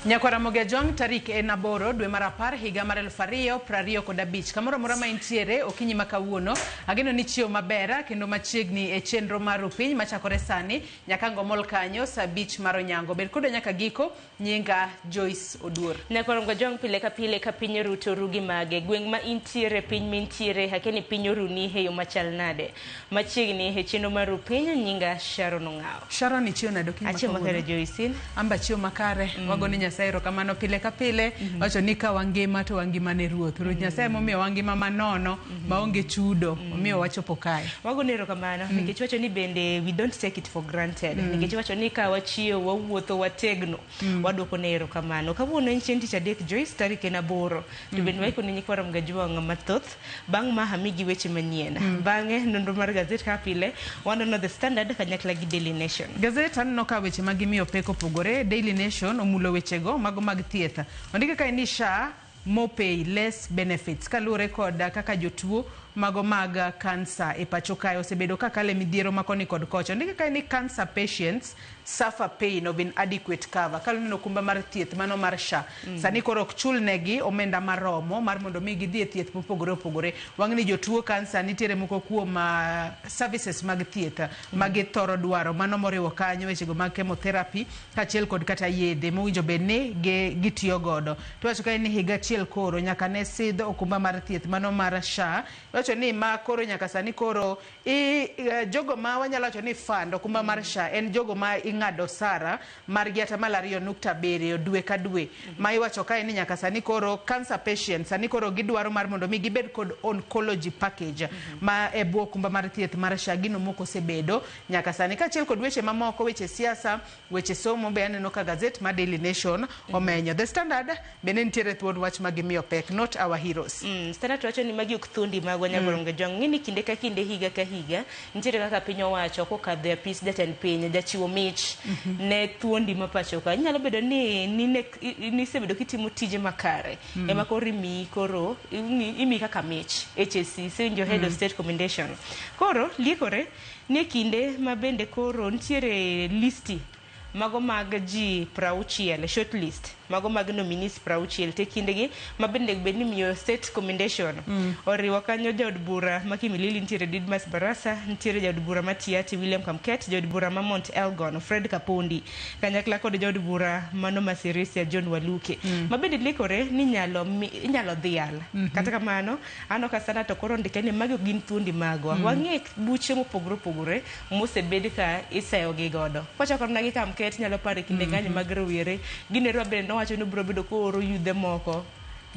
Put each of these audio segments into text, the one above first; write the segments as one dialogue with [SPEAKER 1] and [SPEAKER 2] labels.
[SPEAKER 1] Nyakwar Ramogi Ajwang' tarik en 8 dwe mar 10 higa mar 2025. Kamoro amora ma intiere okinyi ma kawuono, ageno ni chiew maber kendo machiegni e chenro mar Rupiny machakore sani nyaka ngomol kanyo saa 5 mar onyango. Bed kodwa nyaka giko, nyinga Joyce Oduor.
[SPEAKER 2] Nyakwar Ramogi Ajwang' pile ka pile ka piny oru to oru gi mage. Gweng' ma intiere, piny mintiere, akia ni piny oruni e yo machal nade. Machiegni e chenro mar Rupiny, nyinga Sharon Ong'awo.
[SPEAKER 1] Sharon ichiew nade okinyi ma
[SPEAKER 2] Achiew makare
[SPEAKER 1] kawuono?
[SPEAKER 2] Joyce, in?
[SPEAKER 1] Amba achiew makare. Wago ni Nyasaye erokamano pile ka pile. Wacho ni ka wangima to wangima ne Ruoth. Ruoth Nyasaye momiyo wangima manono maonge chudo. Omiyo wachopo kae.
[SPEAKER 2] Wago ni erokamano nikech wacho ni bende we don't take it for granted. Nikech wacho ni ka wachiew wawuotho wategno waduoko ne erokamano. Kawuono en chieng' tich adek Joyce tarik en 8. To bende waiko ne nyikwa Ramogi Ajwang' mathoth. Bang' ma amigi weche manyien. Bang'e nonro mar gazet kaka pile wanono The Standard kanyakla gi Daily Nation.
[SPEAKER 1] Gazet aneno ka weche ma gimiyo pek opogore. Daily Nation omulo wechego mago mag thieth. Ondike kae ni SHA more pay less benefits kaluwore kod kaka jotuo mago mag kansa e pacho kae osebedo ka kale midhiero ma koni kod kocha. Ondike kae ni cancer patients suffer pain of inadequate cover. Kaluwore ni okumba mar thieth mano mar SHA sani koro ok chul negi omenda maromo mar mondo mi gidhi e thieth mopogore opogore. Wang' ni jotuo kansa nitiere moko kuom services mag thieth ma githoro dwaro mano moriwo kanyo wechego mag chemotherapy kaachiel kod kata yedhe mowinjo bed ni gitiyo godo. To iwacho kae ni higa achiel koro nyaka ne sidh okumba mar thieth mano mar SHA. Iwacho ni ma koro nyaka sani koro jogo ma wanyalo wacho ni fund okumba mar SHA en jogo ma ing'ado osara margi atamalo 2.7 dwe ka dwe. Ma iwacho kae ni nyaka sani koro cancer patients sani koro gidwaro mar mondo mi gibed kod oncology package ma e bwo okumba mar thieth mar SHA gino mok osebedo nyaka sani. Kaachiel kod weche mamoko, weche siasa, weche somo be aneno ka gazet mar Daily Nation omenyo. The Standard bende nitiere thuond wach ma gimiyo pek, not our heroes.
[SPEAKER 2] Standard wacho ni magi ok thuondi magwa Nyakwar Ramogi Ajwang'. Ng'e ni kinde ka kinde, higa ka higa, nitiere kaka piny owacho kokadho e apis jatend piny jachiwo mich ne thuondi ma pacho ka. Inyalo bedo ni nisebedo kitimo tije makare ema koro imiyi koro imiyi kaka mich HSC, isewinjo Head of State Commendation. Koro liekore ni e kinde ma bende koro nitiere listi mago mag ji 60, short list mago mag nominees 60 te kindegi ma bende bed ni miyo state commendation oriwo kanyo jaod bura ma Kimilili nitiere Didmas Barasa, nitiere jaod bura ma Tiaty William Kamket, jaod bura ma Mount Elgon Fred Kapondi kanyakla kod jaod bura mano ma Sirisia John Waluke ma bende likore ni inyalo dhial. Kata kamano aneno ka sana to koro ndike ni magi ok gin thuondi magwa. Wang'e buche mopogore opogore mosebed ka iseyo gi godo. Kwachako mana gi Kamket nyalo paro e kinde ng'anyo mag rowere, Ginerwa bende nowacho ni obiro bedo kooro yudhe moko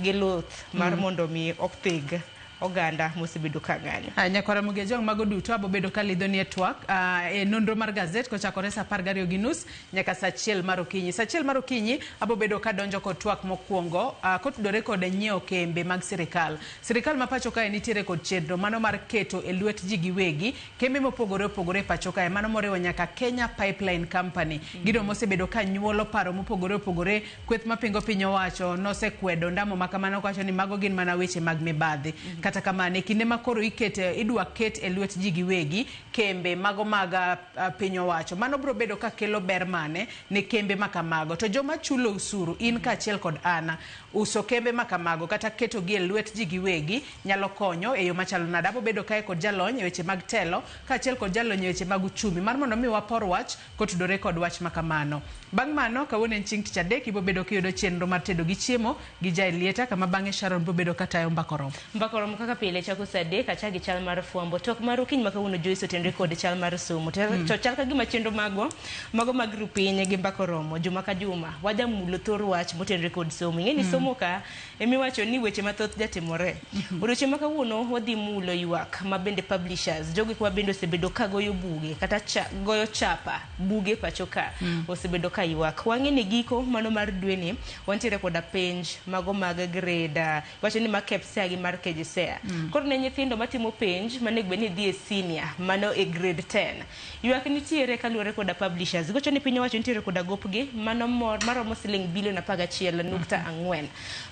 [SPEAKER 2] gi luth mar mondo mi othig oganda mosebedo ka ng'anyo.
[SPEAKER 1] Nyakwar Ramogi Ajwang' mago duto abo bedo ka lidho ni e twak e nonro mar gazet kochakore saa 12:30 nyaka saa 1 mar okinyi. Saa 1 mar okinyi abo bedo ka donjo kod twak mokwongo kotudore kod nyiewo kembe mag sirikal. Sirikal ma pacho kae nitiere kod chenro mano mar keto e lwet ji giwegi kembe mopogore opogore e pacho kae mano moriwo nyaka Kenya Pipeline Company. Gino mosebedo ka nyuolo paro mopogore opogore, kweth mapingo piny owacho nosekwedo ndamo ma kamano kowacho ni mago gin mana weche mag mibadhi. Kata kamano e kinde ma koro ikete idwa ket e lwet ji giwegi kembe mago mag piny owacho mano biro bedo ka kelo ber mane ne kembe ma kamago. To joma chulo usuru in kaachiel kod an uso kembe ma kamago kata keto gi e lwet ji giwegi nyalo konyo e yo machalo nade. Abo bedo kae kod jalony e weche mag telo kaachiel kod jalony e weche mag uchumi mar mondo mi wapor wach kotudore kod wach ma kamano. Bang' mano kawuono en chieng' tich adek ibo bedo kiyudo chenro mar tedo gi chiemo gi Jaelieta kama bang'e Sharon biro bedo katayo mbaka oromo.
[SPEAKER 2] Mbaka oromo kaka pile chako saa 3 achak gi chal mar fwambo. Tok mar okinyi ma kawuono Joyce otenre kod chal mar somo. To chal ka gima chenro magwa mago mag rupiny gi mbaka oromo juma ka juma wajamulo thor wach motenre kod somo. Ing'e ni somo ka emiwacho ni weche mathoth jatimore. Odiochieng' ma kawuono wadhi mulo ywak ma bende publishers jogi kwa bende osebedo ka goyo buge kata goyo chapa buge pacho ka osebedo ka ywak. Wang'e ni giko mano mar dweni wantiere koda penj mago mag grade wacho ni ma KPSEA gi mar KJSEA. Koro ne nyithindo matimo penj manego bed ni dhi e senior mano e grade 10. Ywak nitiere kaluwore koda publishers. Gocho ni piny owacho nitiere koda gopgi mano mor maromo siling bilion 11.4.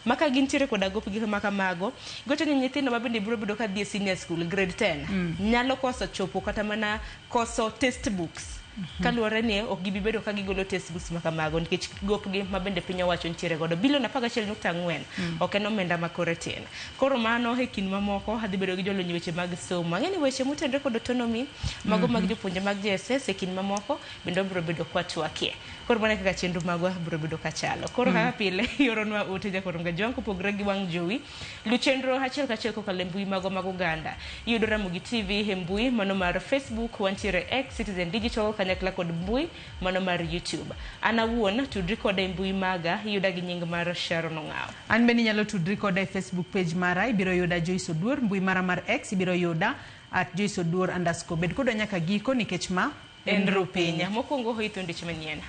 [SPEAKER 2] Maka gintiere koda gopgi makamago, gocho ni nyithindo ma bende biro bedo ka dhi e senior school grade 10 nyalo koso chopo kata mana koso textbooks. Kaluwore ni ok gibi bedo ka gigolo textbooks ma kamago nikech gopgi ma bende piny owacho nitiere godo bilion 11.4 ok en omenda ma kore tin. Koro mano e kind mamoko adhi bedo gi jolony weche mag somo. Ang'e ni weche motenore kod autonomy mago mag jopuonje mag JSS e kind mamoko bende wabiro bedo kwatwakie. Koro mano e kaka chenro magwa biro bedo kachalo. Koro kaka pile ioronwa ote jakoro Ngajwang' kopogore gi wang' jowi. Lu chenro achiel kachiel kokalo e mbui magwa mag oganda. Iyudo Ramogi TV e mbui mano mar Facebook, wantiere X, Citizen Digital kanyakla kod mbui mano mar YouTube. An awuon tudri koda e mbui maga iyuda gi nying mar Sharon Ong'awo.
[SPEAKER 1] An bende inyalo tudri koda e Facebook page mara, ibiro yuda Joyce Oduor, mbui mara mar X ibiro yuda at Joyce Oduor underscore. Bed kodwa nyaka giko nikech ma
[SPEAKER 2] en Rupiny. Mokwongo hoitho ndich manyien.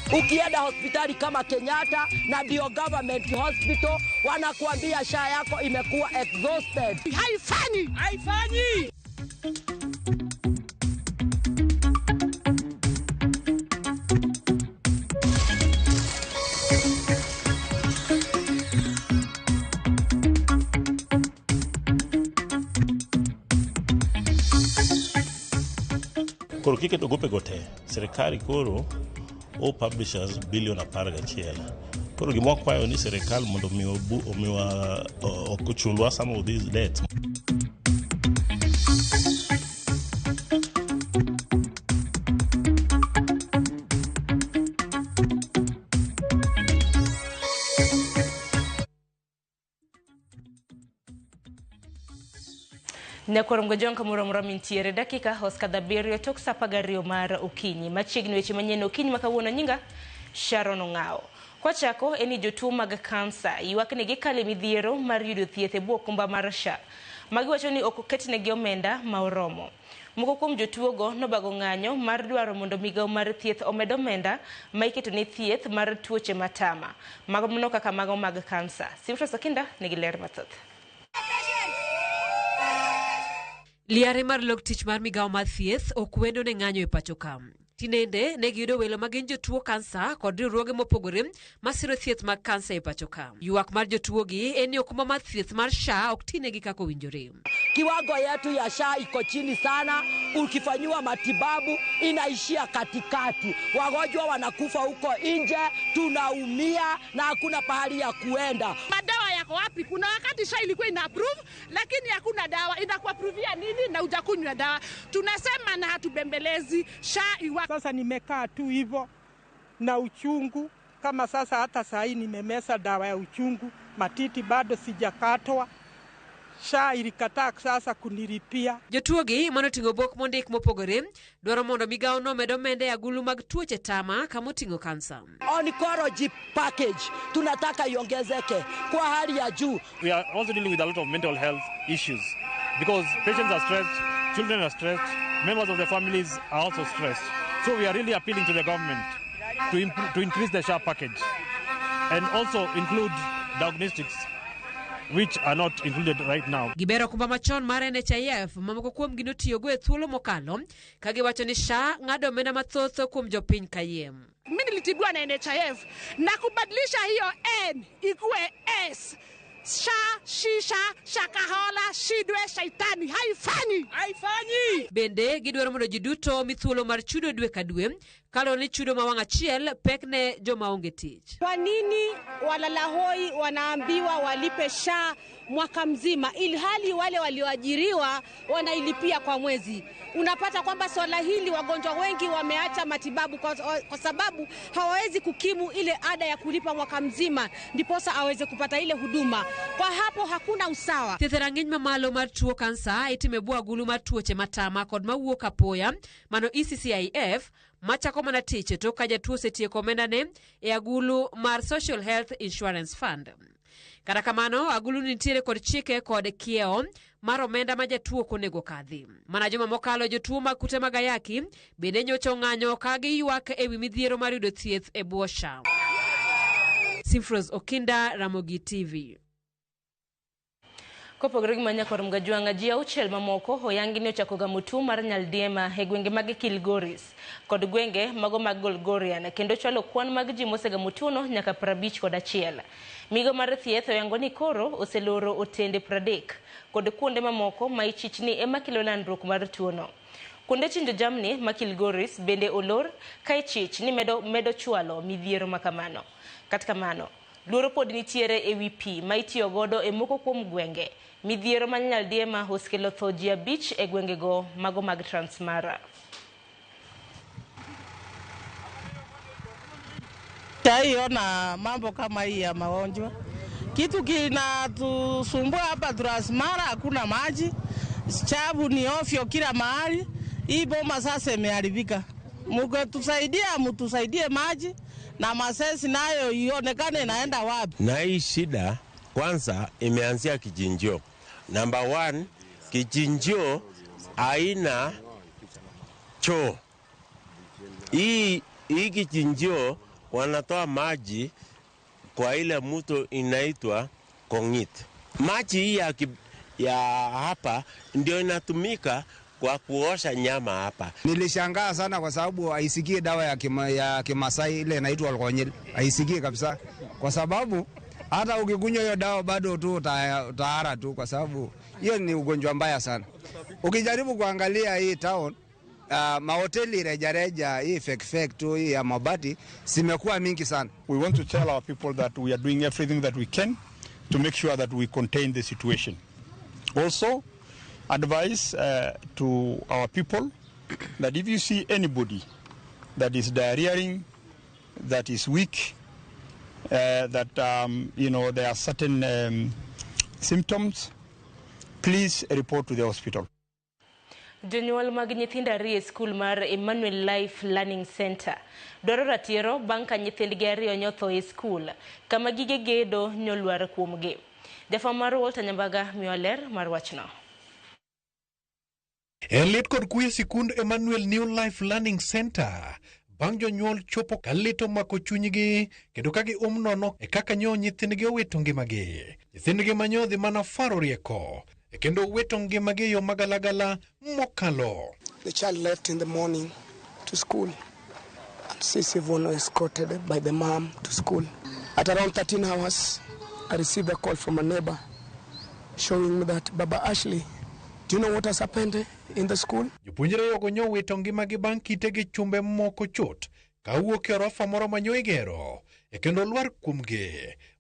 [SPEAKER 3] Ukienda hospitali kama Kenyatta na ndio government hospital, wanakuambia SHA yako imekuwa exhausted.
[SPEAKER 4] Haifanyi, haifanyi.
[SPEAKER 5] Koro kiketo gopego te, sirikal koro o publishers bilion 11. Koro gima wakwayo ni sirikal mondo omiwa ochulwa some of these debts.
[SPEAKER 2] Nyakwar Mgojong kamoro amora mintiere dakika osekadho 7 tok saa 12 mar okinyi. Machiegni weche manyien okinyi ma kawuono nyinga Sharon Ong'awo. Kwachako en ni jotuo mag kansa ywak ni gikale midhiero mar yudo thieth e bwo okumba mar SHA. Magiwacho ni ok oketnegi omenda ma oromo. Moko kuom jotuogo nobago ng'anyo mar dwaro mondo migawo mar thieth omed omenda ma iketo ne thieth mar tuoche matama. Mago mano kaka mago mag kansa. Simfros Okinda nigi ler mathoth.
[SPEAKER 6] Liare mar lok tich mar migawo mar thieth ok wendo ne ng'anyo e pacho ka. Tinende ne giyudo welo ma gin jotuo kansa kod riwruoge mopogore masiro thieth mag kansa e pacho ka. Ywak mar jotuogi en ni okumba mar thieth mar SHA ok tinegi kaka owinjore.
[SPEAKER 3] Kiwango yetu ya SHA iko chini sana, ukifanyiwa matibabu inaishia katikati. Wagonjwa wanakufa huko nje, tunaumia na hakuna pahali ya kuenda.
[SPEAKER 4] Madawa yako wapi? Kuna wakati SHA ilikuwa ina approve, lakini hakuna dawa. Inakuaprovia nini na hujakunywa dawa? Tunasema na hatubembelezi, SHA iwa.
[SPEAKER 7] Sasa nimekaa tu hivyo na uchungu, kama sasa hata saa hii nimemeza dawa ya uchungu, matiti bado sijakatwa. SHA ilikataa sasa kunilipia.
[SPEAKER 6] Jotuogi manoting'o bok mondik mopogore dwaro mondo migawo no omed omenda e agulu mag tuoche tama kama oting'o kansa.
[SPEAKER 3] Oncology package tunataka iongezeke kwa hali ya juu.
[SPEAKER 8] We are also dealing with a lot of mental health issues because patients are stressed, children are stressed, members of the families are also stressed. So we are really appealing to the government to increase the SHA package and also include diagnostics which are not included right now.
[SPEAKER 6] Gibero okumba machon mar NHIF ma moko kuomgi notiyogo e thuolo mokalo ka giwacho ni SHA ng'ado omenda mathoth kuom jopiny kayiem.
[SPEAKER 4] Mimi nilitibiwa na NHIF na kubadilisha hiyo N ikuwe S. SHA, shisha, shakahola, shidwe, shaitani. Haifanyi, haifanyi.
[SPEAKER 6] Bende gidwaro mondo ji duto omi thuolo mar chudo dwe ka dwe kaluwore ni chudo ma wang' achiel pek ne joma onge tich.
[SPEAKER 9] Kwa nini walalahoi wanaambiwa walipe SHA mwaka mzima ilhali wale walioajiriwa wanailipia kwa mwezi? Unapata kwamba swala hili wagonjwa wengi wameacha matibabu kwa sababu hawawezi kukimu ile ada ya kulipa mwaka mzima ndiposa aweze kupata ile huduma. Kwa hapo hakuna usawa.
[SPEAKER 6] Thieth e rang'iny mamalo mar tuo kansa itimo e bwo agulu mar tuoche matama kod mawuok apoya mano ECCIF machako mana tich tok ka jatuo osetieko omendane e agulu mar Social Health Insurance Fund. Kata kamano, agulu nitiere kod chike kod kiewo mar omenda ma jatuo ok onego kadhi. Mana juma mokalo jotuo mag kute mag ayaki bende nyocha ong'anyo ka giywak ewi midhiero mar yudo thieth e bwo SHA. Simfros Okinda, Ramogi TV.
[SPEAKER 2] Kopogore gi Manyakwar Mgajwang'a, ji 6 mamoko oyangi ni ochako gamo tuo mar nyaldiema e gwenge mag Kilgoris kod gwenge mago mag Golgorian kendo chwalo kwan mag ji mosegamo tuono nyaka 51. Migawo mar thieth oyango ni koro oseloro otende 30 kod kuonde mamoko ma ichich ni ema kelo landruok mar tuono. Kuonde chinjo jamni ma Kilgoris bende olor ka ichich ni medo chwalo midhiero makamano. Kata kamano, luoro pod nitiere ewi pi ma itiyo godo e moko kuom gwenge. Midhiero ma nyaldiema osekelo tho ji 5 e gwengego mago mag Transmara.
[SPEAKER 10] Taiona mambo kama hii ya magonjwa. Kitu kinatusumbua hapa Transmara, hakuna maji, chabu ni ofyo kila mahali. Hii boma sasa imeharibika. Mkitusaidia, mtusaidie maji na masesi nayo ionekane inaenda wapi.
[SPEAKER 11] Na hii shida kwanza imeanzia Kichinjio. Number 1, Kichinjio haina choo. Hii Kichinjio wanatoa maji kwa ile mto inaitwa Kongit. Maji hii ya hapa ndio inatumika kwa kuosha nyama hapa.
[SPEAKER 12] Nilishangaa sana kwa sababu haisikii dawa ya Kimasai ile inaitwa Olkonyil. Haisikii kabisa. Kwa sababu hata ukikunywa hiyo dawa bado tu utahara tu, kwa sababu hiyo ni ugonjwa mbaya sana. Ukijaribu kuangalia hii town, mahoteli rejareja hii fake tu hii ya mabati zimekuwa mingi sana.
[SPEAKER 13] We want to tell our people that we are doing everything that we can to make sure that we contain the situation. Also, advice to our people that if you see anybody that is diarrheaing, that is weak, that there are certain symptoms, please report to the hospital.
[SPEAKER 2] Jonyuol mag nyithindo 2 e skul mar Emmanuel Life Learning Center dwaro ratiro bang' ka nyithindgi 2 nyotho e skul kama gige gedo nyolwar kuomgi. Jafwambo mar Walter Nyambaga miyo ler mar wachno.
[SPEAKER 14] En lit kod kuyo sikund Emmanuel New Life Learning Center bang' jonyuol chopo ka lit omako chunygi kendo ka gium nono e kaka nyo nyithindgi owito ngimagi. Nyithindgi manyodhi mana faro rieko kendo wito ngimagi e yo magalagala mokalo.
[SPEAKER 15] The child left in the morning to school and Sisi Vono escorted by the mom to school. At around 13 hours, I received a call from a neighbor showing me that Baba Ashley, do you know what has happened in the school?
[SPEAKER 14] Jopuonjre yogo nyo wito ngimagi bang' kite gi chumbe moko chot kawuok e orofa moro ma nyo igero e kendo lwar kuomgi.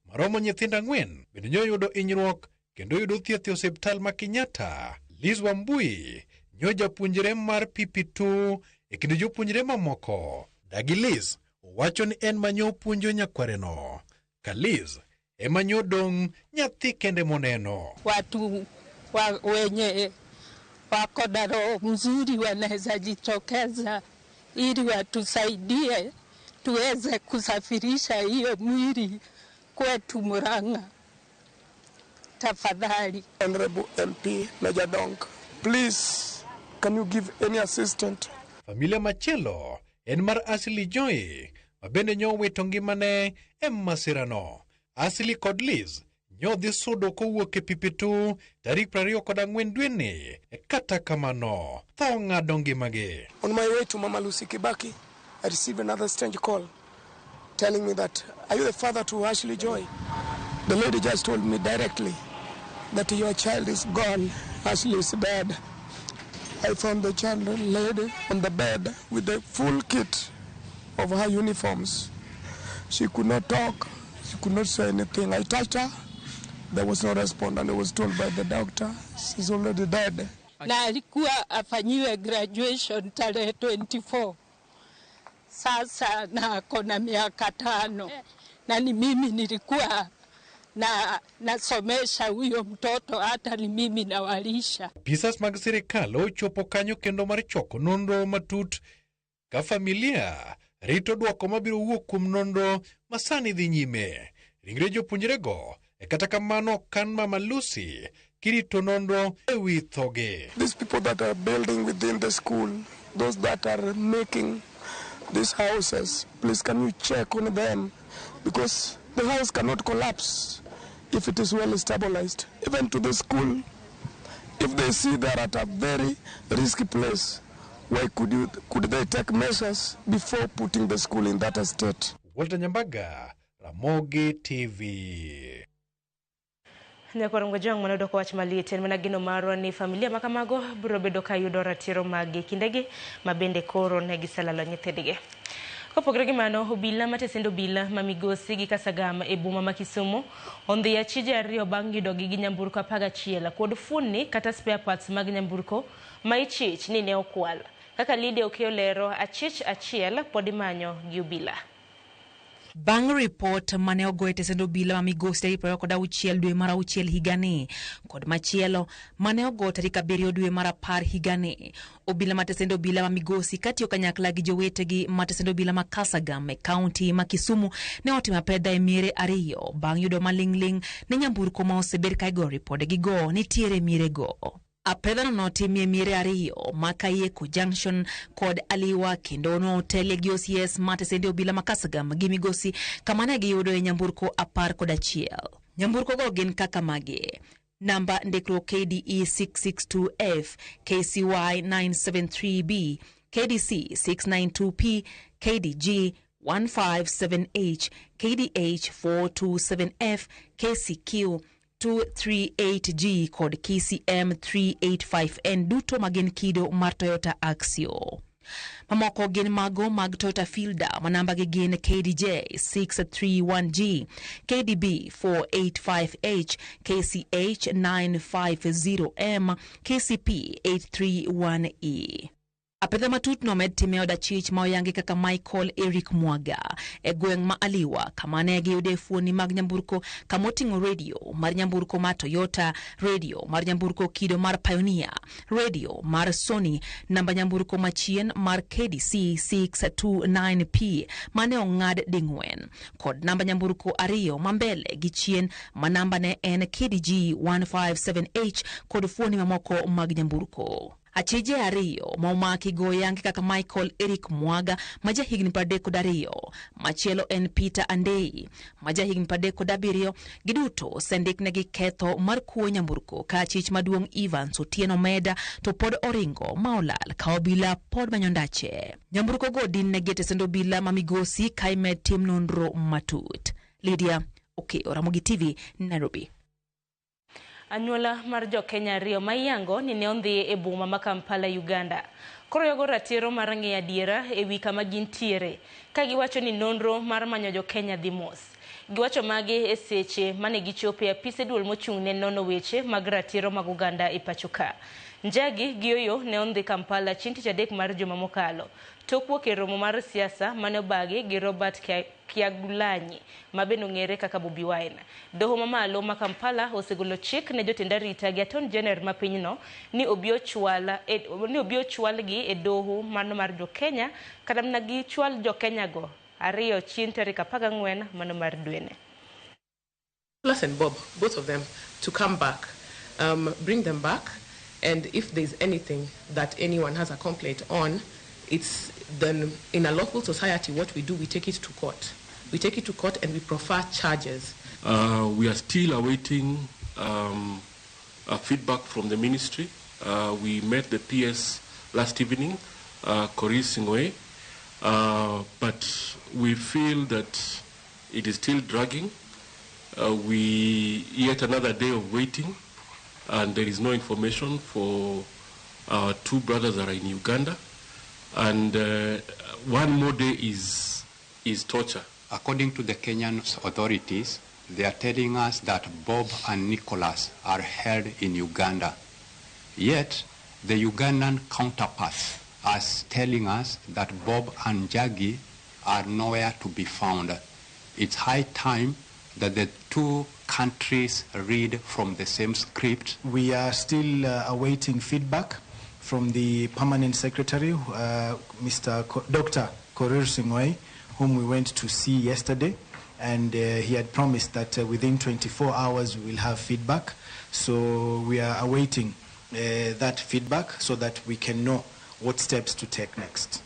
[SPEAKER 14] Maromo nyithindo 4 bende nyo yudo hinyruok kendo yudo thieth e osiptal ma Kenyatta. Liz Wambui nyo japuonjre mar PP2 e kind jopuonjre mamoko. Dagi Liz owacho ni en manyo puonjo nyakwareno. Ka Liz ema nyo dong' nyathi kende moneno.
[SPEAKER 16] Watu wenye wako na roho mzuri wanaweza jitokeza ili watusaidie tuweze kusafirisha hiyo mwili kwetu Murang'a. Tafadhali.
[SPEAKER 15] Honorable MP Major Donk, please can you give any assistance?
[SPEAKER 14] Familia machielo en mar Ashley Joy ma bende nyo wito ngimane e masirano. Ashley kod Liz nyo dhi sudo kowuok e PP2 tarik 24 dweni. Kata kamano tho ng'ado ngimagi.
[SPEAKER 15] On my way to Mama Lucy Kibaki, I received another strange call telling me that, are you the father to Ashley Joy? The lady just told me directly that your child is gone, Ashley is dead. I found the child lady on the bed with the full kit of her uniforms. She could not talk, she could not say anything. I touched her, there was no response, and I was told by the doctor, she's already dead.
[SPEAKER 16] Na alikuwa afanyiwe graduation tarehe 24. Sasa na ako na miaka 5. Na ni mimi nilikuwa na nasomesha huyo mtoto, hata ni mimi nawalisha.
[SPEAKER 14] Apisas mag sirikal ochopo kanyo kendo mar choko nonro matut ka familia rito dwoko mabiro wuok kuom nonro masani dhi nyime. Ringre jopuonjrego e kata kamano kan Mama Lucy kirito nonro ewi thoge.
[SPEAKER 15] These people that are building within the school, those that are making these houses, please can you check on them? Because the house cannot collapse if it is well stabilized. Even to the school, if they see they are at a very risky place, why could they take measures before putting the school in that state?
[SPEAKER 14] Walter Nyambaga, Ramogi TV.
[SPEAKER 2] Nyakwar Jong mano doko wach maliet en mana geno marwa ni familia ma kamago biro bedo ka yudo ratiro maggi kindegi ma bende koro ne giselalo nyithindgi. Kopogore gi mano, obila matesend obila ma Migosi gi Kasagam e boma ma Kisumu ondhi achije ariyo bang' yudogi gi nyamburko 11 kod fuondni kata spare parts mag nyamburko ma ichich ni ne okwal. Kaka Lydia Okeyo lero, achich achiel pod imanyo gi obila.
[SPEAKER 17] Bang' ripot mane ogo e tesend obila ma Migosi tarik 26 dwe mar auchiel higani kod machielo mane ogo tarik 7 dwe mar 10 higani, obila ma tesend obila ma Migosi katiyo kanyakla gi jowetegi ma tesend obila ma Kasagam e kaunti ma Kisumu ne otimo apedha e miere ariyo bang' yudo maling'ling' ne nyamburko ma osebed ka igoyo ripodegigo nitiere mierego. Apedhano notimie miere ariyo ma Kayeko Junction kod Aliwa kendo notelie gi OCS ma tesende obila ma Kasagam gi Migosi kama ne giyudoe nyamburko 11. Nyamburko go gin kaka magi: namba ndikruok KDE 662F, KCY 973B, KDC 692P, KDG 157H, KDH 427F, KCQ 238G kod KCM 385N duto magin kido mar Toyota Axio. Mamoko gin mago mag Toyota Fielder ma nambagi gin KDJ 631G, KDB 485H, KCH 950M, KCP 831E. Apedha matut nomed time od achich ma oyangi kaka Michael Eric Mwaga e gweng' ma Aliwa kama ne giyude fuoni mag nyamburko kama oting'o redio mar nyamburko mar Toyota, redio mar nyamburko kido mar Pioneer, redio mar Sony, namba nyamburko machien mar KDC 629P mane ong'ad ding'wen kod namba nyamburko ariyo ma mbele gi chien ma namba ne en KDG 157H kod fuoni mamoko mag nyamburko. Achije ariyo ma omaki go oyangi kaka Michael Eric Mwaga ma jahigni 32, machielo en Peter Andei ma jahigni 37. Giduto osendiknegi ketho mar kuo nyamburko ka achich maduong' Evans Otieno Meda to pod oringo ma olal ka obila pod manyo ndache. Nyamburko go din negi e tesend obila ma Migosi ka imed tim nonro matut. Lydia Okeyo, Ramogi TV, Nairobi.
[SPEAKER 2] Anyuola mar jo-Kenya ariyo ma iyango ni ne ondhi e boma ma Kampala, Uganda. Koro yogo ratiro mar ng'eyo adiera e wi kama gintiere, ka giwacho ni nonro mar manyo jo-Kenya dhi mos. Giwacho magi e seche mane gichopo e apise duol mochung' ne nono weche mag ratiro mag oganda e pacho ka. Njagi gi Oyo ne ondhi Kampala chieng' tich adek mar juma mokalo, tok wuok e romo mar siasa mane obagi gi Robert Kyagulanyi ma bende ong'ere kaka Bobi Wine. Doho mamalo ma Kampala osegolo chik ne jotend arita gi Attorney General ma pinyno ni obi ochwalgi e doho mano mar jo-Kenya kata mana gichwal jo-Kenya go ariyo chieng' tarik 14 mano mar dwene.
[SPEAKER 18] Nicholas and Bob, both of them, to come back, bring them back, and if there's anything that anyone has a complaint on, it's then in a lawful society what we do, we take it to court. We take it to court and we prefer charges.
[SPEAKER 19] We are still awaiting feedback from the ministry. We met the PS last evening, Korir Sing'oei, but we feel that it is still dragging. We yet another day of waiting, and there is no information for our two brothers that are in Uganda. And one more day is torture.
[SPEAKER 20] According to the Kenyan authorities, they are telling us that Bob and Nicholas are held in Uganda. Yet, the Ugandan counterparts are telling us that Bob and Njagi are nowhere to be found. It's high time that the two countries read from the same script.
[SPEAKER 21] We are still awaiting feedback from the permanent secretary, Dr. Korir Sing'oei, whom we went to see yesterday, and he had promised that within 24 hours we will have feedback. So we are awaiting that feedback so that we can know what steps to take next.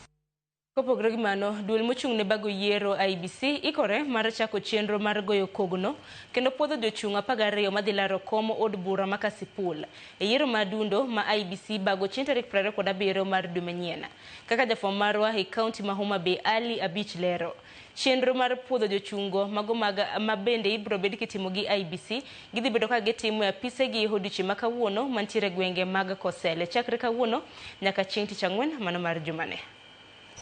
[SPEAKER 2] Kopogore gi mano, duol mochung' ne bago yiero IEBC ikore mar chako chenro mar goyo kogno kendo puodho jochung' 12 madhi laro kom od bura ma Kasipul e yiero madundo ma IEBC bago chieng' tarik 27 mar dwe manyien. Kaka jafwamb marwa e kaunti ma Homa Bay Ali Abich lero, Chenro mar puodho jochungo mago mag ma bende ibiro bed kitimo gi IEBC gidhi bedo ka gitimo e apisegi odiochieng' ma kawuono mantiere gwenge mag Kosele chakre kawuono nyaka chieng' tich ang'wen mano mar jumane.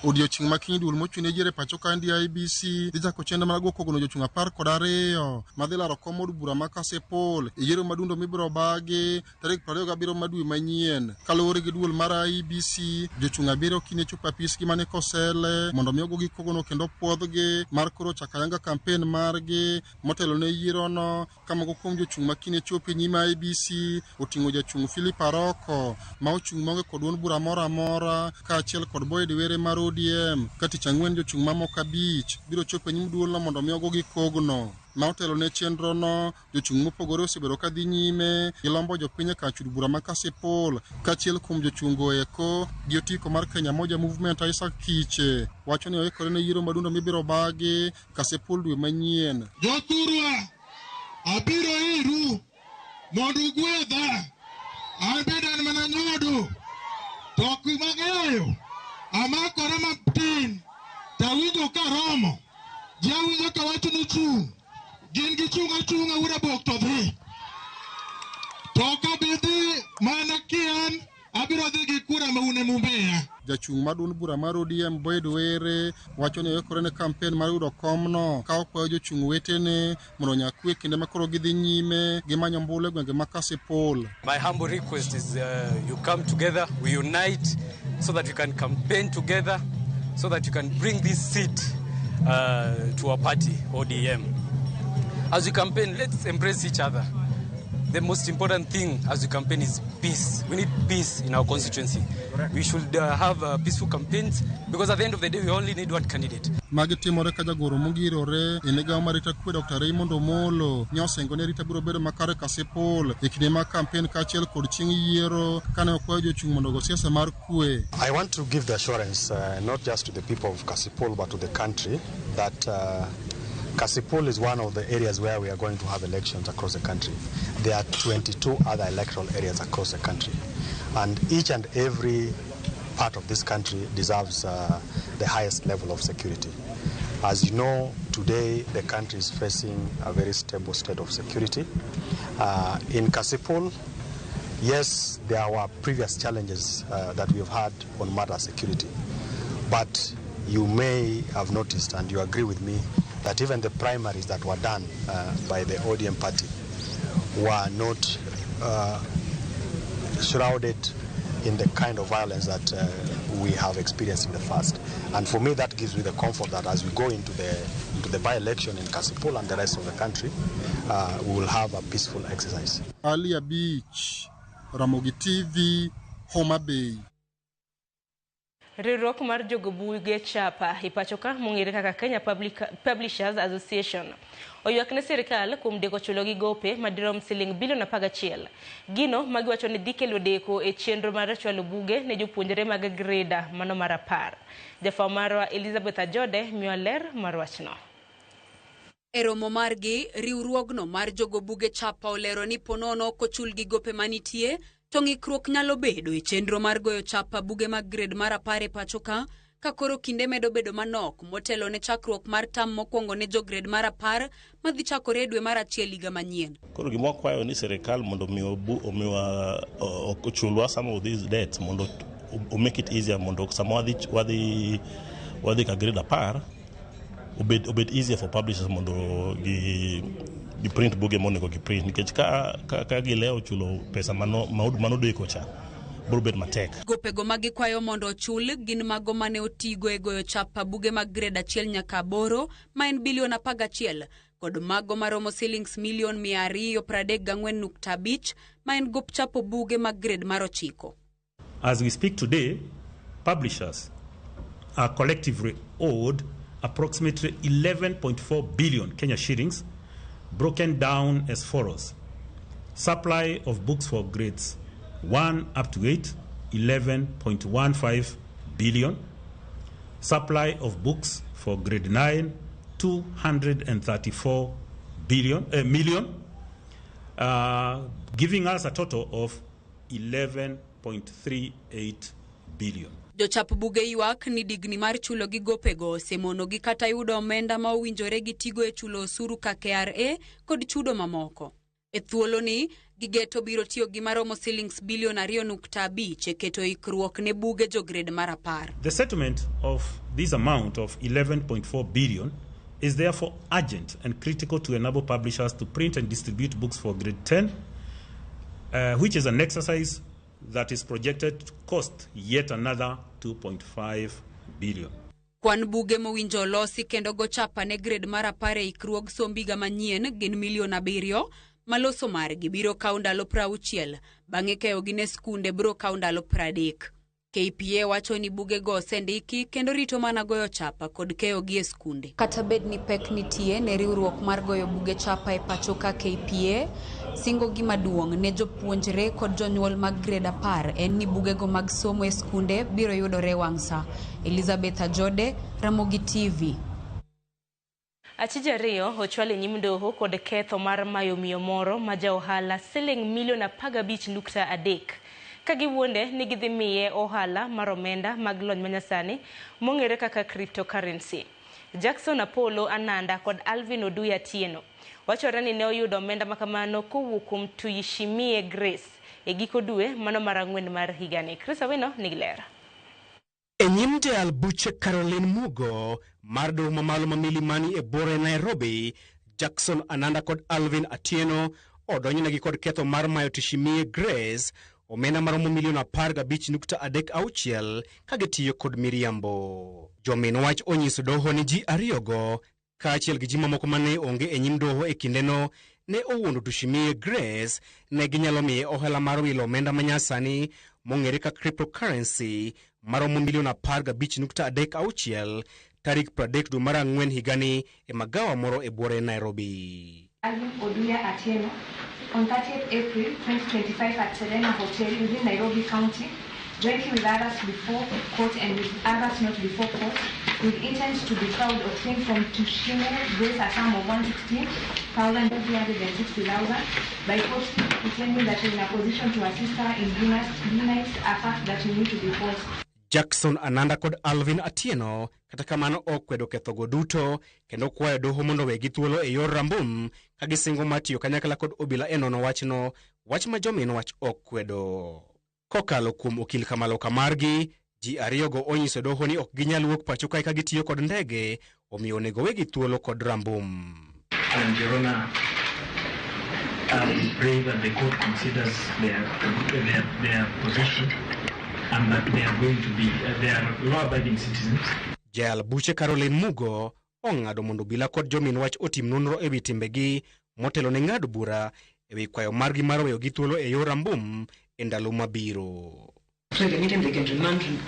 [SPEAKER 1] Odiochieng' ma kiny duol mochung' ne yiero e pacho kaendi IEBC dhi chako chenro mar duoko gono jochung' 12 madhi laro kom od bura ma Kasipul e yiero madundo mibiro bagi tarik 27 ma dwe manyien. Kaluwore gi duol mar IEBC, jochung' 7 kiny chopo e apisgi mani Kosele mondo mi ogogi kogono kendo puodhgi mar koro chako ayanga kampen margi motelo ne yierono ka moko kuom jochung' ma kiny chopo e nyim IEBC oting'o jachung' Philip Aroko ma ochung' maonge kod duond bura moro amora kaachiel kod Boyd Were mar ODM ka tich ang'wen jochung' mamoko 5 biro chopo e nyim duolno mondo mi ogogi kogno. Ma otelo ne chenrono, jochung' mopogore osebedo ka dhi nyime gi lombo jopiny e kar chud bura ma Kasipul. Kaachiel kuom jochungo eko gi otiko mar Kenya Moja Movement Isaac Kiche wacho ni oikore ne yiero madundo mibiro bagi Kasipul dwe manyien.
[SPEAKER 22] Jothurwa, abiro iru mondo ugwedha. An bende an mana nyodo, to ok mang'eyo, amakora matin, tawinjo karomo. Ji awinjo kawacho ni chung', gin gichung' achung'a ura bok to dhi. To ok abi dhi mana kian, abiro dhi gi kura ma un ema.
[SPEAKER 1] Jachung' mar duond bura mar ODM Boyd Were wacho ni oikore ne kampen mar yudo komno ka okwayo jochung' wetene mondo onyak kwe kinde ma koro gidhi nyime gi manyo ombulu e gwenge ma Kasipul.
[SPEAKER 23] My humble request is you come together, we unite so that we can campaign together, so that you can bring this seat to our party, ODM. As we campaign, let's embrace each other. The most important thing as we campaign is peace. We need peace in our constituency. We should have peaceful campaigns because at the end of the day, we only need one candidate.
[SPEAKER 1] Magi timore ka jagoro mogirore e migawo mar arita kwe Dr. Raymond Omolo ne osingo ni arita biro bedo makare Kasipul e kinde mag kampen kaachiel kod chieng' yiero kane okwayo jochung' mondo ogo siasa mar kwe.
[SPEAKER 24] I want to give the assurance not just to the people of Kasipul but to the country that Kasipul is one of the areas where we are going to have elections across the country. There are 22 other electoral areas across the country, and each and every part of this country deserves the highest level of security. As you know, today the country is facing a very stable state of security. In Kasipul, yes, there were previous challenges that we have had on matter security, but you may have noticed, and you agree with me, that even the primaries that were done by the ODM party were not shrouded in the kind of violence that we have experienced in the past. And for me, that gives me the comfort that as we go into the by-election in Kasipul and the rest of the country, we will have a peaceful exercise.
[SPEAKER 1] Alia Beach, Ramogi TV, Homa Bay.
[SPEAKER 2] Riwruok mar jogo buge chapa e pacho ka mong'ere kaka Kenya Publishers Association oywak ne sirikal kuom deko chulo gi gope madirom siling bilion 11. Gino magiwacho ni dhi kelo deko e chenro mar chwalo buge ne jopuonjre mag greda mano mar 10. Jafwambo marwa Elizabeth Ajode miyo ler mar wachno.
[SPEAKER 25] E romo margi, riwruogno mar jogo buge chapa olero ni ponono kochul gi gope manitie to ng'ikruok nyalo bedo e chenro mar goyo chapa buge mag grade mar 10 e pacho ka koro kinde medo bedo manok motelo ne chakruok mar tam mokwongo ne jo grade mar 10 madhi chakore e dwe mar 1 higa manyien.
[SPEAKER 5] Koro gima wakwayo ni sirikal mondo omiwa ochulwa some of these debts mondo make it easier mondo sama wadhi ka grade 10 obed easier for publishers mondo gi print buge monego gi print nikech ka gilewo chulo pesa manodeko cha biro bet matek.
[SPEAKER 25] Gopego ma gikwayo mondo ochul gin mago mane otigo e goyo chapa buge mag grade 1 nyaka 8 ma en bilion 11 kod mago maromo silings milion 234.5 ma en gop chapo buge mag grade mar 9.
[SPEAKER 26] As we speak today, publishers are collectively owed approximately 11.4 billion Kenya shillings, broken down as follows. Supply of books for grades 1 up to 8, 11.15 billion. Supply of books for grade 9, 234 million, giving us a total of 11.38 billion.
[SPEAKER 25] Jochap buge ywak ni digni mar chulo gi gopego osemonogi kata yudo omenda ma owinjore gitigo e chulo osuru ka KRA kod chudo mamoko. E thuoloni, gigeto biro tiyo gi maromo silings bilion 2.5 e keto ikruok ne buge jo grade mar 10.
[SPEAKER 26] The settlement of this amount of 11.4 billion is therefore urgent and critical to enable publishers to print and distribute books for grade 10, which is an exercise that is projected to cost yet another 2.5 billion.
[SPEAKER 25] Kwan buge mowinjo olosi kendo go chapa ne grade mar 10 e ikruog somb higa manyien gin milion 7 maloso margi biro kawo ndalo 60 bang'e keyogi ne skunde biro kawo ndalo 30. KPA wacho ni bugego osendiki kendo rito mana goyo chapa kod keyogi e skunde. Kata bed ni pek nitie ne riwruok mar goyo buge chapa e pacho ka KPA, singo gi maduong' ne jopuonjre kod jonyuol mag grade 10 en ni bugego mag somo e skunde biro yudore wang' sa. Elizabeth Ajode, Ramogi TV.
[SPEAKER 2] Achije ariyo ochwal e nyim doho kod ketho mar mayo miyo moro ma ja ohala siling milion 15.3 ka giwuonde ni gidhi miye ohala mar omenda mag lony manyasani mong'ere kaka cryptocurrency. Jackson Apollo Ananda kod Alvin Oduya Atieno wachore ni ne oyudo omenda makamano kowuok kuom Tuyishimie Grace e giko dwe mano mar 4 mar higani. Chris Awino nigi ler.
[SPEAKER 3] E nyim jayal buche Caroline Mugo mar doho mamalo ma Milimani e bore Nairobi, Jackson Ananda kod Alvin Atieno odonjnegi kod ketho mar mayo Tuyishimie Grace omenda maromo milion 15.36 ka gitiyo kod miriambo. Jomin wach onyiso doho ni ji ariyogo kaachiel gi ji mamoko mane onge e nyim doho e kindeno ne owuondo Tuyishimie Grace ne ginyalo miye ohala mar wilo omenda manyasani mong'ere ka cryptocurrency maromo milion 15.36 tarik 30 dwe mar 4 higani e magawa moro e buore Nairobi.
[SPEAKER 4] Alvin Oduya Atieno on 30th April 2025 at Serena Hotel within Nairobi County, jointly with others before court and with others not before court, with intent to defraud obtained from Tuyishime Grace a sum of 116,360,000 by falsely pretending that you're in a position to assist her in Brunei, a fact that you need to be false.
[SPEAKER 3] Jackson Ananda kod Alvin Atieno kata kamano okwedo kethogo duto kendo kwayo doho mondo wegi thuolo e yor rambum ka gisingo mar tiyo kanyakla kod obila e nono wachno, wach ma jomin wach okwedo. Kokalo kuom okil Kamaloka margi, ji ariyogo onyiso doho ni ok ginyal wuok pacho kae ka gitiyo kod ndege, omiyo onego wegi thuolo kod rambum.
[SPEAKER 6] And Your Honor, I pray that the court considers their position and that they are going to be they are law-abiding citizens.
[SPEAKER 3] Jayal buche Caroline Mugo ong'ado mondo obila kod jomin wach otim nonro ewi timbegi motelo ne ng'ado bura ewi kwayo margi mar weyogi thuolo e yor rambum e ndalo mabiro.
[SPEAKER 7] So in the meantime, they can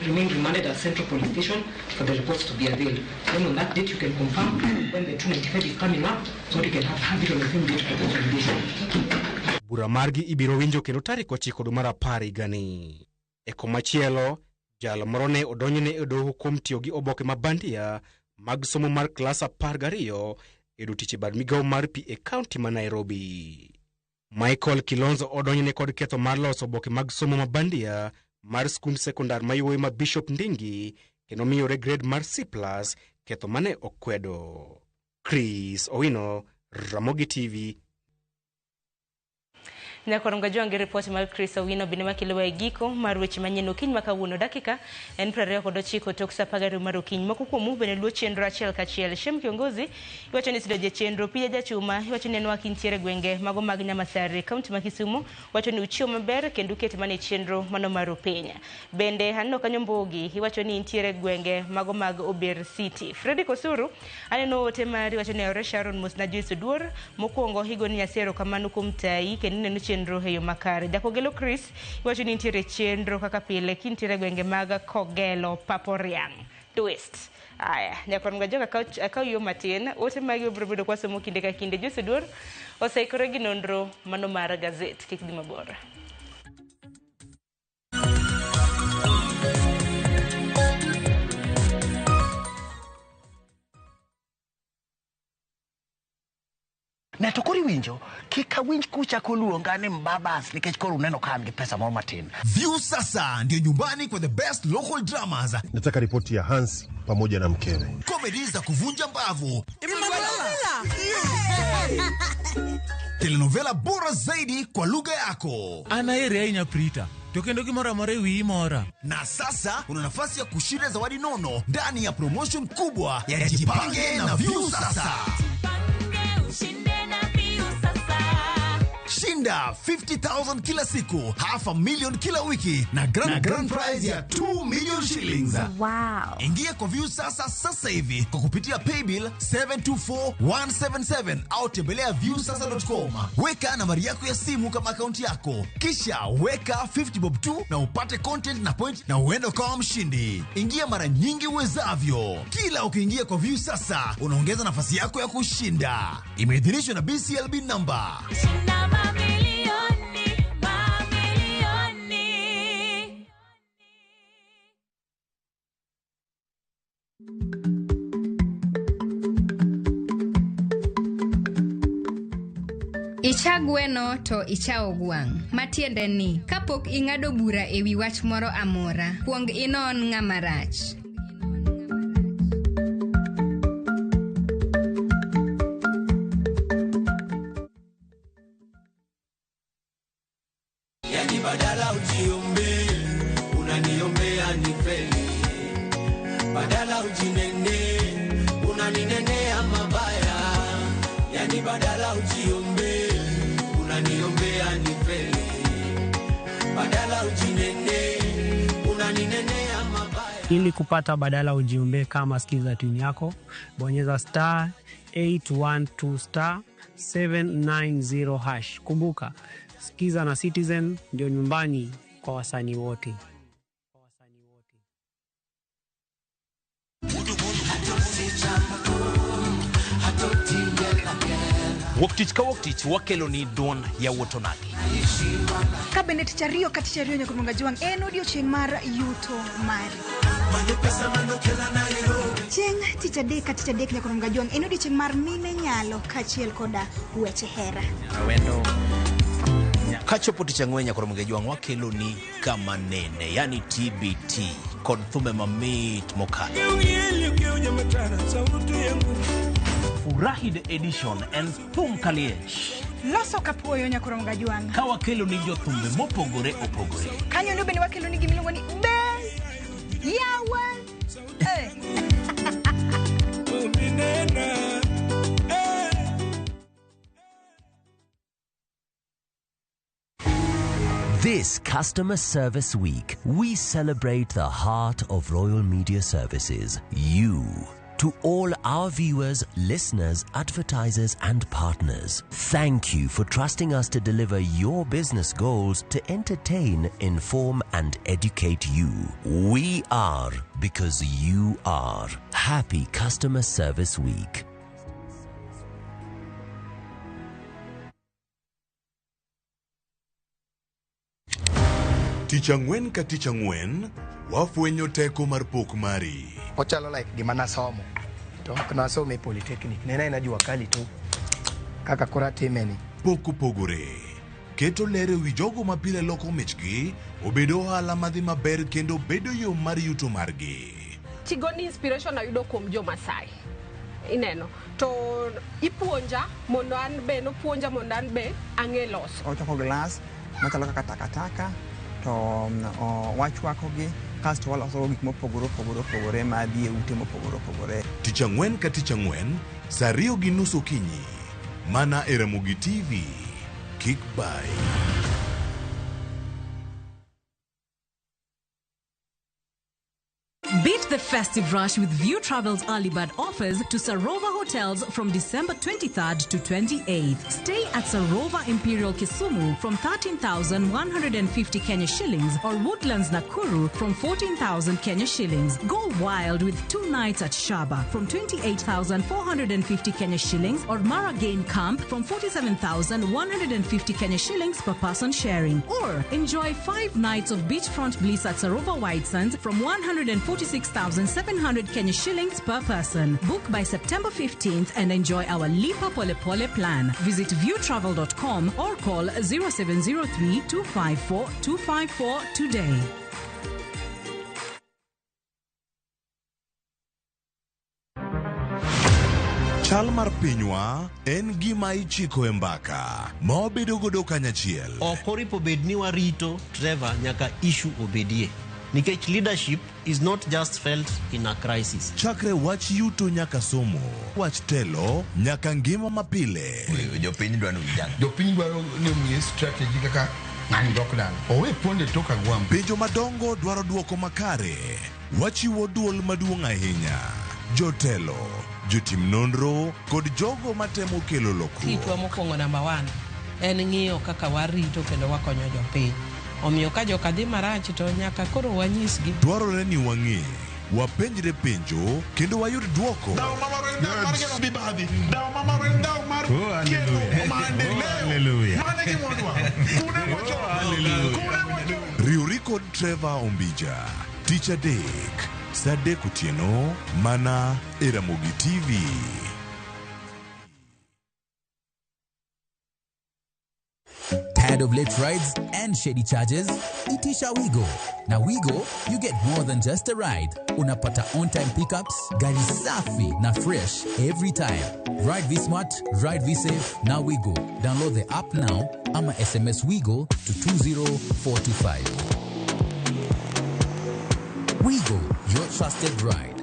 [SPEAKER 7] remain remanded at Central Police Station for the reports to be availed. Then on that date, you can confirm when the 295 is coming up, so you can have it on the same date for consolidation.
[SPEAKER 3] Bura margi ibiro winjo kendo tarik 9 dwe mar 10 higani. E komachielo, jal moro ne odonjne e doho kuom tiyo gi oboke ma bandia mag somo mar klas 12 e yudo tich e bad migawo mar pi e kaunti ma Nairobi. Michael Kilonzo odonjne kod ketho mar loso oboke mag somo ma bandia mar skund sekondar mayuoyi ma Bishop Ndingi kendo miyore grade mar C+, ketho mane okwedo. Chris Owino, Ramogi TV.
[SPEAKER 2] Nyakoronga jwangi ripot mar Chris Owino bende makelowa e giko mar weche manyien okinyi ma kawuono dakika en 29 tok saa 12 mar okinyi. Moko kuomu bende luwo chenro achiel kachiel. Shem Kiongozi iwacho ni sidoje chenro, Pija Jachuma iwacho ni en wak intiere gwenge mago mag Nyamasare, kaunti ma Kisumu, wacho ni uchiew maber kendo uket mana e chenro mano mar openya. Bende aneno kanyo Mbogi iwacho ni intiere gwenge mago mag Ober City. Fredrick Osuru aneno ote mari wacho ni ore Sharon Mosna Joyce Oduor mokwongo higoni Nyasaye erokamano kuom tayi kendo ineno chenro e yo makare. Jakogelo Chris iwacho ni nitiere chenro kaka pile kintiere gwenge mag Kogelo Paporiang Twist. Aya, nyakwar Mgajoka akaw yo matin, ote magi obiro bedo kwasomo kinde ka kinde. Joyce Oduor oseikore gi nonro mano mar gazet, kik dhi mabor.
[SPEAKER 8] Ne to koro iwinjo, kik awinj kuchako luonga ni mbabas nikech koro uneno ka an gi pesa moro matin.
[SPEAKER 9] Viusasa ndio nyumbani kwa the best local dramas.
[SPEAKER 10] Nataka ripoti ya Hans pamoja na mkewe.
[SPEAKER 9] Comedy za kuvunja mbavu, telenovela bora zaidi kwa lugha yako.
[SPEAKER 11] An aheri ahinya Prita, to kendo gimoro amora e wiyi mora.
[SPEAKER 9] Na sasa una nafasi ya kushinda zawadi nono ndani ya promotion kubwa ya Jipange na Viusasa. Shinda 50,000 kila siku, half a million kila wiki na grand prize ya 2 million shillings.
[SPEAKER 14] Wow.
[SPEAKER 9] Ingia kwa Viusasa sasa hivi kwa kupitia paybill 724177 au tembelea viusasa.com. Weka nambari yako ya simu kama akaunti yako, kisha weka 50 bob tu na upate content na point na uende ukawa mshindi. Ingia mara nyingi uwezavyo. Kila ukiingia kwa Viusasa unaongeza nafasi yako ya kushinda. Imeidhinishwa na BCLB number.
[SPEAKER 4] Icha gweno to ichawo gwang'. Matiende ni, kapok ing'ado bura e wi wach moro amora, kuong inon ng'ama rach.
[SPEAKER 12] Yani badala ujiombe, unaniombea nifeli. Badala ujinene, unaninenea mabaya. Yani badala ujiombe, unaniombea nifeli. Badala ujinene, unaninenea mabaya.
[SPEAKER 13] Ili kupata badala ujiombe kama skiza tune yako, bonyeza star 812 star 790 hash. Kumbuka, Skiza na Citizen ndio nyumbani kwa wasanii wote.
[SPEAKER 27] Wuok tich ka wuok tich wakelo ni duond yawuot onagi.
[SPEAKER 28] Ka bende tich ariyo ka tich ariyo nyaka Ruonga Jwang' en odiochieng' mar yuto mari. Chieng' tich adek ka tich adek nyaka Ruonga Jwang' en odiochieng' mar mine nyalo kaachiel koda weche hera.
[SPEAKER 27] Kachopo tich ang'wen nyaka Ruonga Jwang' wakelo ni kama nene, yani TBT kod thumbe mamit mokalo. Furahi the edition en thum kaliech.
[SPEAKER 28] Loso kapuoyo nyaka Ruonga Jwang'.
[SPEAKER 27] Ka wakelo ni jothumbe mopogore opogore.
[SPEAKER 28] Kanyo no bende wakelo ni gimiluongo ni be yawa.
[SPEAKER 29] This Customer Service Week, we celebrate the heart of Royal Media Services, you. To all our viewers, listeners, advertisers, and partners, thank you for trusting us to deliver your business goals to entertain, inform, and educate you. We are because you are. Happy Customer Service Week.
[SPEAKER 30] Tich ang'wen ka tich ang'wen, wafwenyo teko mar pok mari.
[SPEAKER 31] Ochalo like gima nasomo to ok nasomo e polytechnic ne en jua kali to kaka koro atime ni.
[SPEAKER 30] Pok opogore. Keto ler e wi jogo ma pile loko michgi obedo ohala madhi maber kendo bedo yo mar yuto margi.
[SPEAKER 32] Tigoni inspiration ayudo kuom jo Masai. Ineno to ipuonja mondo an be nopuonja mondo an be ang'e loso.
[SPEAKER 33] Ochoko glass machalo kaka takataka to wachwakogi kasto waloso gik mopogore opogore opogore madhi e ute mopogore opogore.
[SPEAKER 30] Tich ang'wen ka tich ang'wen, saa 2:30 okinyi, mana e Ramogi TV. Kik bai.
[SPEAKER 34] Beat the festive rush with View Travel's early bird offers to Sarova Hotels from December 23rd to 28th. Stay at Sarova Imperial Kisumu from 13,150 Kenya shillings or Woodlands Nakuru from 14,000 Kenya shillings. Go wild with 2 nights at Shaba from 28,450 Kenya shillings or Mara Game Camp from 47,150 Kenya shillings per person sharing. Or enjoy 5 nights of beachfront bliss at Sarova White Sands from 146,000 6,700 Kenya shillings per person. Book by September 15th and enjoy our Lipa Pole Pole plan. Visit viewtravel.com or call 0703 254 254 today.
[SPEAKER 30] Chal mar pinywa en gima ichiko e mbaka ma wabedo godo kanyachiel.
[SPEAKER 1] Ok oripo bed ni warito Trevor nyaka issue obedie. Nikech leadership is not just felt in a crisis.
[SPEAKER 30] Chakre wach yuto nyaka somo, wach telo nyaka ngima mapile.
[SPEAKER 5] Jopiny dwaro ni ujang. Jopiny dwaro ni omiye strategy kaka ng'ani dok dala. Owe ponde tok agwambo.
[SPEAKER 30] Penjo madongo dwaro duoko makare. Wachiwo duol maduong' ahinya. Jotelo, jotim nonro kod jogo matemo kelo lokruok.
[SPEAKER 15] Tijwa mokwongo namba 1 en ng'iyo kaka warito kendo wakonyo jopiny. Omiyo ka joka dhi marach to nyaka koro wanyisgi.
[SPEAKER 30] Dwarore ni wang'e, wapenjre penjo kendo wayud duoko. Riwri kod Trevor Ombija tich adek saa 3 otieno mana e Ramogi TV.
[SPEAKER 16] Tired of late rides and shady charges? Itisha Wigo. Now Wigo, you get more than just a ride. Unapata on-time pickups, gari safi na fresh every time. Ride V-Smart, ride V-Safe, now Wigo. Download the app now ama SMS Wigo to 20425. Wigo, your trusted ride.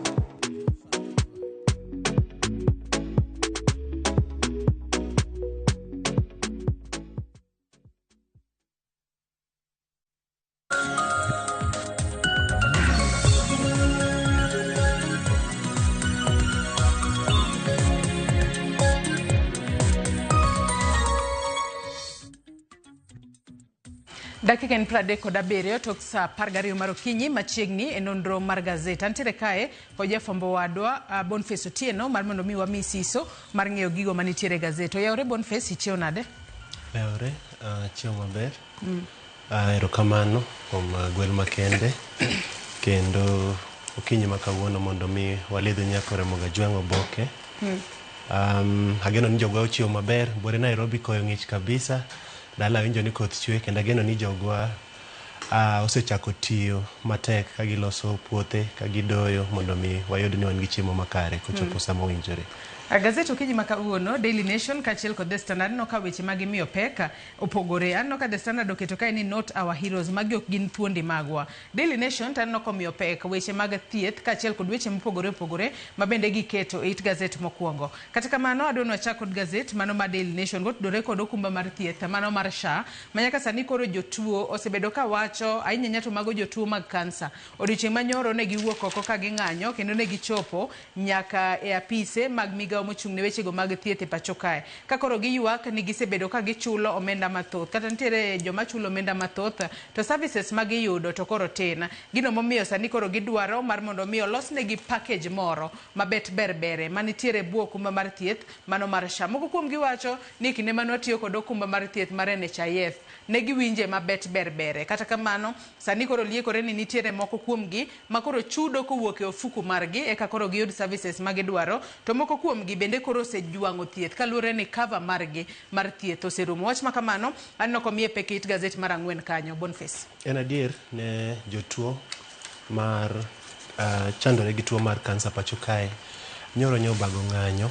[SPEAKER 17] Dakika en 37 tok saa 12 mar okinyi machiegni e nonro mar gazet. Antiere kae kod jafwambo wadwa Boniface Otieno mar mondo mi wami siso mar ng'eyo gigo manitiere e gazet. Oyawore Boniface, ichiew nade?
[SPEAKER 18] Oyawore, achiew maber. Erokamano kuom gwel makende kendo okinyi ma kawuono mondo mi walidh nyaka Ramogi Ajwang' oboke. Ageno ni jogwa ochiew maber. Buore Nairobi koyo ng'ich kabisa. Dala winjo ni koth chwe kendo ageno ni jogwa osechako tiyo matek ka giloso puothe ka gidoyo mondo mi wayud ni wan gi chiemo makare kochopo sama owinjore.
[SPEAKER 17] Gazet okinyi ma kawuono Daily Nation kaachiel kod The Standard aneno ka weche ma gimiyo pek opogore. Aneno ka The Standard oketo kae ni not our heroes, magi ok gin thuondi magwa. Daily Nation to aneno komiyo pek weche mag thieth kaachiel kod weche mopogore opogore ma bende giketo e it gazet mokwongo. Kata kamano adwa ni wachak kod gazet mano ma Daily Nation gotudore kod okumba mar thieth mano mar SHA ma nyaka sani koro jotuo osebedo ka wacho ahinya to mago jotuo mag kansa. Odiochieng' manyoro ne giwuok oko ka ging'anyo kendo ne gichopo nyaka e apise mag migawo mochung' ne wechego mag thieth e pacho kae. Ka koro giywak ni gisebedo ka gichulo omenda mathoth, kata nitiere joma chulo omenda mathoth to services ma giyudo to koro tin. Gino momiyo sani koro gidwaro mar mondo mi olosnegi package moro mabet berbere manitiere e bwo okumba mar thieth mano mar SHA. Moko kuom giwacho ni kinde mane watiyo kod okumba mar thieth mar NHIF ne giwinje mabet berbere. Kata kamano sani koro liekore ni nitiere moko kuomgi ma koro chudo kowuok e ofuku margi eka koro giyud services ma gidwaro, to moko kuomgi bende koro osejwang'o thieth kaluwore ni cover margi mar thieth oserumo. Wach ma kamano aneno komiye pek e it gazet mar 4 kanyo. Boniface.
[SPEAKER 18] En adier ne jotuo mar chandore gi tuo mar kansa pacho kae nyoro nyobago ng'anyo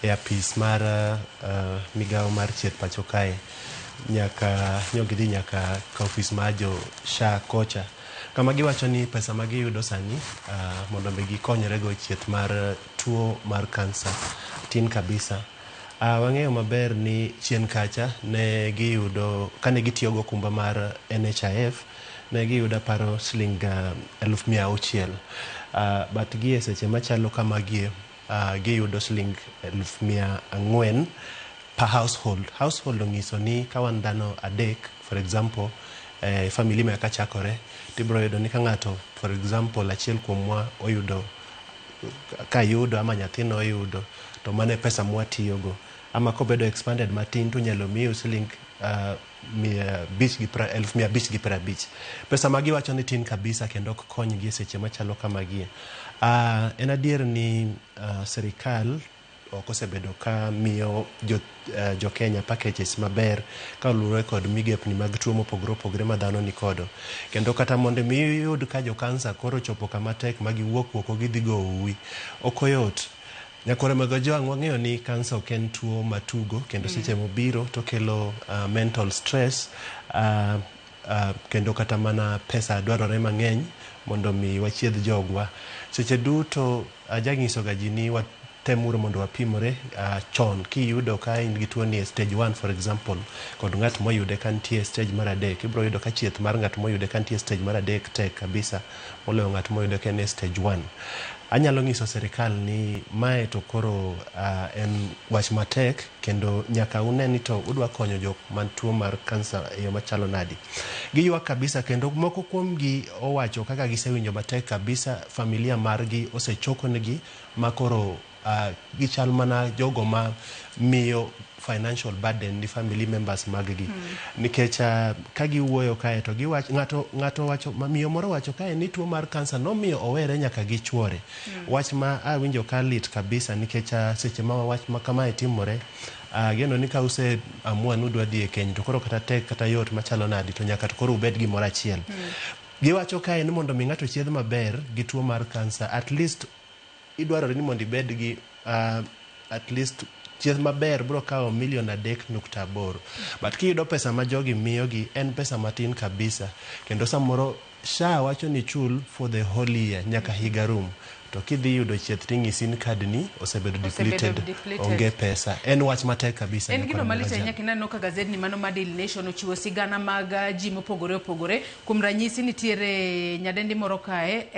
[SPEAKER 18] e apis mar migawo mar thieth pacho kae nyaka nyo gidhi nyaka ka ofis mar jo SHA kocha kama giwacho ni pesa ma giyudo sani mondo mi gikonyre go e thieth mar tuo mar kansa tin kabisa. Wang'eyo maber ni chien kacha ne giyudo kane gitiyo go okumba mar NHIF ne giyudo aparo siling 600,000 but gi e seche machalo kamagie giyudo siling 400,000 per household. Household onyiso ni ka wan dhano 3 for example family ma kachakore tibiro yudo ni ka ng'ato for example achiel kuomwa oyudo kayudo ama nyathino oyudo to mano e pesa mwatiyogo ama kobedo expanded matin to inyalo miyo siling 550,000. Pesa ma giwacho ni tin kabisa kendo ok konygi e seche machalo kamagie. En adier ni sirikal ok osebedo ka miyo jo Kenya packages maber kaluwore kod migepni mag tuo mopogore opogore ma dhano nikodo. Kendo kata mondo mi iyud ka jo kansa koro ochopo kama tek ma giwuok oko gidhi go uwi, ok oyot. Nyakwar Magajwang' wang'eyo ni kansa ok en tuo matugo kendo seche mobiro to kelo mental stress kendo kata mana pesa dwarore mang'eny mondo mi wachiedh jogwa. Seche duto ajanyiso ga ji ni watemuru mondo wapimore chon kiyudo ka in gi tuo ni e stage 1 for example kod ng'at moyude ka nitie e stage mar 3 ibiro yudo ka chieth mar ng'at moyude ka nitie e stage mar 3 tek kabisa moloyo ng'at moyude ka en e stage 1. Anyalo nyiso sirikal ni mae to koro en wach matek kendo nyaka une ni to udwa konyo jok man tuo mar kansa e yo machalo nadi. Giywak kabisa kendo moko kuom gi owacho kaka gisewinjo matek kabisa, familia margi osechokonegi ma koro gichal mana jogo ma miyo financial burden ni family members mag gi. Nikech ka giwuoyo kae to giwacho ng'ato wacho miyo moro wacho kae ni tuo mar kansa nomiyo owere nyaka gi chuore. Wach ma awinjo ka lit kabisa nikech seche ma wach ma kamae timore ageno ni ka use amua ni udwa dhi e keny to koro kata tek kata yot machalo nadi to nyaka to koro ubed gimoro achiel. Giwacho kae ni mondo mi ng'ato chiedh maber gi tuo mar kansa at least idwarore ni mondo ibed gi at least chieth maber biro kawo milion 3.8. But kiyudo pesa ma jogi miyogi en pesa matin kabisa kendo samoro SHA wacho ni chul for the whole year nyaka higa rum. To kidhi yudo chieth ting'isi ni kad ni osebedo depleted, onge pesa. En wach matek kabisa.
[SPEAKER 17] En gino malich ahinya kineno ka gazet ni mano mar Daily Nation ochiwo sigana mag ji mopogore opogore. Kuom ranyisi nitiere nyadendi moro kae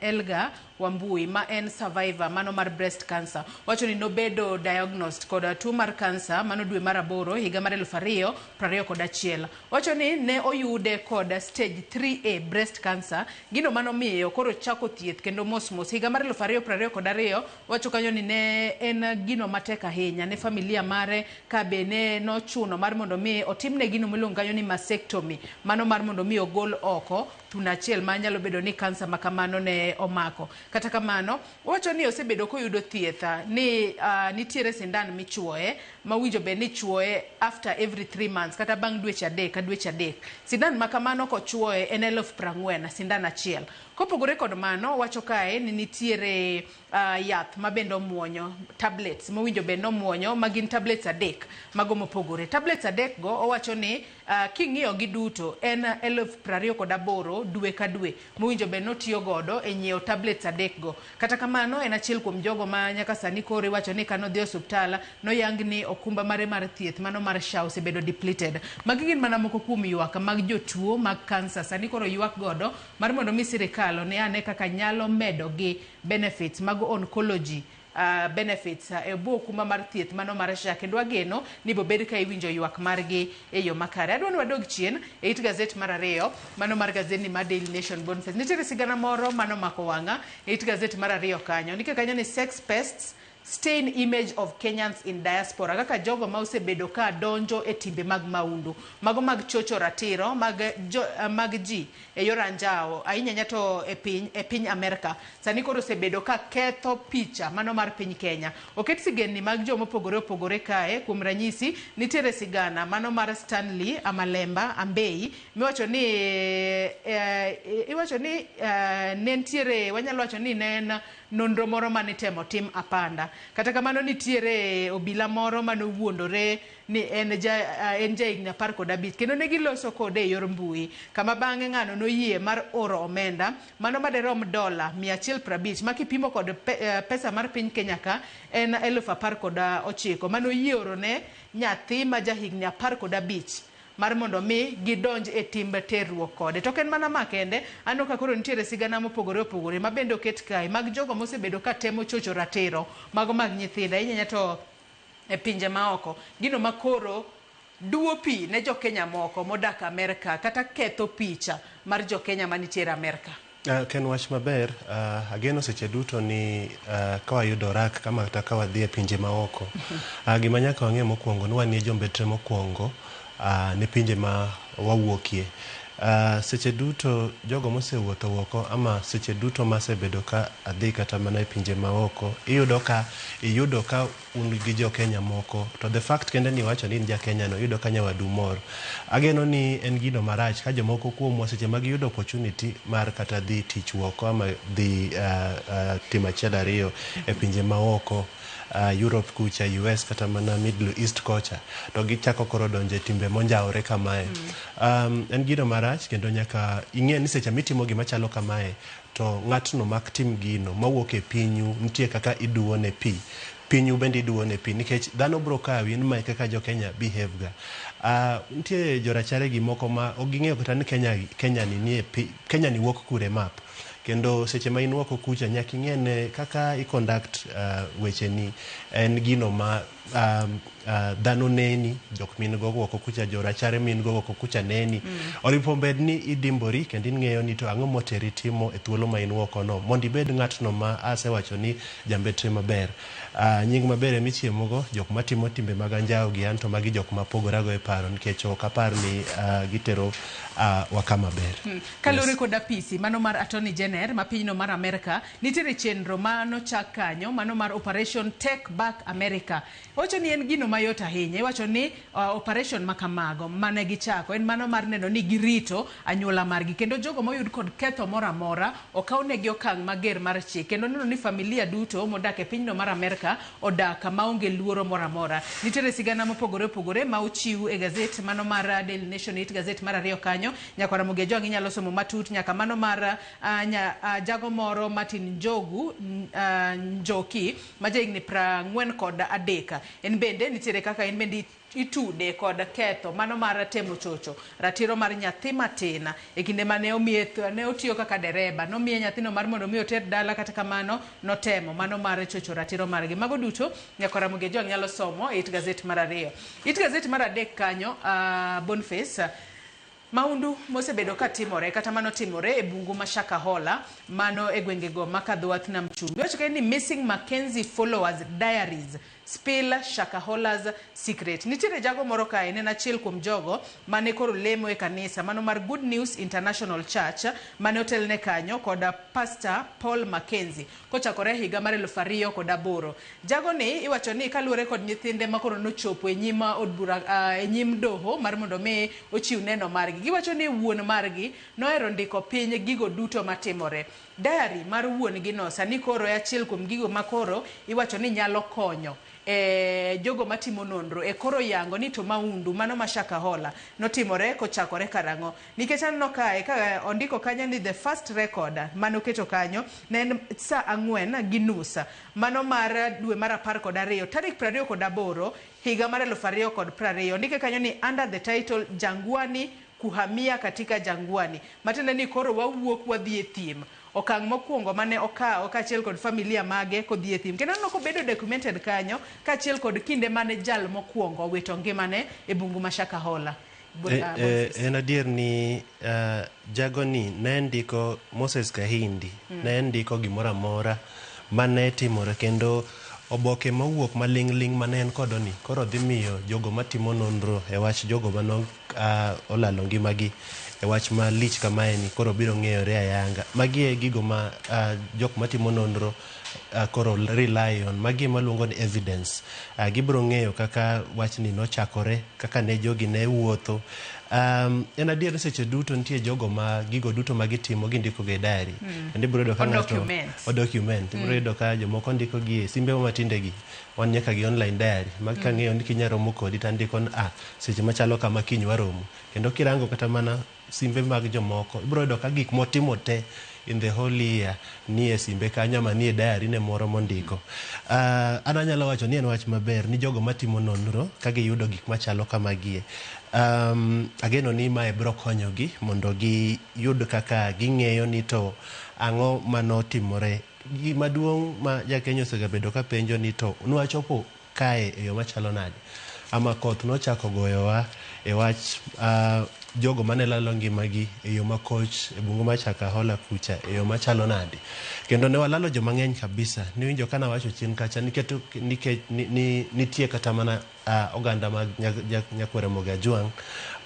[SPEAKER 17] Elga Wambui ma en survivor mano mar breast cancer. Wacho ni nobedo diagnosed kod tuo mar cancer mano dwe mar 8 higa mar 2021. Wacho ni ne oyude kod stage 3A breast cancer, gino mano miyo koro chako thieth kendo mos mos higa mar 2022. Wacho kanyo ni ne en gino matek ahinya ne familia mare ka be ne nochuno mar mondo mi otimne gino miluongo kanyo ni mastectomy, mano mar mondo mi ogol oko thuno achiel ma nyalo bedo ni kansa ma kamano ne omako. Kata kamano wacho ni osebedo koyudo thieth ni nitiere sindan michuoye ma winjo bed ni chuoye after every 3 months kata bang' dweche 3 ka dweche 3. Sindan ma kamano kochuoye en 40,000 sindan achiel. Kopogore kod mano wacho kae ni nitiere yath ma bende omuonyo, tablets mowinjo bed nomuonyo ma gin tablets 3 mago mopogore. Tablets 3 go owacho ni king'iyo gi duto en 28,000 dwe ka dwe mowinjo bed notiyo godo e nyiewo tablets 3 go. Kata kamano en achiel kuom jogo ma nyaka sani koro iwacho ni kano dhi osuptal noyang ni okumba mare mar thieth mano mar SHA osebedo depleted. Magi gin mana moko kuom ywak mag jotuo mag kansa sani koro ywak godo mar mondo mi sirikal one ane kaka nyalo medo gi benefits mag oncology benefits e bwo okumba mar thieth mano mar SHA, kendo ageno ni bobed ka iwinjo ywak margi e yo makare. Adwa ni wadog chien e it gazet mar 2 mano mar gazet ni mar Daily Nation Boniface. Nitiere sigana moro mano mako wang'a e it gazet mar 2 kanyo. Ndike kanyo ni sex pests stain image of Kenyans in diaspora, kaka jogo ma osebedo ka donjo e timbe mag maundu, mago mag chocho ratiro mag ji e yor anjawo ahinya to e piny Amerka. Sani koro osebedo ka ketho picha mano mar piny Kenya. Oket sigendni mag joma opogore opogore kae. Kuom ranyisi nitiere sigana mano mar Stanley Amalemba Ambei miwacho ni iwacho ni ne nitiere, wanyalo wacho ni ne en nonro moro mane itemo tim apanda. Kata kamano nitiere obila moro manowuondore ni en ja higni 15 kendo ne giloso kode e yor mbui, kama bang'e ng'ano noyie mar oro omenda mano maderom $150 ma kipimo kod pesa mar piny Kenya ka en 19,000 manoyie oro ne nyathi ma ja higni 15 mar mondo mi gidonj e timbe terruok kode. To ok en mana ma kende, aneno ka koro nitiere sigana mopogore opogore ma bende oket kae mag jogo mosebedo ka temo chocho ratiro mago mag nyithindo ahinya to e pinje maoko, gino makoro duo pi ne jo Kenya moko modak Amerka kata ketho picha mar jo Kenya manitiere Amerka.
[SPEAKER 18] Ken wach maber, ageno seche duto ni ka wayudo rak kama kata ka wadhi e pinje maoko. Gima nyaka wang'e mokwongo ni wanie jombetre mokwongo ne pinje ma wawuokie. Seche duto jogo mosewuotho oko ama seche duto masebedo ka adhi kata mana e pinje maoko, iyudo ka un gi jo Kenya moko, to the fact kende ni iwacho ni in ja Kenya no, iyudo ka nyawadu mor. Ageno ni en gino marach ka jomoko kuomwa seche ma giyudo opportunity mar kata dhi tich oko ama dhi timo achiel ariyo e pinje maoko, Europe kucha, US kata mana Middle East kocha, to gichako koro donjo e timbe monjawore kamae. En gino marach kendo nyaka ing'e ni seche mitimo gima chalo kamae to ng'atno mak tim gino mawuok e pinyu nitie kaka iduone pi. Pinyu bende iduone pi nikech dhano bro kawi ni mae kaka jo Kenya behave ga. Nitie jorachare gi moko ma ok ging'eyo kata ni Kenya ni nie pi, Kenya ni wuok kure map. Kendo seche ma in oko kucha nyaka ing'e ne kaka i conduct wecheni en gino ma dhano neni, jok min go oko kucha, jorachare min go oko kucha neni. Oripo bed ni idimbori kendo ing'eyo ni to ang'o moteri timo e thuolo ma in oko no mondo ibed ng'atno ma asewacho ni jambetre maber. Nying maber emichiemogo, jok matimo timbe mag anjawo gi an to magi jok mapogorago e paro nikech ok apar ni gitero wa kama ber.
[SPEAKER 17] Kaluwore kod apisi mano mar Attorney General ma pinyno mar Amerka, nitiere chenro mano chak kanyo mano mar Operation Take Back America. Owacho ni en gino mayot ahinya. Iwacho ni operation makamago mane gichako en mano mar neno ni girito anyuola margi kendo jogo moyud kod ketho moro amora okawnegi okang' mager mar chik kendo neno ni familia duto modak e pinyno mar Amerka odak maonge luoro moro amora. Nitiere sigana mopogore opogore ma ochiw e gazet mano mar Daily Nation, it gazet mar ariyo kanyo. Nyaka Ramogi Ajwang' inyalo somo matut nyaka mano mar jago moro Martin Njogu Njoki ma jahigni 43. En bende nitiere kaka en bende itude kod ketho mano mar temo chocho ratiro mar nyathi matin e kinde mane omiye ne otiyo kaka dereba, nomiye nyathino mar mondo mi oter dala, kata kamano notemo mano mar chocho ratiro margi. Mago duto nyaka Ramogi Ajwang' nyalo somo e it gazet mar ariyo. It gazet mar adek kanyo, Boniface, maundu mosebedo katimore kata mano timore e bungu ma Shakahola mano e gwengego ma Kadhowath Nam Chumbi. Wacho ni missing Mackenzie followers diaries spill Shakahola's secret. Nitiere jago moro kae, ne en achiel kuom jogo mane koro lemo e kanisa mano mar Good News International Church mane otelne kanyo kod Pastor Paul Mackenzie kochakore higa mar 2008. Jago ni iwacho ni kaluwore kod nyithinde makoro nochopo e nyim od bura, e nyim doho mar mondo mi ochiw neno margi. Giwacho ni wuon margi nohero ndiko piny gigo duto matimore. Diary mar wuon gi no sani koro e achiel kuom gigo makoro iwacho ni nyalo konyo jogo matimo nonro e koro yango ni to maundu mano ma Shakahola notimore kochakore karang'o. Nikech aneno kae ka ondiko kanyo ni the first record manoketo kanyo ne en saa 4:30 mano mar dwe mar 12 tarik 28 higa mar 2020. Ondike kanyo ni under the title Jangwani kuhamia katika jangwani, matiende ni koro wawuok wadhi e thim. Okang' mokwongo mane okawo kaachiel kod familia mage kodhi e thim. Kendo aneno kobedo documented kanyo kaachiel kod kinde mane jal mokwongo owito ngimane e bungu ma Shakahola.
[SPEAKER 18] En adier ni jagoni ne ndiko Moses Kahindi, ne ndiko gimoro amora mane timore kendo oboke mawuok maling' ling' mane en kodoni koro dhi miyo jogo matimo nonro e wach jogo mano olalo ngimagi e wach malich kamaeni koro biro ng'eyore ayanga. Magi e gigo ma jok matimo nonro koro rely on. Magi ema luongo ni evidence. Gibiro ng'eyo kaka wachni nochakore, kaka ne jogi ne wuotho. En adier ni seche duto nitie jogo ma gigo duto ma gitimo gindiko ga e diary. Kendo ibiro yudo ka ng'ato
[SPEAKER 17] O document.
[SPEAKER 18] o document. Ibiro yudo ka jomoko ndiko gi e simbe matinde gi wan nyaka gi online diary ma kang'eyo ni kinya romo kodi tandiko ni seche machalo kama kiny waromo. Kendo kirango kata mana simbe mag jomoko ibiro yudo ka gik motimo te in the whole year nie simbe kanyo ama nie diary ne moro mondiko. An anyalo wacho ni en wach maber ni jogo matimo nonro ka giyudo gik machalo kamagie. Ageno ni mae biro konyogi mondo giyud kaka ging'eyo ni to ang'o manotimore. Gima duong' ma jakenya osegabedo ka penjo ni to nwachopo kae e yo machalo nade? Ama koth nochako goyowa e wach jogo mane lalo ngimagi e yo makoch e bungu mar Shakahola kucha e yo machalo nade. Kendo ne walalo joma ng'eny kabisa. Niwinjo ka nawacho chien kacha nikech nitie kata mana oganda mag Nyakwar Ramogi Ajwang'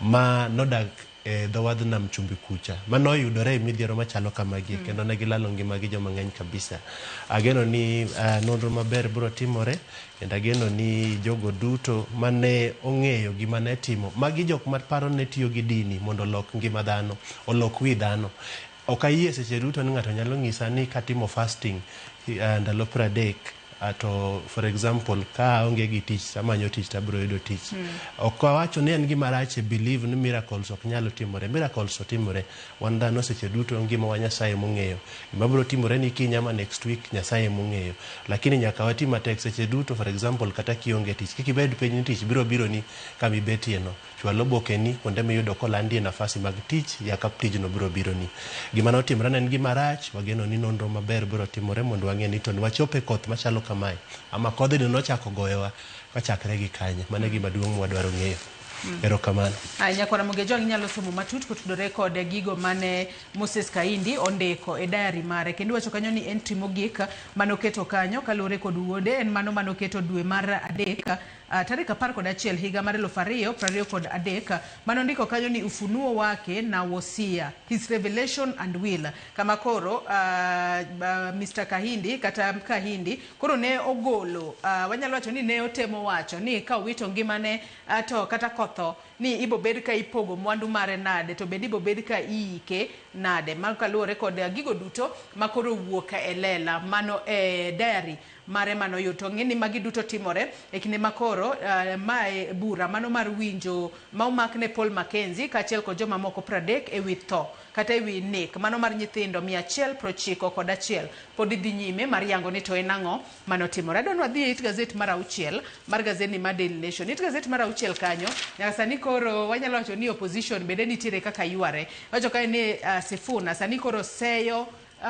[SPEAKER 18] ma nodak e dho wadh nam chumbi kucha manoyudore e midhiero machalo kamagi kendo ne gilalo ngimagi joma ng'eny kabisa. Ageno ni nonro maber biro timore kendo ageno ni jogo duto mane ong'eyo gima ne timo magi jok maparo ne tiyo gi dini mondo olok ngima dhano, olok wi dhano. Ok ayie seche duto ni ng'ato nyalo nyisa ni katimo fasting ndalo 30 to for example ka aonge gi tich tamanyo tich tabiro yudo tich. Ok awacho ni en gima rach e believe ni miracles ok nyal timore. Miracles otimore. Wan dhano seche duto ngima wa Nyasaye mong'eyo. Gima biro timore ni kiny ama next week Nyasaye mong'eyo. Lakini nyaka wati matek seche duto for example kata kionge tich. Kik ibed piny ni tich biro biro ni kama ibetie no. Chwal obokeni kuonde miyudo kolandie nafasi mag tich yaka tijno biro biro ni. Gima notimore ne en gima rach, wageno ni nonro maber biro timore mondo wang'e ni to wachope koth machalo kamae. Ama kodhni nochako goyowa kochakre gi kanye. Mano e gima duong' mwadwaro ng'eyo. Erokamano.
[SPEAKER 17] Nyakwar Ramogi Ajwang' inyalo somo matut kotudore kod gigo mane Moses Kahindi ondiko e diary mare kendo iwacho kanyo ni entry mogik manoketo kanyo kaluwore kod wuode en mano manoketo dwe mar 3 tarik 11 higa mar 2023 manondiko kanyo ni ufunuo wake na wosia, his revelation and will, kama koro Mr. Kahindi kata Kahindi koro ne ogolo wanyalo wacho ni ne otemo wacho ni ka owito ngimane to kata kotho ni ibo bed ka ipogo mwandu mare nade to bende ibo bed ka iike nade. Mago kaluwore kod gigo duto makoro wuok e lela mano e diary mare manoyud. To ng'e ni magi duto timore e kinde makoro mae bura mano mar winjo ma omak ne Paul Mackenzie kaachiel kod joma moko 30 ewi tho kata ewi nek mano mar nyithindo 191 pod dhi nyime mar yango ni to en ang'o manotimore. Adwa ni wadhi e it gazet mar 6 mar gazeti mar Daily Nation. It gazet mar 6 kanyo nyaka sani koro wanyalo wacho ni opposition bende nitiere kaka yware. Wacho kae ni Sifuna sani koro seyo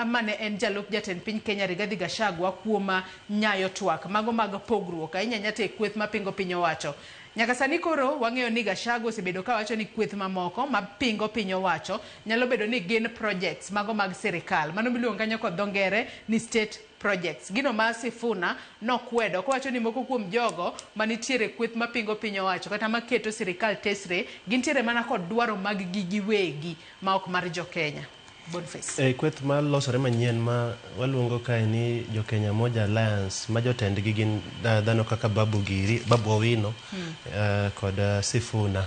[SPEAKER 17] mane en jalup jatend piny Kenya Rigathi Gachagua kuom nyayo twak mago mag pogruok ahinya ahinya to e kweth mapingo piny owacho. Nyaka sani koro wang'eyo ni Gachagua osebedo kawacho ni kweth mamoko mapingo piny owacho nyalo bedo ni gin projects mago mag sirikal mano miluongo kanyo kod dho ngere ni state projects. Gino ma Sifuna nokwedo kowacho ni moko kuom jogo manitiere kweth mapingo piny owacho kata maketo sirikal tesre gintiere mana kod dwaro mag gi giwegi ma ok mar jo Kenya. Boniface.
[SPEAKER 18] E kweth ma losore manyien ma waluongo kae ni jo Kenya Moja Alliance ma jotendgi gin dhano kaka Babu Giri, Babu Owino kod Sifuna.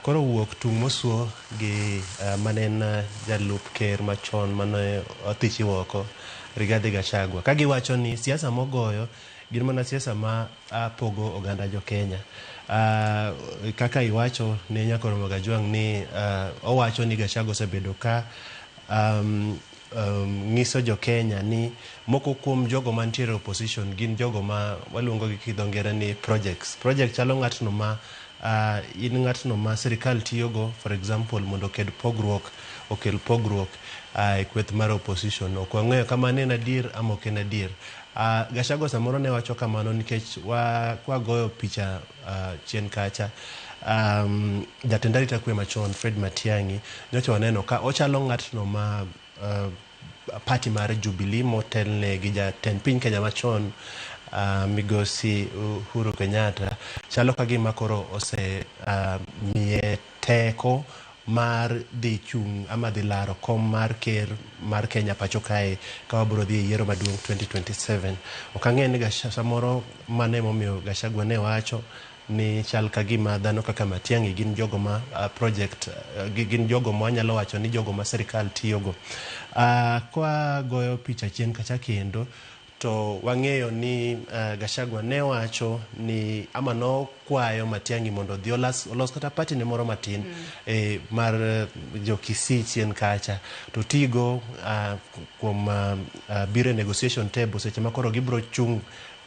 [SPEAKER 18] Koro wuok tung' mosuo gi mane en jalup ker machon mane othichi oko Rigathi Gachagua. Ka giwacho ni siasa mogoyo gin mana siasa ma pogo oganda jo Kenya. Kaka iwacho ne Nyakwar Ramogi Ajwang' ni owacho ni Gachagua osebedo ka nyiso jo Kenya ni moko kuom jogo mantiere opposition gin jogo ma waluongo gi dho ngere ni projects. Project chalo ng'atno ma in ng'atno ma sirikal tiyogo for example mondo oked pogruok, okel pogruok e kweth mar opposition. Ok wang'eyo ka mano en adier ama ok en adier. Gachagua samoro ne wacho kamano nikech kwagoyo picha chien kacha jatend arita kwe machon Fred Matiang'i nyocha waneno ka ochalo ng'atno ma party mar Jubilee motelne gi jatend piny Kenya machon migosi Uhuru Kenyatta chalo ka gima koro ose miye teko mar dhi chung' ama dhi laro kom mar ker mar Kenya pacho kae ka wabiro dhi e yiero maduong' 2027. Ok ang'e ni samoro mano emomiyo Gachagua ne wacho ni chal ka gima dhano kaka Matiang'i gin jogo ma project gin jogo ma wanyalo wacho ni jogo ma sirikal tiyogo. Kwa goyo picha chien kacha kendo to wang'eyo ni Gachagua ne wacho ni ama nokwayo Matiang'i mondo odhi olos kata party ne moro matin mar jo Kisii chien kacha to tigo kuom biro e negotiation table seche ma koro gibiro chung'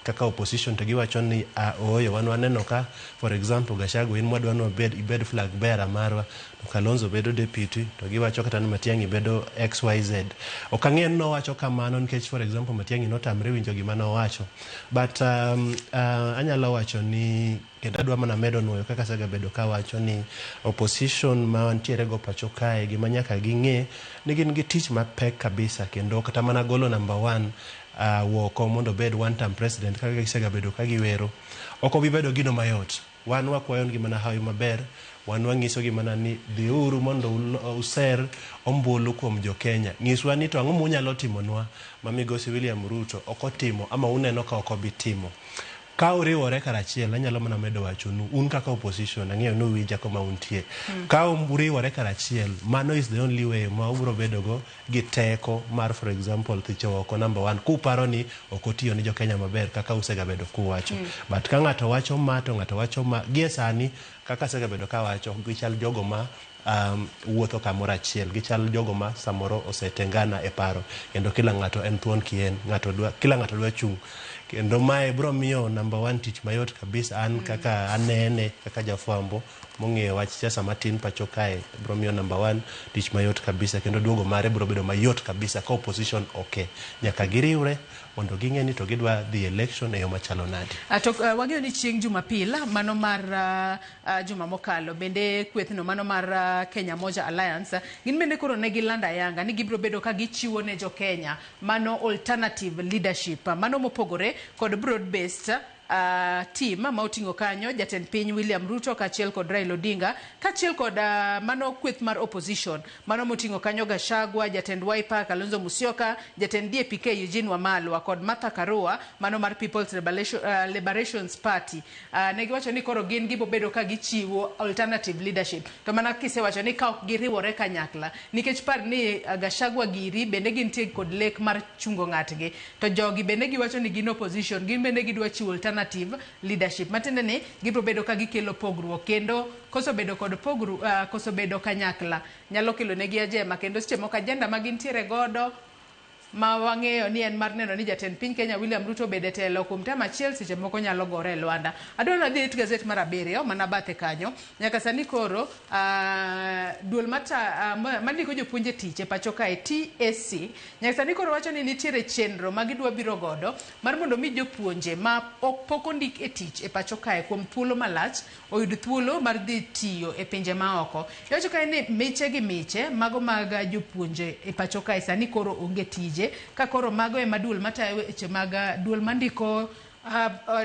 [SPEAKER 18] Kaka opposition to giwacho ni ooyo, wan waneno ka, for example, Gachagua in mwadwa ni wabed, ibed flag bearer marwa, to Kalonzo bedo deputy, to giwacho kata ni Matiang'i bedo XYZ. Ok ang'eyo ni nowacho kamano nikech, for example, Matiang'i notamre winjo gima nowacho. But anyalo wacho ni kendo adwa mana medo nuoyo kaka asegabedo kawacho ni opposition ma wantiere go pacho kae, gima nyaka ging'e ni gin gi tich mapek kabisa, kendo kata mana golo number one woko mondo obed one term president kaka gisegabedo ka giwero, ok obi bedo gino mayot. Wan wakwayo gi mana hawi maber, wan wang'iso gi mana ni dhiuru mondo user ombulu kuom jo Kenya. Nyiswa ni to ang'o munyalo timonwa ma migosi William Ruto ok otimo ama uneno ka ok obi timo. Ka uriwore karachiel, anyalo mana medo wachonu, un kaka opposition, ang'eyo ni uwinja koma untie. Ka uriwore karachiel, mano is the only way ma ubiro bedogo gi teko mar, for example, thicho oko number one, kuparo ni ok otiyo ni jo Kenya maber kaka usegabedo kuwacho. But ka ng'ato wacho ma to ng'ato wacho ma, gie sani kaka asegabedo kawacho, gichal jogo ma wuotho kamoro achiel, gichal jogo ma samoro osetengana e paro, kendo kila ng'ato en thuon kien, ng'ato dwa, kila ng'ato dwa chung'. Kendo mae biro miyo number one tich mayot kabisa an kaka anene kaka jafwambo mong'eyo wach siasa matin pacho kae, biro miyo number one tich mayot kabisa, kendo duogo mare biro bedo mayot kabisa ka opposition oke. Nyaka giriwre mondo ging'e ni to gidwa dhi election e yo machalo nade.
[SPEAKER 17] To wang'eyo ni chieng' Jumapil mano mar juma mokalo, bende kwethno mano mar Kenya Moja Alliance gin bende koro ne gilando ayanga ni gibiro bedo ka gichiwo ne jo Kenya mano alternative leadership, mano mopogore kod broad based team ma oting'o kanyo jatend piny William Ruto kaachiel kod Raila Odinga, kaachiel kod mano kweth mar opposition mano moting'o kanyo Gachagua, jatend Wiper Kalonzo Musyoka, jatend DAP-K Eugene Wamalwa kod Martha Karua mano mar People's Liberations Party. Ne giwacho ni koro gin gibobedo ka gichiwo alternative leadership, to mana kisewacho ni ka ok giriwore kanyakla, nikech par ni Gachagua giri bende gintie kod lek mar chungo ng'atgi, to jogi bende giwacho ni gin opposition, gin bende gidwa chiwo alternative leadership, matiende ni gibiro bedo ka gikelo pogruok, kendo koso bedo kod pogruok, koso bedo kanyakla nyalo kelo negi ajema, kendo seche moko agenda ma gintiere godo ma wang'eyo ni en mar neno ni jatend piny Kenya William Ruto obede telo kuom term achiel, seche moko nyalo gore e lwanda. Adwaro ni adhi it gazet mar 7 mana bathe kanyo. Nyaka sani koro duol mandiko jopuonj e tich e pacho kae TSC nyaka sani koro wacho ni nitiere chenro ma gidwa biro godo mar mondo mi jopuonje ma ok pok ondik e tich e pacho kae kuom thuolo malach oyud thuolo mar dhi tiyo e pinje maoko. Iwacho kae ni miche gi miche mago mag jopuonje e pacho kae sani koro onge tije, ka koro mago ema duol matayo weche mag duol mandiko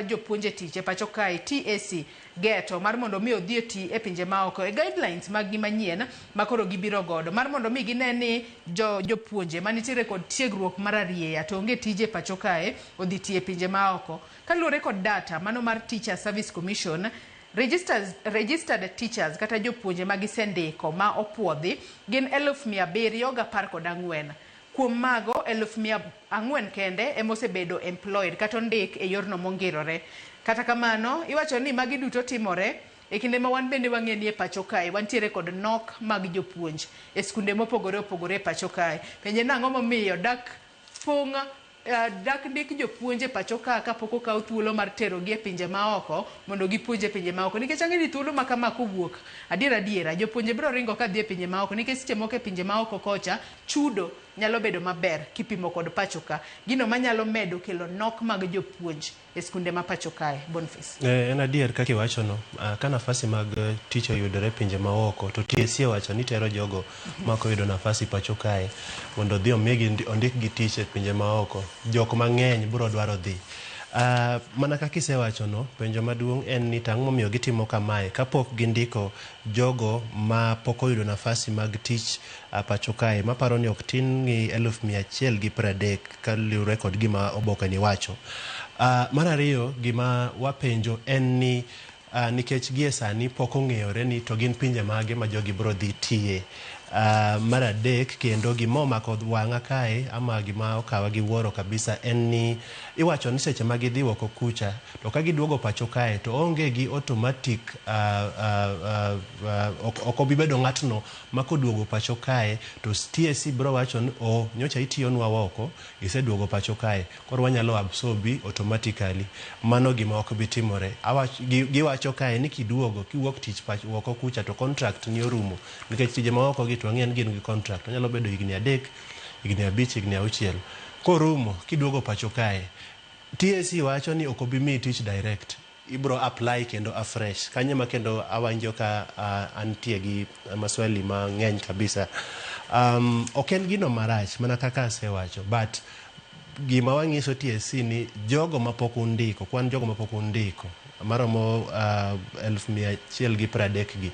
[SPEAKER 17] jopuonj e tich e pacho kae TSC geto mar mondo mi odhi oti e pinje maoko e guidelines mag gi manyien ma koro gibiro godo mar mondo mi gine ni jopuonje manitiere kod tiegruok mar arieya to onge tije e pacho kae odhi tiyo e pinje maoko. Kaluwore kod data mano mar Teacher Service Commission, registered teachers kata jopuonje ma gisendiko ma opuodhi gin 714,000. Kuom mago 400,000 kende ema osebedo employed kata ondik e yorno mongirore. Kata kamano, iwacho ni magi duto timore e kinde ma wan bende wang'e ni e pacho kae wantiere kod nok mag jopuonj e skunde mopogore opogore e pacho kae. Penje nang'o momiyo dak pong' dak ndik jopuonj e pacho ka kapok okaw thuolo mar terogi e pinje maoko mondo gipuonj e pinje maoko, nikech ang'e ni thuolo ma kama kowuok adiera adiera jopuonje biro ringo kadhi e pinje maoko, nikech seche moko e pinje maoko kocha chudo nyalo bedo maber kipimo kod pacho ka, gino manyalo medo kelo nok mag jopuonj e skunde ma pacho kae. Boniface.
[SPEAKER 18] En adier kaka iwachono, ka nafasi mag tich oyudore pinje maoko to TSC owacho ni tero jogo ma ok oyudo nafasi pacho kae mondo odhi omigi ondikgi tich e pinje maoko, jok mang'eny biro dwaro dhi. Mana kaka isewachono, penjo maduong' en ni tang'o momiyo gitimo kamae kapok gindiko jogo ma pok oyudo nafasi mag tich pacho kae, maparo ni ok tin gi 130,000 kaluwore kod gima oboke ni wacho. Mar ariyo, gima wapenjo en ni nikech gie sani pok ong'eyore ni to gin pinje mage ma jogi biro dhi tiye. Mar adek kendo gima omako wang'a kae ama gima okawa gi wuoro kabisa en ni iwacho ni seche ma gidhi oko kucha to ka giduogo pacho kae to onge gi automatic ok obi bedo ng'atno ma koduogo pacho kae to TSC biro wacho ni oh, nyocha itiyonwa oko iseduogo pacho kae koro wanyalo absorbi automatically. Mano gima ok bi timore. Giwacho kae ni kiduogo kiwuok tich oko kucha to contract ni orumo nikech tije ma oko gi to wang'eyo ni gin gi contract onyalo bedo higni 3, higni 5, higni 6. Korumo kiduogo pacho kae TSC wacho ni ok obi miyi tich direct, ibro apply kendo afresh. Kanyo ema kendo awinjo ka antie gi maswali mang'eny kabisa. Ok en gino marach mana kaka asewacho, but gima wang'iso TSC ni jogo mapok undiko, kwan jogo mapok undiko maromo 130,000 gi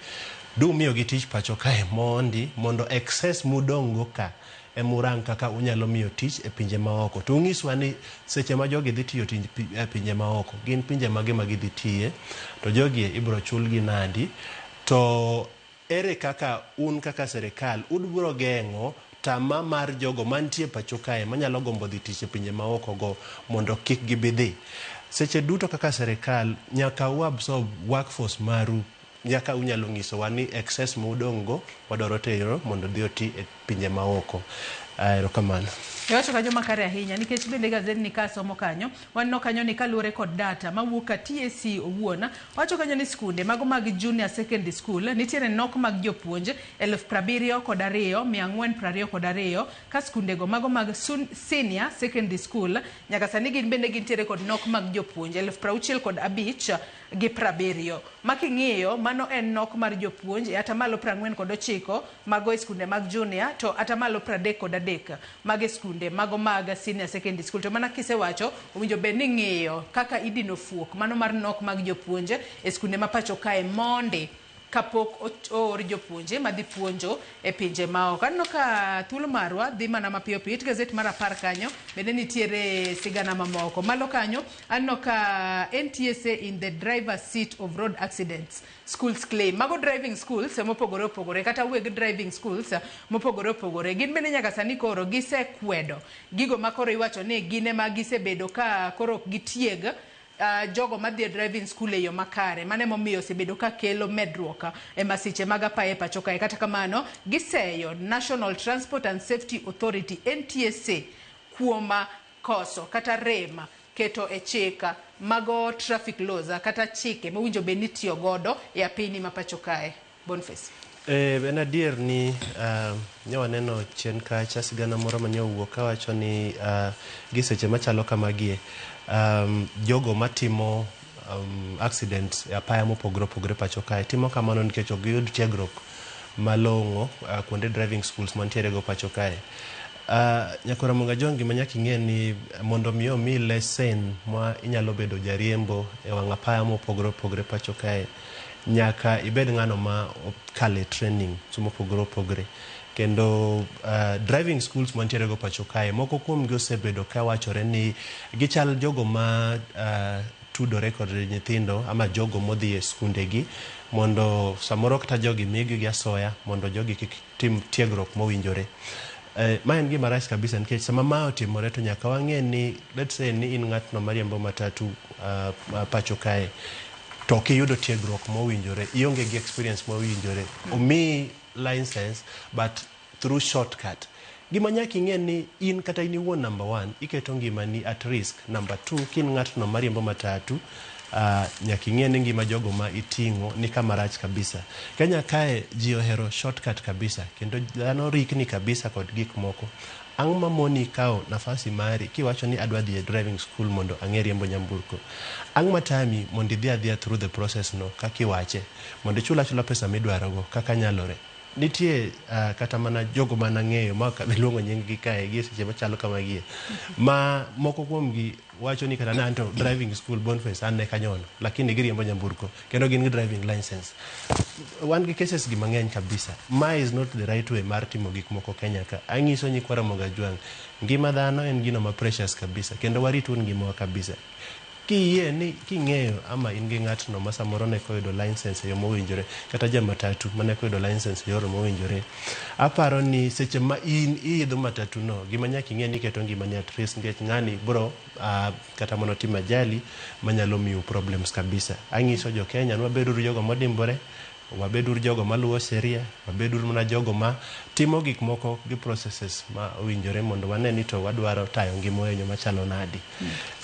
[SPEAKER 18] dumiyogi tich pacho kae mondi mondo excess mudong' go ka emurang kaka unyalo miyo tich e pinje maoko. To ung'iswa ni seche ma jogi dhi tiyo tij e pinje maoko gin pinje mage ma gidhi tiye, to jogi ibro chulgi nadi, to ere kaka un kaka serikal udbro geng'o tama mar jogo mantie pacho kae manyalo gombo dhi tich e pinje maoko go mondo kik gibi dhi. Seche duto kaka serikal nyaka u absorb workforce maru, nyaka unyalo nyisowa ni excess mudong' go wadwaro tero mondo odhi oti e pinje maoko. Erokamano.
[SPEAKER 17] Iwacho kanyo makare ahinya nikech bende gazet ni kasomo kanyo waneno kanyo ni kaluwore kod data mawuok ka TSC owuon wacho kanyo ni skunde mago mag junior secondary school nitiere nok mag jopuonj 72,422 ka skundego mago mag senior secondary school nyaka sani gin bende gintiere kod nok mag jopuonj 65,070. Ma king'iyo mano en nok mar jopuonj e 49% mago e skunde mag junior to 33% mag e skunde mago mag senior secondary school. To mana kisewacho owinjo bed ni ng'iyo kaka idino fuok mano mar nok mag jopuonj e skunde ma pacho kae mondi kapok oor jopuonje madhi puonjo e pinje maoko. Aneno ka thuolo marwa dhi mana mapiyo piyo. It gazet mar 10 kanyo bende nitiere sigana mamoko. Malo kanyo aneno ka NTSA in the driver's seat of road accidents schools claim. Mago driving schools mopogore opogore kata weg driving schools mopogore opogore. Gin bende nyaka sani koro gisekwedo gigo ma koro iwacho ni gin ema gisebedo ka koro ok gitieg jogo madhi e driving school e yo makare. Mano emomiyo osebedo ka kelo medruok e masiche mag apaya e pacho kae. Kata kamano giseyo National Transport and Safety Authority NTSA kuom koso kata rem keto e chik mago traffic laws kata chike mowinjo bed ni itiyo godo e apini ma pacho kae. Boniface.
[SPEAKER 18] En adier ni ne waneno chien kacha sigana moro mane owuok kawacho ni gi seche machalo kamagie jogo matimo accident e apaya mopogore opogore pacho kae timo kamano nikech ok giyud tiegruok malong'o kuonde driving schools mantiere go pacho kae. Nyakora Ramogi Ajwang', gima nyaka ing'e ni mondo mi omi lesen ma inyalo bedo jariembo e wang' apaya mopogore opogore pacho kae, nyaka ibed ng'ano ma okale training mopogore opogore. Kendo driving schools mantiere go pacho kae moko kuomgi osebedo ka wachore ni gichal jogo ma tudore kod nyithindo ama jogo modhi e skundegi mondo samoro kata jogi migi gi asoya mondo jogi kik tim tiegruok mowinjore. Ma en gima rach kabisa nikech sama ma otimore to nyaka wang'e ni let's say ni in ng'atno mariembo matatu pacho kae to ok iyudo tiegruok mowinjore, ionge gi experience mowinjore, omiyi license but through shortcut. Gima nyaka ing'e ni in kata in iwuon number 1 iketo ngimani at risk. Number 2 kin ng'atno mariembo matatu nyaka ing'e ni ngima jogo ma iting'o ni kama rach kabisa. Kenya kae ji ohero shortcut kabisa kendo dhano rikni kabisa kod gik moko. Ang' mamoni kawo nafasi mari kiwacho ni adwa dhi e driving school mondo ang'e riembo nyamburko. Ang' matami mondo idhi adhiya through the process no kaka iwache mondo ichul achula pesa midwarogo kaka nyalore. Nitie kata mana jogo manang'eyo ma ok abi luongo nying gi kae gi seche machalo kamagie ma moko kuomgi wacho ni kata an to driving school Boniface an ne kanyono lakini giriembo nyamburko kendo gin gi driving license. Wan gi cases gi mang'eny kabisa. Ma is not the right way mar timo gik moko Kenya ka. Ang'iso nyikwa Ramogi Ajwang', ngima dhano en gino ma precious kabisa kendo warit un ngimawa kabisa. Kiyie ni king'eyo ama in gi ng'atno ma samoro ne koyudo license e yo mowinjore kata ja matatu mane koyudo license e yor mowinjore, aparo ni seche ma in iidho matatu no, gima nyaka ing'e ni iketo ngimani at risk nikech ng'ani bro kata mana timo ajali manyalo miyo problems kabisa. Ang'iso jo Kenya ni wabeduru jogo modimbore, wabeduru jogo maluwo sheria, wabeduru mana jogo ma timo gik moko gi processes ma owinjore mondo wane ni to wadwaro tayo ngima e yo machalo nadi.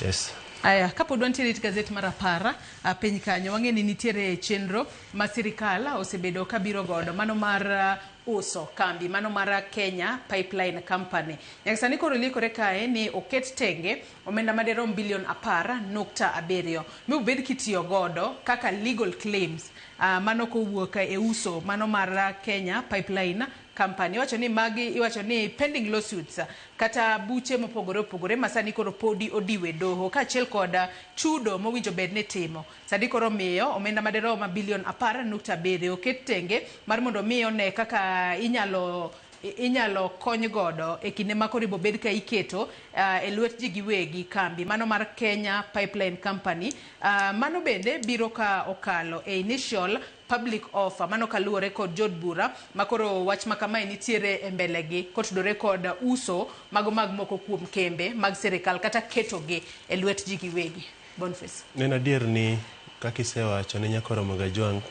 [SPEAKER 18] Yes.
[SPEAKER 17] Aya, kapod wantiere it gazet mar Apara piny kanyo, wang'e ni nitiere chenro ma sirikal osebedo kabiro godo, mano mar uso kambi, mano mar Kenya Pipeline Company. Nyaka sani koro liekore kae ni oket tenge omenda maderom bilion 10.7 mibobed kitiyo godo kaka legal claims, mano kowuok e uso mano mar Kenya Pipeline Company. Iwacho ni magi, iwacho ni pending lawsuits kata buche mopogore opogore ma sani koro podi odiwe doho kaachiel kod chudo mowinjo bed ni timo. Sani koro miyo omenda maderom bilion 10.7 oket tenge mar mondo mi one kaka inyalo kony godo e kinde ma koro ibobed ka iketo e lwet ji giwegi kambi mano mar Kenya Pipeline Company. Mano bende biro ka okalo e initial public offer mano kaluwore kod jod bura ma koro wach ma kamae nitiere e mbelegi kotudore kod uso mago mag moko kuom kembe mag sirikal kata ketogi e lwet ji giwegi. Boniface.
[SPEAKER 18] En adier ni kaka isewacho ni Nyakoro Mogajwang',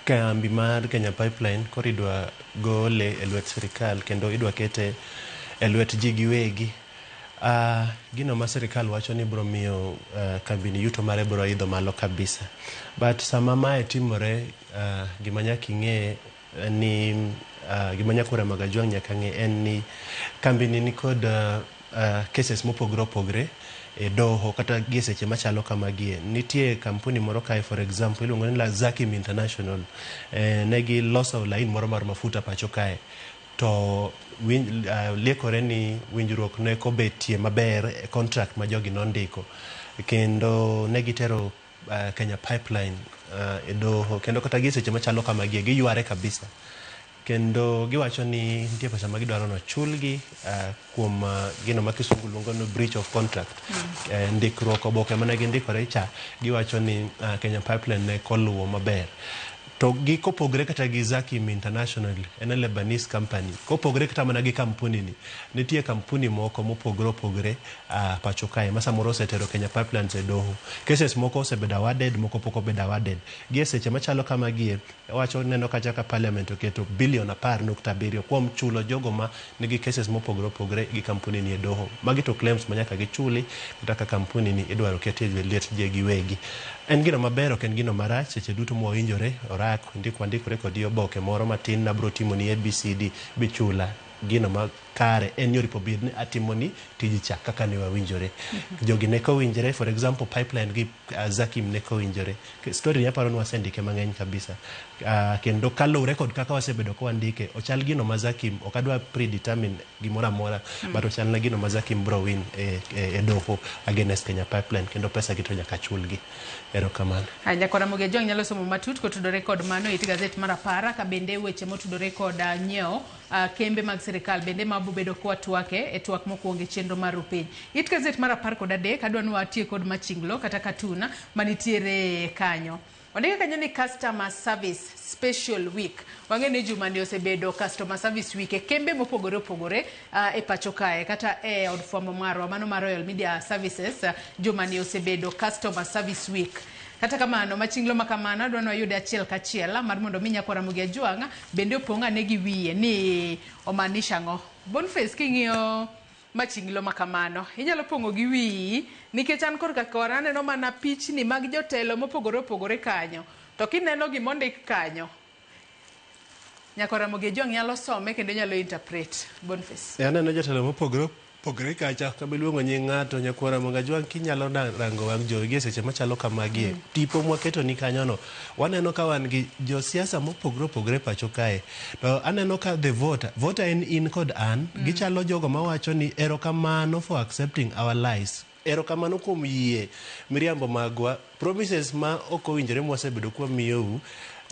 [SPEAKER 18] kambi mar Kenya Pipeline koro idwa gole e lwet sirikal kendo idwa kete e lwet ji giwegi. Gino ma sirikal wacho ni biro miyo kambi ni yuto mare biro idho malo kabisa. But sama mae timore, gima nyaka ing'e ni gima Nyakoro Mogajwang' nyaka ng'e en ni kambi ni nikod cases mopogore opogore e doho kata gi e seche machalo kamagie. Nitie kampuni moro kae, for example, iluongo ni Zakim International. Ne giloso lain moro mar mafuta pacho kae to liekore ni winjruok ne kobetie maber e contract ma jogi nondiko, kendo ne gitero Kenya Pipeline e doho, kendo kata gi e seche machalo kamagie giyware kabisa kendo giwacho ni nitie pesa ma gidwaro nochulgi kuom gino ma kisungu luongo ni breach of contract. Ndikruok oboke mane gindikore cha, giwacho ni Kenya Pipeline ne koluwo maber. To gi kopogre kata gi Zakim International, en a Lebanese company, kopogre kata mana gi kampuni ni, nitie kampuni moko mopogore opogore pacho kae ma samoro osetero Kenya Pipelines e doho. Cases moko osebedo awarded, moko pok obedo awarded. Gi e seche machalo kamagie, wacho neno kacha ka parliament oketo bilion 10.7 kuom chulo jogo ma nigi cases mopogore opogore gi kampuni ni e doho. Magi to claims ma nyaka gichuli kata ka kampuni ni idwaro keti e lwet ji giwegi. En gino maber, ok en gino marach. Seche duto mwawinjore orak wandikore kod oboke moro matin nabro timo ni ABCD bichula, gino makare en ni oripo bed ni atimoni tij cha kaka ne wawinjore. Jogi ne kowinjore, for example, pipeline gi Zakim ne kowinjore. Story ni aparo ni wasendike mang'eny kabisa. Kendo kaluwore kod kaka wasebedo ka wandike, ochal gino ma Zakim, ok adwa predetermine gimoro amora, but ochal na gino ma Zakim bro win e doho against Kenya Pipeline, kendo pesa gi to nyaka chulgi. Erokamano.
[SPEAKER 17] Aya, Nyakora Mogejwang' nyalo somo matut kotudore kod mano it gazet mar Apara, ka bende weche motudore kod nyiewo kembe mag sirikal bende mabobedo kwa twake e twak mokwongo e chenro mar Rupiny. It gazet mar 13, adwa ni watie kod machinglo kata katuna manitiere kanyo. Ondike kanyo ni Customer Service Special Week. Wang'e ni juma ni osebedo Customer Service Week e kembe mopogore opogore e pacho kae kata e od fwambo marwa mano mar Royal Media Services. Juma ni osebedo Customer Service Week. Kata kamano, machinglo ma kamano adwa ni wayude achiel kachiel mar mondo mi Nyakora Ramogi Ajwang' bende opong' ane gi wiye ni omaanisha ang'o. Boniface, king'iyo machinglo ma kamano inyalo pong'o gi wiyi, nikech an korka kora aneno mana pichni mag jotelo mopogore opogore kanyo, to kineno gimondik kanyo, Nyakora Ramogi Ajwang' nyalo some kendo nyalo interpret. Boniface.
[SPEAKER 18] Aneno jotelo mopogore opogore kacha kama iluongo nying ng'ato. Nyakwara Mogajwang', kinyalo rango wang' jowi gi e seche machalo kamagie, tipo mwaketo ni kanyono, waneno ka wan gi josiasa mopogore opogore pacho kae, to aneno ka the voter en in kod an. Gichalo jogo mawacho ni erokamano for accepting our lies, erokamano kuom yie miriambo magwa, promises ma ok owinjore mwasebedo kwamiyou.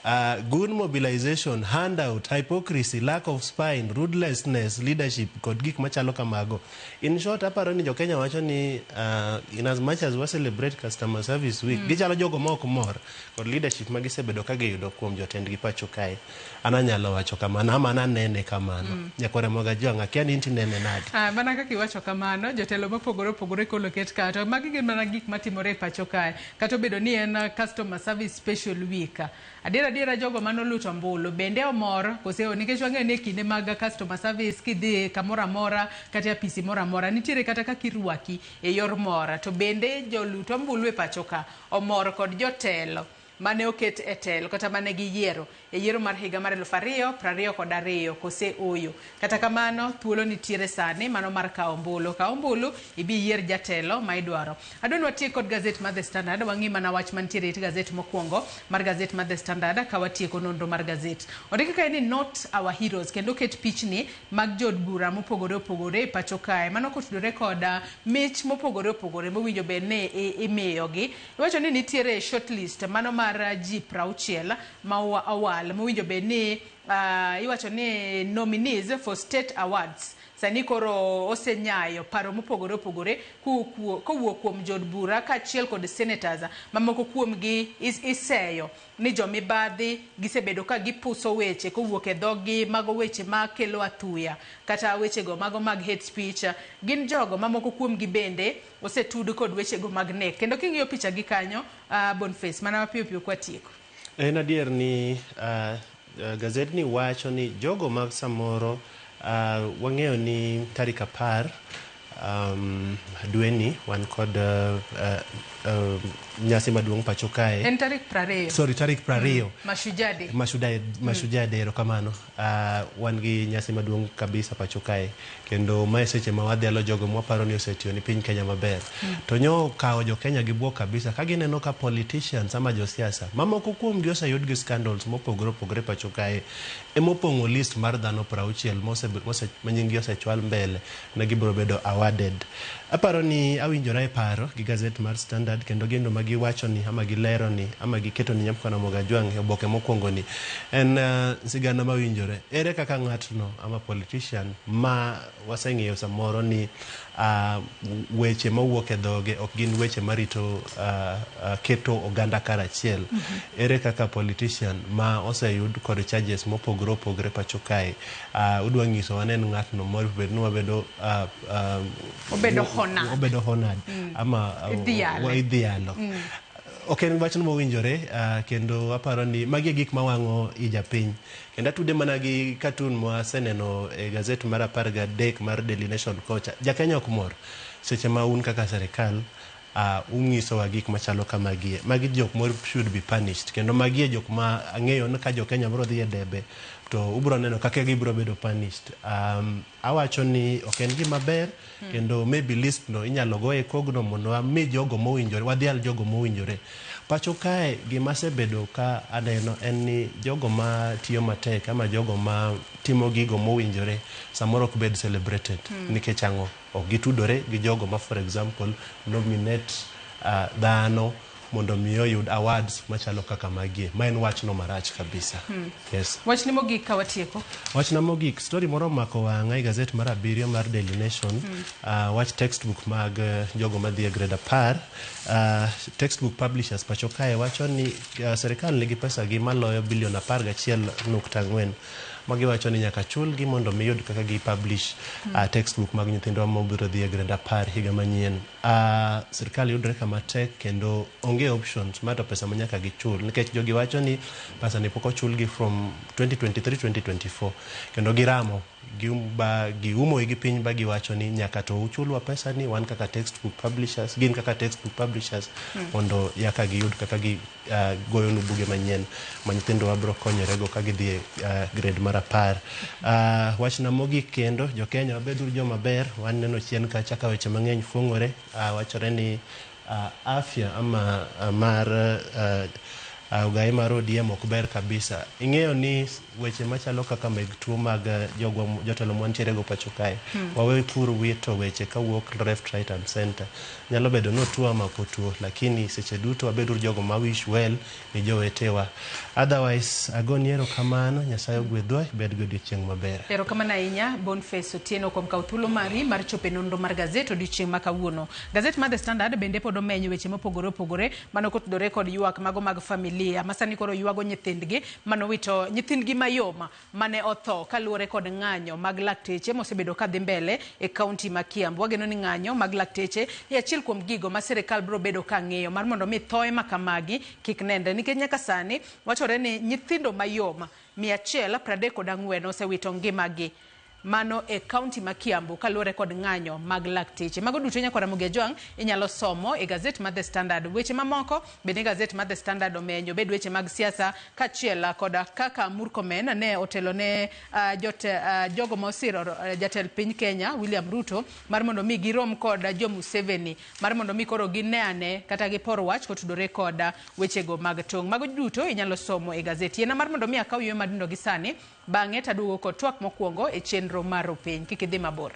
[SPEAKER 18] Good mobilization, handout, hypocrisy, lack of spine, ruthlessness, leadership kod gik machalo kamago. In short, aparo ni jokenya wacho ni in as much as we celebrate customer service week, gichalo jogo ma ok mor kod leadership ma gisebedo ka giyudo kuom jotendgi pacho kae. An anyalo wacho kamano ama an anene kamano. Nyakwar Ramogi Ajwang', akia ni in tinene nade?
[SPEAKER 17] Ah, mana kaka iwacho kamano, jotelo mopogore opogore kolo ket ka to magi gin mana gik matimore e pacho kae. Kata obedo ni en customer service special week. Adiera adiera jogo manoluto ombulu bende omor kose nikech wang'eyo ni e kinde mag customer service kidhi kamoro amora kata e apisi moro amora nitiere kata kaka irwaki e yor mor to bende jolut ombulu e pacho ka omor kod jotelo mane oket e telo kata mane giyiero e yiero mar higa mar 2022 kose oyo. Kata kamano thuolo nitiere sani mano mar kawo ombulu. Kaw ombulu ibi iyier jatelo ma idwaro. Adwa ni watiek kod gazet mar The Standard wang'i mana wach mantiere e it gazet mokwongo mar gazet mar The Standard ka watieko nonro mar gazet. Ondiki kae ni not our heroes kendo oket pichni mag jood bura mopogore opogore e pacho kae. Mano kotudore kod mich mopogore opogore mowinjo bed ni imiyogi. Iwacho ni nitiere shortlist mano mar ji 60 ma owal mowinjo bed ni iwacho ni nominees for state awards sani koro osenyayo paro mopogore opogore kowuok kuom jood bura kaachiel kod senators mamoko kuomgi iseyo ni jomibadhi gisebedo ka gipuso weche kowuok e dhoggi mago weche makelo athuya kata wechego mago mag hate speech gin jogo mamoko kuomgi bende osetud kod wechego mag nek kendo king'iyo picha gi kanyo Boniface mana mapiyo piyo kwatieko.
[SPEAKER 18] En adier ni gazetni wacho ni jogo mag samoro wang'eyo ni tarik 10 dweni wan kod nyasi maduong' pacho kae.
[SPEAKER 17] En tarik 20.
[SPEAKER 18] Sorry, tarik 20.
[SPEAKER 17] Mashujaa Day.
[SPEAKER 18] Mashujaa Day, erokamano. Wan gi nyasi maduong' kabisa pacho kae kendo mae seche ma wadhialo jogo mwaparo ni osetiyo ni piny Kenya maber. To nyo kawo jo Kenya gi buok kabisa ka gineno ka politicians ama josiasa mamoko kuomgi oseyud gi scandals mopogore opogore pacho kae emopong'o list mar dhano 60 ma nying gi osechwal mbele ne gibiro bedo awarded. Aparo ni awinjora e paro gi gazet mar Standard kendo gino ma giwacho ni ama gilero ni ama giketo ni Nyamkwana Mogajwang' e oboke mokwongo ni en sigana mawinjore. Ere kaka ng'atno ama politician ma waseng'iyo samoro ni weche mawuok e dhoge ok gin weche marito keto oganda karachiel. Ere kaka politician ma oseyud kod charges mopogore opogore pacho kae udwa nyisowa ni en ng'atno mobed ni wabedo
[SPEAKER 17] Obedo honored.
[SPEAKER 18] Obedo honored. Ama
[SPEAKER 17] Idhiale.
[SPEAKER 18] Idhialo. Ok en wachno mowinjore kendo aparo ni magi e gik mawang'o i japiny. Kendo atude mana gi cartoon mwaseneno e gazet mar 13 mar Daily Nation kocha. Jakenya ok mor seche ma un kaka serikal unyisowa gik machalo kamagie. Magi jok mo should be punished. Kendo magi e jok ma ang'eyo ni ka jokenya biro dhi e debe to ubiro neno kaka gibiro bedo punished. Awacho ni ok en gima ber kendo maybe list no inyalo goye kogno mondo wami jogo mowinjore, wadhial jogo mowinjore. Pacho kae gima asebedo ka aneno en ni jogo ma tiyo matek ama jogo ma timo gigo mowinjore samoro ok bed celebrated. Nikech ang'o? Ok gitudore gi jogo ma for example nominate dhano mondo mi oyud awards machalo kaka magie. Ma en wachno marach kabisa. Yes.
[SPEAKER 17] Wachni mogik ka watieko.
[SPEAKER 18] Wachna mogik, story moro omako wang'a e gazet mar 7 mar Daily Nation. Wach textbook mag jogo madhi e grade 10. Textbook publishers pacho kae wacho ni serikal nigi pesa gi maloyo bilion 11.4 magiwacho ni nyaka chulgi mondo mi yud kaka gi publish textbook mag nyithindwa mobiro dhi e grade 10 higa manyien. Sirikal yudore kama tek kendo onge options ma to pesa ma nyaka gichul nikech jogi wacho ni pesa ni pok ochulgi from 2023-2024 kendo giramo giumo igi piny ba giwacho ni nyaka to uchulwa pesa ni wan kaka textbook publishers, gin kaka textbook publishers mondo yaka giyud kaka gi goyonu buge manyien ma nyithindwa biro konyorego ka gidhi e grade mar 10. Wachna mogik kendo, jokenya wabeduru joma ber, waneno chien kacha ka weche mang'eny fuong'ore, wachore ni afya ama mar Ogai mar ODM ok ber kabisa. Ing'eyo ni weche machalo kaka meg tuo mag jogwa jotelo mwantiere go pacho kae. Wawe pur wito weche kawuok left, right and center. Nyalo bedo ni otuo ama ok otuo, lakini seche duto wabeduru jogo ma wish well ni jowetewa. Otherwise, agoni erokamano, Nyasaye ogwedhwa, ibed gi odiochieng' maber.
[SPEAKER 17] Erokamano ahinya Boniface Otieno kuom kawo thuolo mari mar chopo e nonro mar gazet odiochieng' ma kawuono. Gazet mar The Standard bende pod omenyo weche mopogore opogore mano kotudore kod ywak mago mag familia ma sani koro ywago nyithindgi manowito nyithindgi mayom mane otho kaluwore kod ng'anyo mag lakteche mosebedo kadhi mbele e kaunti ma Kiambu. Wageno ni ng'anyo mag lakteche e achiel kuom gigo ma sirikal biro bedo ka ng'iyo mar mondo mi thoe ma kamagi kik nenre nikech nyaka sani wachore ni nyithindo mayom 134 osewito ngimagi mano e kaunti ma Kiambu kaluwore kod ng'anyo mag lakteche. Mago duto nyakwar Ramogi Ajwang' inyalo somo e gazet mar The Standard. Weche mamoko bende gazet mar The Standard omenyo bed weche mag siasa kaachiel kod kaka Murkomen ne otelo ne jogo mosiro jatend piny Kenya William Ruto mar mondo mi girom kod jo Museveni mar mondo mi koro gine ane kata gipor wach kotudore kod wechego mag tong'. Mago duto inyalo somo e gazet. Yiena mar mondo mi akaw yueyo madindo gi sani, bang'e taduogo kod twak mokwongo e chenro mar Rupiny. Kik idhi mabor.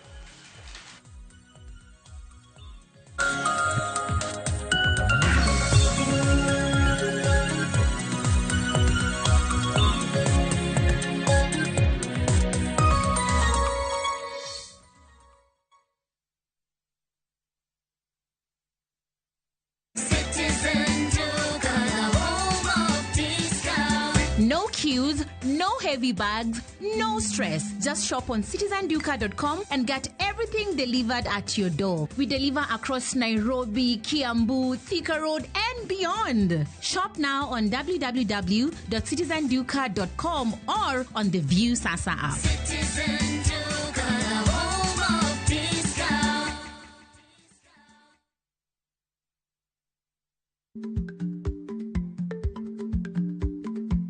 [SPEAKER 2] No queues, no heavy bags, no stress. Just shop on citizenduka.com and get everything delivered at your door. We deliver across Nairobi, Kiambu, Thika Road, and beyond. Shop now on www.citizenduka.com or on the View Sasa app.
[SPEAKER 3] Citizen Duka, the home of discount.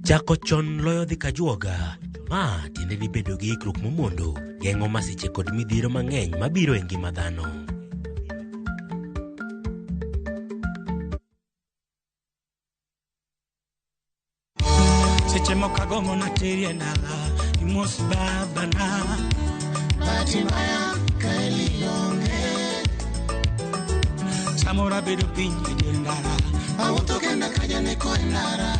[SPEAKER 6] Chako chon loyo dhi kajuoga. Ma tiende ni bedo gi ikruok momondo geng'o masiche kod midhiero mang'eny mabiro e ngima dhano.
[SPEAKER 7] Seche moko agombo nateri e dala imos babana.
[SPEAKER 3] Bahati mbaya kaeli onge.
[SPEAKER 7] Samoro abedo piny e dier ndara.
[SPEAKER 3] Awuotho kenda ka janeko e ndara.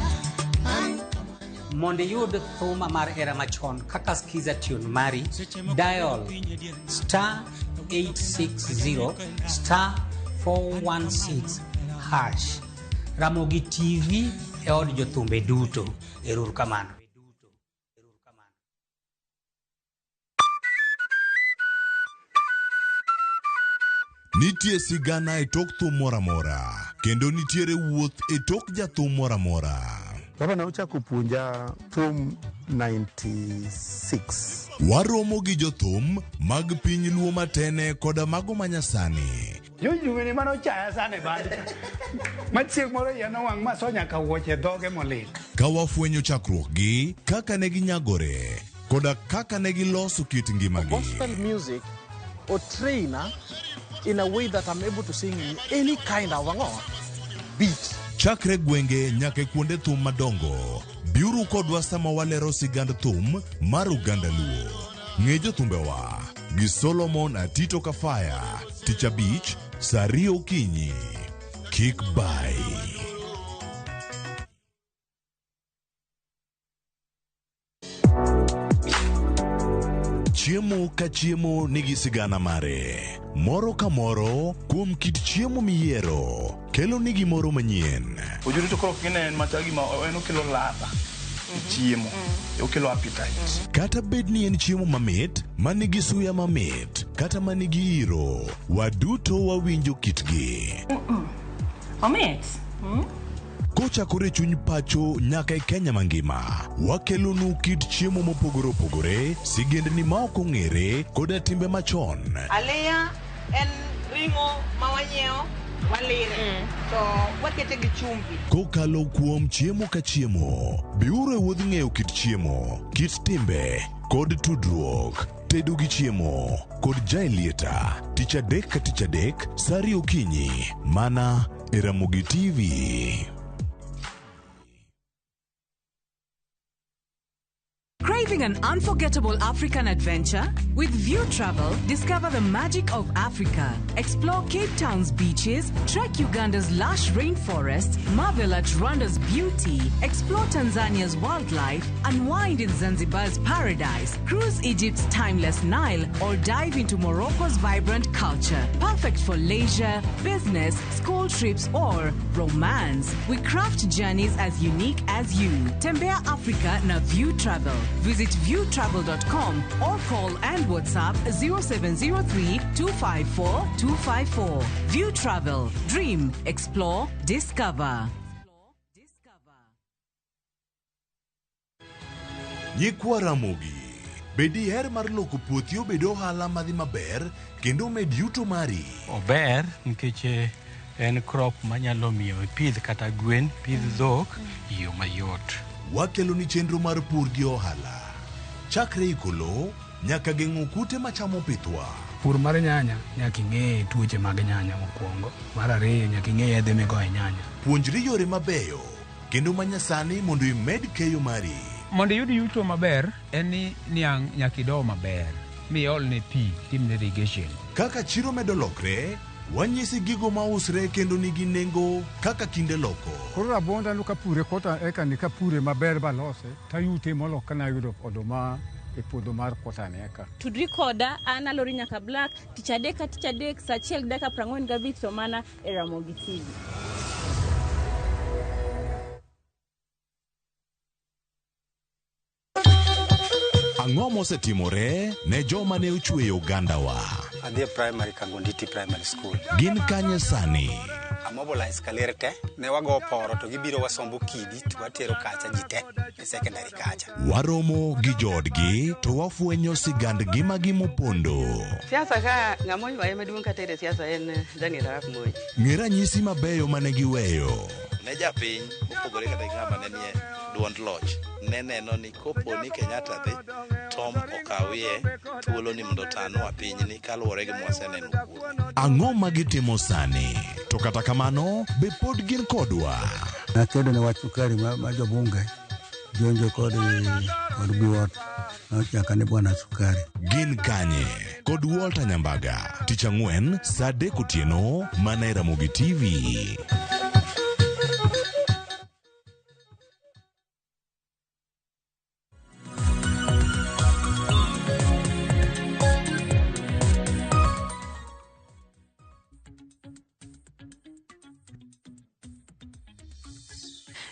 [SPEAKER 8] Mondo iyud thuma mar era machon kaka Skiza tune mari, dial star 860 star 416 hash. Ramogi TV e od jothumbe duto. Ero kamano.
[SPEAKER 30] Nitie sigana e tok thum moro amora, kendo nitiere wuoth e tok jathum moro amora.
[SPEAKER 10] Baba ne ochako puonja thum 96.
[SPEAKER 30] Waromo gi jothum mag piny Luo matene koda mago manyasani.
[SPEAKER 10] Jojuweni mane ochaya sana e band. Ma chieng' moro iya nowang' ma so nyaka wuoche e dhoge molil.
[SPEAKER 30] Ka wafwenyo chakruokgi, kaka ne ginyagore, koda kaka ne giloso kit ngimagi.
[SPEAKER 19] Gospel music or trainer in a way that I'm able to sing in any kind of beat.
[SPEAKER 30] Chakre gwenge nyaka e kuonde thum madongo, biuru kodwa sama walero sigand thum mar oganda Luo. Ng'e jothumbewa gi Solomon Atito Kafaya, tich abich, saa ariyo okinyi. Kik bai. Chiemo ka chiemo nigi sigana mare. Moro ka moro kuom kit chiemo miyiero kelo ni gimoro manyien.
[SPEAKER 20] Ojuri to koro kine en machal gima en okelo ladha e chiemo, okelo appetite.
[SPEAKER 30] Kata bed ni en chiemo mamit, manigi suya mamit, kata manigi iro, waduto wawinjo kitgi.
[SPEAKER 21] Omit.
[SPEAKER 30] Kochakore chuny pacho nyaka e Kenya mangima, wakelonu kit chiemo mopogore opogore, sigendni ma ok ong'ere, koda timbe machon.
[SPEAKER 22] Aliya en ring'o ma wanyiewo walire to wakete gi chumbi.
[SPEAKER 30] Kokalo kuom chiemo ka chiemo, biuru e wuodh ng'eyo kit chiemo, kit timbe, kod tudruok. Tedo gi chiemo kod Jaelieta, tich adek ka tich adek, saa ariyo okinyi, mana e Ramogi TV.
[SPEAKER 34] Craving an unforgettable African adventure? With View Travel, discover the magic of Africa. Explore Cape Town's beaches, trek Uganda's lush rainforests, marvel at Rwanda's beauty, explore Tanzania's wildlife, unwind in Zanzibar's paradise, cruise Egypt's timeless Nile, or dive into Morocco's vibrant culture. Perfect for leisure, business, school trips, or romance. We craft journeys as unique as you. Tembea Africa na View Travel. Visit viewtravel.com or call and WhatsApp 0703 254 254. View Travel. Dream, explore, discover.
[SPEAKER 30] Nyikwa Ramogi, be diher mar loko puothi obed ohala madhi maber kendo med yuto mari?
[SPEAKER 4] Ober nikech en crop manyalo miyo ipidh kata gwen, pidh dhok e yo mayot.
[SPEAKER 30] Wakeloni chenro mar pur gi ohala. Chakre iko lowo nyaka geng'o kute machamo pithwa.
[SPEAKER 10] Pur mar nyanya nyaka ing'e tuoche mag nyanya mokwongo. Mar ariyo nyaka ing'e yedhe migoyo e nyanya.
[SPEAKER 30] Puonjri yore mabeyo kendo manyasani mondo imed keyo mari.
[SPEAKER 9] Mondo iyud yuto maber en ni niang' nyaka ido maber miolne pi timne irrigation.
[SPEAKER 30] Kaka chiro medo lokre, wanyisi gigo mausre kendo nigi nengo kaka kinde loko.
[SPEAKER 11] Koro rabuonda no kapure kota eka ni kapure maber balose tayute molo kana yudo oduma e puodho mar kota ni eka.
[SPEAKER 12] Tudri koda an Alori Nyaka Black tich adek ka tich adek saa achiel gi dakika 45 to mana e Ramogi TV.
[SPEAKER 30] Ang'o mosetimore ne joma ne ochweyo ogandawa?
[SPEAKER 13] Adhi e primary Kangonditi Primary School.
[SPEAKER 30] Gin kanye sani?
[SPEAKER 13] Amobilize kaler te, ne wago poro to gibiro wasombo kidi to watero kacha ji te e secondary kacha.
[SPEAKER 30] Waromo gi joodgi to wafwenyo sigand ngimagi mopondo.
[SPEAKER 14] Siasa ka ng'ama oywaye maduong' kata e siasa en Daniel Arap Moi.
[SPEAKER 30] Ng'e ranyisi mabeyo mane giweyo.
[SPEAKER 23] Ne japiny mopogore kata gi ng'ama ne nie duond loch ne neno ni kopo ni Kenyatta dhi Tom okawie thuolo ni mondo otanwa pinyni kaluwore gi mwaseneno kuome.
[SPEAKER 30] Ang'o ma gitimo sani? To kata kamano, be pod gin kodwa?
[SPEAKER 24] Nakedo ne wach sukari ma jobunge jonjo kod biwot nochaka ni bwana sukari.
[SPEAKER 30] Gin kanye? Kod Walter Nyambaga, tich ang'wen saa 3 otieno mana e Ramogi TV.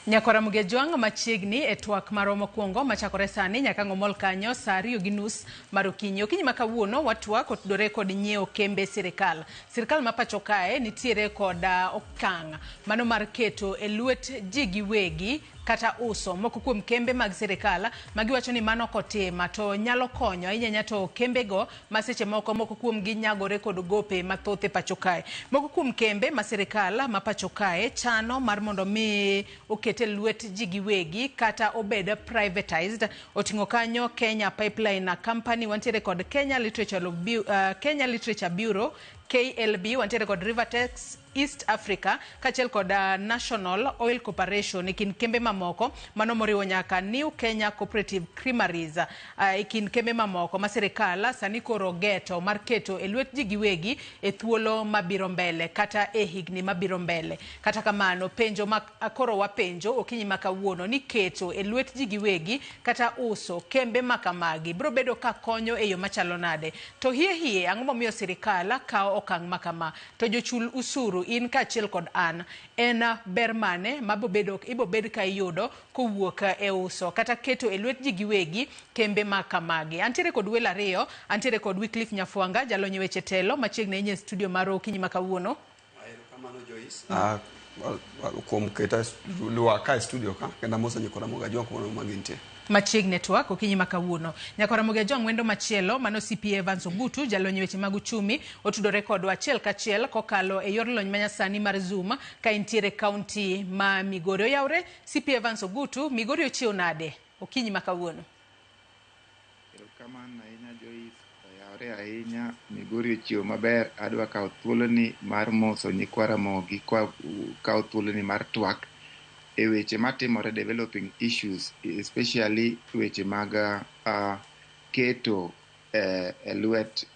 [SPEAKER 17] Nyakora Mugejwang' machiegni e twak marwa mokwongo machakore sani nyaka ng'omol kanyo saa 2:30 mar okinyi. Okinyi ma kawuono watwak otudore kod nyiewo kembe sirikal. Sirikal ma pacho kae nitiere kod okang' mano mar keto e lwet ji giwegi kata uso moko kuom kembe mag sirikal magiwacho ni mano kotima to nyalo konyo ahinya to kembego ma seche moko moko kuom gi nyagore kod gope mathoth e pacho kae. Moko kuom kembe ma sirikal ma pacho kae chano mar mondo mi okete lwet ji giwegi kata obed privatized. Oting'o kanyo Kenya Pipeline Company, wantiere kod Kenya Literature Bureau KLB, wantiere kod Rivertex East Africa kaachiel kod National Oil Corporation e kind kembe mamoko mano moriwo nyaka New Kenya Cooperative Creameries e kind kembe mamoko ma sirikal sani koro geto mar keto e lwet ji giwegi e thuolo mabiro mbele kata e higni mabiro mbele. Kata kamano penjo ma koro wapenjo okinyi ma kawuono ni keto e lwet ji giwegi kata uso kembe makamagi biro bedo ka konyo e yo machalo nade? To hie ang'o momiyo sirikal kawo okang' makama? To jochul usuru in kaachiel kod an en ber mane mabobedo ibobed ka iyudo kowuok e uso kata keto e lwet ji giwegi kembe makamagi? Antiere kod welo ariyo, antiere kod Wycliffe Nyafwanga jalony weche telo machiegni ahinya e studio mar okinyi ma kawuono.
[SPEAKER 25] Erokamano Joyce kuom keta luwa ka e studio ka kendo amoso nyikwa Ramogi Ajwang' kuonde ma gintie.
[SPEAKER 17] Machiegni twak okinyi ma kawuono. Nyakora Ramogi Ajwang' wendo machielo mano CPA Evans Ogutu jalony weche mag uchumi otudore kodwa achiel kachiel kokalo e yor lony manyasani mar Zoom ka entiere kaunti ma Migori. Oyawre CPA Evans Ogutu, Migori ochiew nade okinyi ma kawuono?
[SPEAKER 26] Erokamano ahinya Joyce, oyawre ahinya. Migori ochiew maber. Adwa kawo thuoloni mar moso nyikwa Ramogi kwa kawo thuoloni mar twak e weche matimore developing issues especially weche mag keto e lwet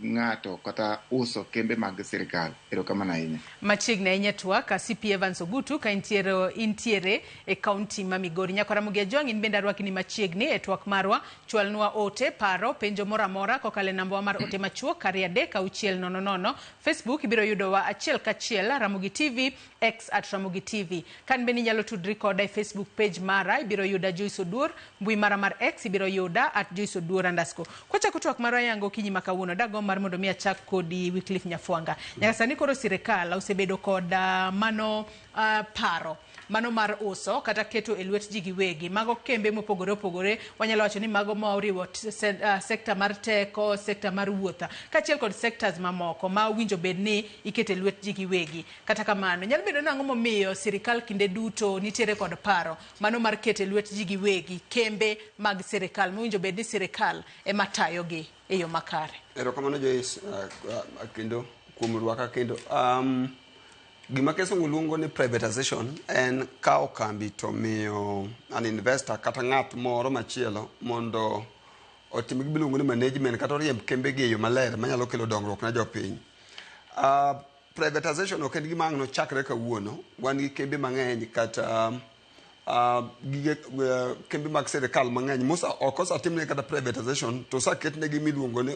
[SPEAKER 26] ng'ato kata uso kembe mag sirikal. Erokamano ahinya.
[SPEAKER 17] Machiegni ahinya twak CP Evans Ogutu ka intiere, intiere e kaunti ma Migori. Nyakwa Ramogi Ajwang' in bende arwaki ni machiegni e twak marwa. Chwalnwa ote, paro, penjo moro amora kokalo e nambawa mar ote machuok 23600. Facebook ibiro yudowa achiel kachiel Ramogi TV, X at Ramogi TV. Kan bende inyalo tudri koda e Facebook page mara, ibiro yuda Joyce Oduor, mbui mara mar X ibiro yuda at Joyce Oduor underscore. Kwachako twak marwa yango okinyi ma kawuono, dagomb mar mondo mi achak kodi Wycliffe Nyafwanga. Nyaka sani koro sirikal osebedo kod mano paro mano mar uso kata keto e lwet ji giwegi mago kembe mopogore opogore wanyalo wacho ni mago ma oriwo sekta mar teko sekta mar wuoth kaachiel kod sectors mamoko ma owinjo bed ni iketo e lwet ji giwegi kata kamano nyalo bedo nang'o momiyo sirikal kinde duto nitiere kod paro mano mar keto e lwet ji giwegi kembe mag sirikal mowinjo bed ni sirikal ema tayogi e yo makare.
[SPEAKER 25] Erokamano Joyce, kendo kuom rwaka kendo. Gima kisungu luongo ni privatization en kawo kambi to miyo an investor kata ng'at moro machielo mondo otim gima iluongo ni management kata oriemb kembegi e yo maler manyalo kelo dongruok ne jopiny. Privatization ok en gima ang' nochakre kawuono. Wan gi kembe mang'eny kata gige kembe mag sirikal mang'eny mosa ok osetimne kata privatization to oseketnegi miluongo ni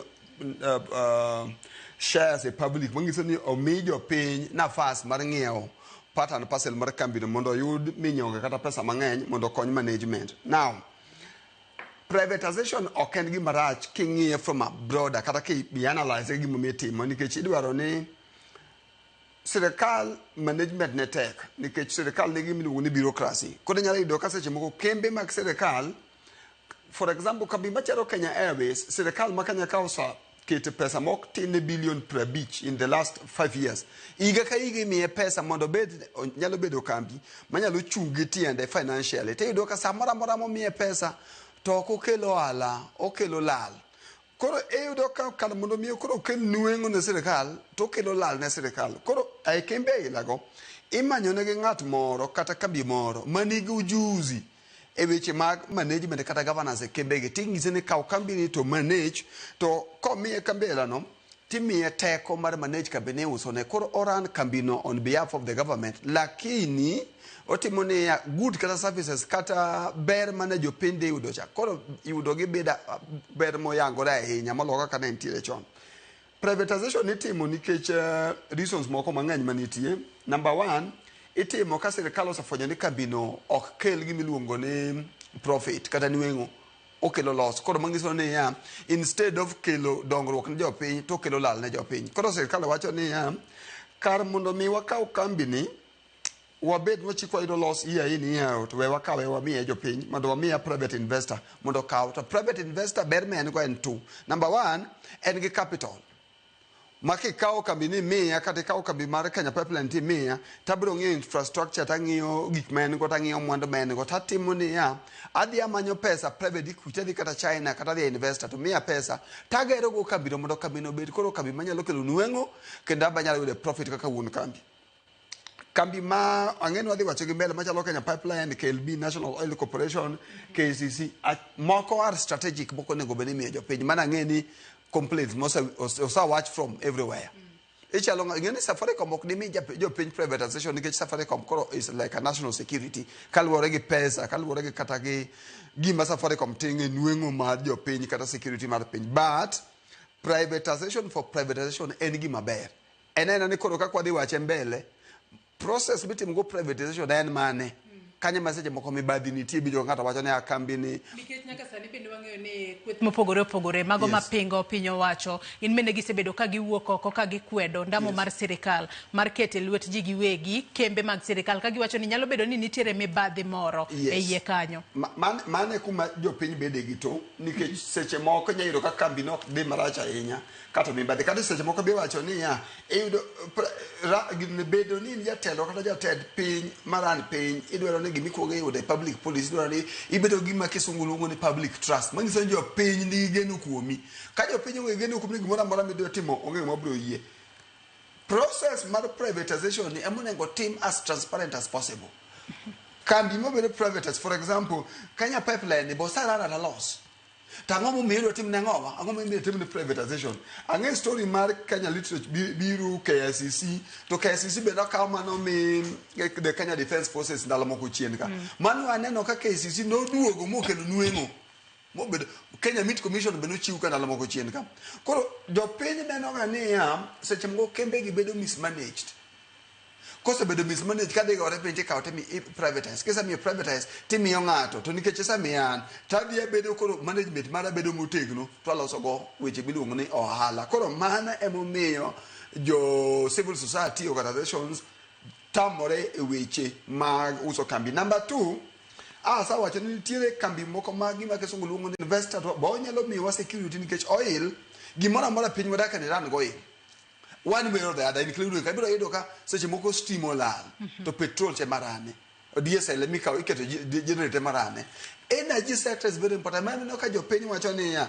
[SPEAKER 25] shares e public manyiso ni omi jopiny nafas mar ng'iewo part and parcel mar kambino mondo oyud minyonge kata pesa mang'eny mondo okony management. Now, privatization ok en gima rach king'iye from a broader kata ki analyze gimomiyo itimo nikech idwaro ni sirikal management ne tek nikech sirikal nigi gima iluongo ni bureaucracy. Koro inyalo yudo ka seche moko kembe mag sirikal, for example, kambi machalo Kenya Airways, sirikal ma Kenya ka oseketo pesa mok tin ne bilion 50 in the last 5 years. Higa ka higa imiye pesa mondo obed nyalo bedo kambi manyalo chung' gi tiende financially. Tiyudo ka samoro amora momiye pesa to ok okel ohala, okelo lal. Koro iyudo ka kar mondo mi koro okel nweng'o ne sirikal to okelo lal ne sirikal. Koro e kembe ailago imanyo negi ng'at moro kata kambi moro manigi ujuzi e weche mag management kata governance e kembegi ting'ise ni kaw kambi ni to manage to komiye kambi ailano timiye teko mar manage kambi ni iuso ne koro oran kambino on behalf of the government lakini otimo niya good kata services kata ber mane jopiny dhi yudo cha koro yudo gi beda ber moyangore ahinya moloyo kaka ne nitiere chon. Privatization itimo nikech reasons moko mang'eny manitie. Number one, itimo ka sirikal osefwenyo ni kambino ok kel gimiluongo ni profit kata nweng'o okelo loss. Koro manyiso niya instead of kelo dongruok ne jopiny to okelo lal ne jopiny. Koro sirikal wacho niya kar mondo mi wakaw kambini wabed wachiko wayudo loss year in year out we wakawe wamiye jopiny mondo wamiye private investor mondo okaw to private investor ber ma en go en two. Number one, en gi capital ma kikawo kambi ni miya kata ikawo kambi mar Kenya Pipeline ti miya tabiro ng'iyo infrastructure tang'iyo gik ma en go tang'iyo mwandu ma en go tatimo niya adhi amanyo pesa private equity adhi kata China kata adhi investor to miya pesa tagero go kambino mondo kambino obed koro kambi manyalo kelo nweng'o kendo aba anyalo yudo profit kaka wuon kambi. Kambi ma ang'e ni wadhi wacho gi mbele machalo Kenya Pipeline, KLB, National Oil Corporation, KCC, moko are strategic moko onego bed ni imiyo jopiny. Mana ang'e ni complaints osewach from everywhere. Ichalo ing'e ni Safaricom ok dimi jopiny privatization nikech Safaricom koro is like a national security kaluwore gi pesa, kaluwore gi kata gi gima Safaricom ting'o e nweng'o mar jopiny kata security mar piny. But privatization for privatization en gima ber. En aena ni koro kaka wadhi wache mbele, process mitimo go privatization en mane? Kanyo ma seche moko mibadhi nitie ibiro ng'ato wacho ni a kambi ni
[SPEAKER 17] Nikech nyaka sani bende wang'eyo ni kweth mopogore opogore mago mapingo piny owacho gin bende gisebedo ka giwuok oko ka gikwedo ndamo mar sirikal mar keto e lwet ji giwegi kembe mag sirikal ka giwacho ni nyalo bedo ni nitiere mibadhi moro e iye kanyo.
[SPEAKER 25] Mano e kuma jopiny bede gi to nikech seche moko inyalo yudo ka kambi no ok dhi marach ahinya kata mibadhi kata seche moko be iwacho niya iyudo bedo ni in jatelo kata jatend piny maran piny idwaro ni gima ikuongo iyudo e public policy idwaro ni ibedo gima kisungu luongo ni public trust manyiso ni jopiny nigi geno kuomi ka jopiny onge geno kuomi ni gimoro amora midwa timo onge ng'ama biro yie. Process mar privatization ni ema onego tim as transparent as possible. Kambi mabedo privatized, for example, Kenya Pipeline bo sara at a loss. To ang'o momiyo idwa tim ne ang'owa? Ang'o momiyo idwa tim ne privatization? Ang'e story mar Kenya Literature biro KICC, to KICC bende okaw mano mi the Kenya Defence Forces ndalo moko chien ka. Mano aneno ka KICC noduogo mokelo nweng'o. Mobedo Kenya Meat Commission be nochiw ka ndalo moko chien ka. Koro jopiny neno ga niya, seche moko kembe gi bedo mismanaged. Kosebedo mismanaged kadhi gore piny tikawo timi privatize. Kisemiyo privatize timiyo ng'ato to nikech isemiyo an tadhi abedo koro management mara bedo motegno to aloso go weche miluongo ni ohala. Koro mano emomiyo jo civil society organizations tamore e weche mag uso kambi. Number 2, asawacho ni nitiere kambi moko ma gima kisungu luongo ni investor to bo onyalo miyowa security nikech oil gimoro amora piny wadake ni run go oil. One way or the other, including ka ibiro yudo ka seche moko stima olal to petrol che marane diesel emikawo iketo generator marane. Energy sector is very important. Mano ineno ka jopiny wacho niya,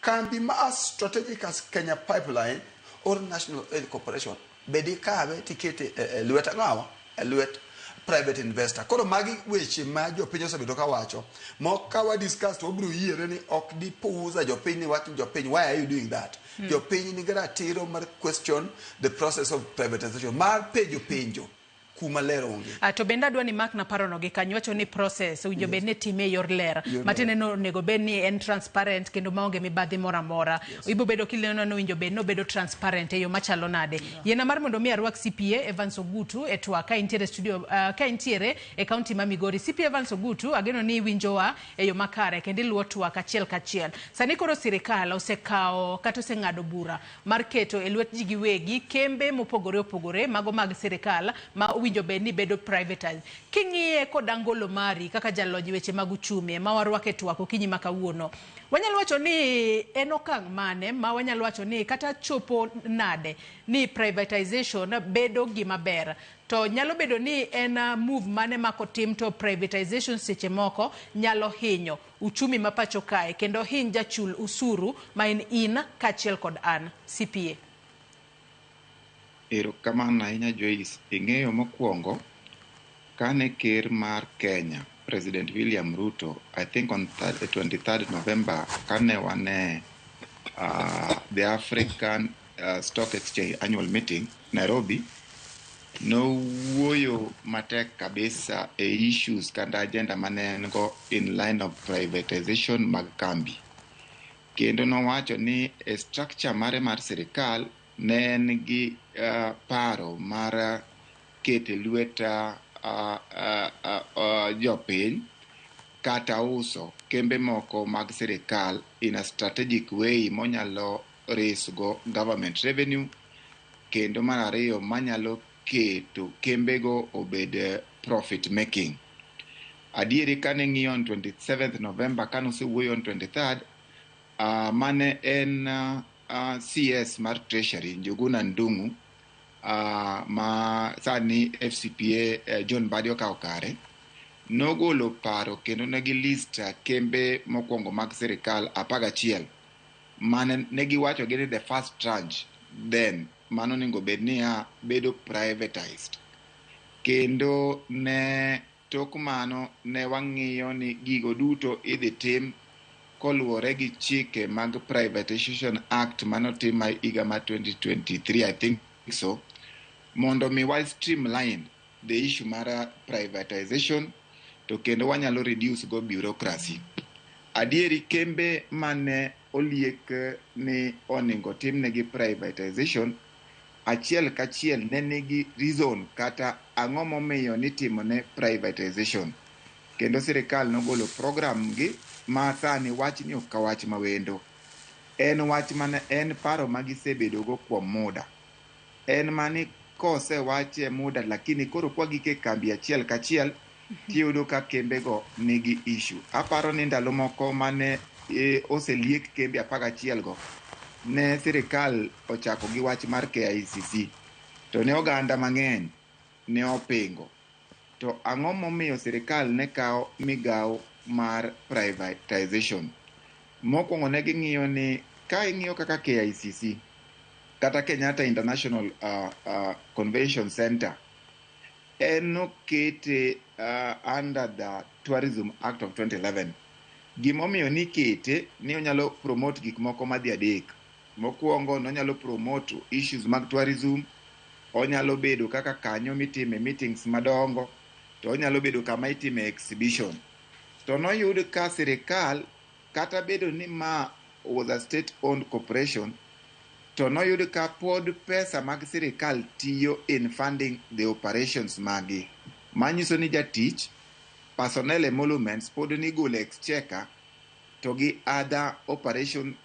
[SPEAKER 25] kambi ma as strategic as Kenya Pipeline or National Oil Corporation bed ikawe tikete e lwet ang'owa e lwet private investor. Koro magi weche ma jopiny osebedo ka wacho. Mok ka wa discuss to wabiro yiere ni ok dipuza jopiny ni wach ni jopiny why are you doing that? Jopiny nigi ratiro mar question the process of privatization mar penjo penjo kuma ler onge.
[SPEAKER 17] To bende adwa ni mak na parono gi kanyo wacho ni process owinjo bed ni time e yor ler.
[SPEAKER 25] Yor
[SPEAKER 17] Matiende ni onego bed ni en transparent kendo maonge mibadhi moro amora. Ibo bedo kineno ni owinjo bed ni obedo transparent e yo machalo nade. Yiena mar mondo mi arwak CPA Evans Ogutu e twak ka intiere studio ka intiere e county ma Migori. CPA Evans Ogutu ageno ni iwinjowa e yo makare kendo iluwo twak achiel kachiel. Sani koro sirikal osekawo kata oseng'ado bura mar keto e lwet ji giwegi kembe mopogore opogore mago mag sirikal ma owinjo bed ni bedo privatized. King'iye kod angolo mari kaka jalony weche mag uchumi ma warwako e twak okinyi ma kawuono, wanyalo wacho ni en okang' mane ma wanyalo wacho ni kata chopo nade ni privatization bedo gima ber, to nyalo bedo ni en move mane ma kotim to privatization seche moko nyalo hinyo uchumi ma pacho kae kendo hiny jachul usuru ma en in kaachiel kod an. CPA.
[SPEAKER 26] Erokamano ahinya Joyce. Ing'eyo mokwongo, kane ker mar Kenya, President William Ruto, I think on 23rd November, kane wane the African Stock Exchange annual meeting, Nairobi, nowuoyo matek kabisa e issues kata agenda mane en go in line of privatization mag kambi. Kendo nowacho ni e structure mare mar sirikal ne en gi paro mar keto e lwet jopiny kata uso kembe moko mag sirikal in a strategic way monyalo raise go government revenue, kendo mar ariyo manyalo keto kembego obed profit making. Adieri kane ng'iyo on 27th November kane osewuoyo on 23rd, mane en CS mar Treasury Njuguna Ndung'u, ma sani FCPA John Mbadi okawo kare, nogolo paro kendo ne gi list kembe mokwongo mag sirikal 11 mane ne giwacho gi ni the first tranche then mano onego bed niya bedo privatized. Kendo ne tok mano ne wang'iyo ni gigo duto idhi tim koluwore gi chike mag Privatization Act manotim ma higa mar 2023, I think so, mondo mi wa streamline the issue mar privatization to kendo wanyalo reduce go bureaucracy. Adieri kembe mane oliek ni onego timnegi privatization achiel kachiel ne nigi reason kata ang'o momiyo nitimone privatization. Kendo sirikal nogolo program gi ma sani wachni ok ka wach mawendo. En wach mane en paro ma gisebedogo kuom muda. En mani kosewache muda lakini koro kwa gike kambi achiel kachiel tiyudo ka kembego nigi issue. Aparo ni ndalo moko mane oseliek kembe 11 go, ne sirikal ochako gi wach mar KICC to ne oganda mang'eny ne opingo. To ang'o momiyo sirikal ne kawo migawo mar privatization? Mokwongo ne ging'iyo ni ka ing'iyo kaka KICC kata Kenyatta International Convention Center, en nokete under the Tourism Act of 2011. Gimomiyo nikete ni onyalo promote gik moko madhi adek. Mokwongo nonyalo promote issues mag tourism, onyalo bedo kaka kanyo mitime meetings madongo, to onyalo bedo kama itime exhibition. To noyud ka sirikal kata bedo ni ma was a state owned corporation, to noyud ka pod pesa mag sirikal tiyo in funding the operations magi. Manyiso ni jatich, personnel emoluments pod nigolo e exchequer to gi other operation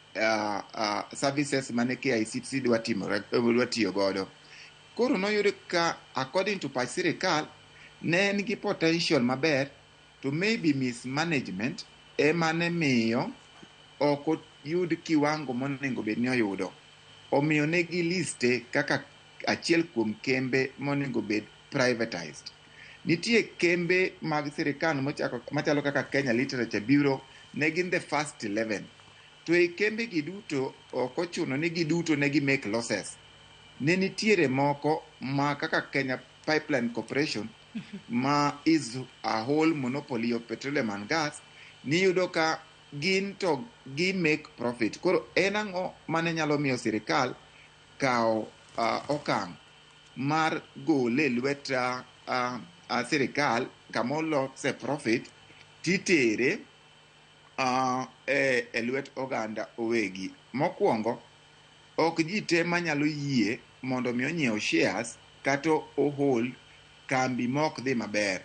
[SPEAKER 26] services mane KICC dwa timore dwa tiyo godo. Koro noyud ka according to pach sirikal ne en gi potential maber to maybe mismanagement ema ne miyo ok oyud kiwango monego bed ni oyudo. Omiyo ne giliste kaka achiel kuom kembe monego bed privatized. Nitie kembe mag sirikal mochako machalo kaka Kenya Literature Bureau ne gin the first 11. To e kembe gi duto ok ochuno ni giduto ne gi make losses. Ne nitiere moko ma kaka Kenya Pipeline Corporation ma is a whole monopoly of petroleum and gas, niyudo ka gin to gi make profit. Koro en ang'o mane nyalo miyo sirikal kawo okang' mar gole e lwet sirikal kama olose profit titere e lwet oganda owegi. Mokwongo, ok ji te manyalo yie mondo mi onyiew shares kata ohold kambi mok dhi maber.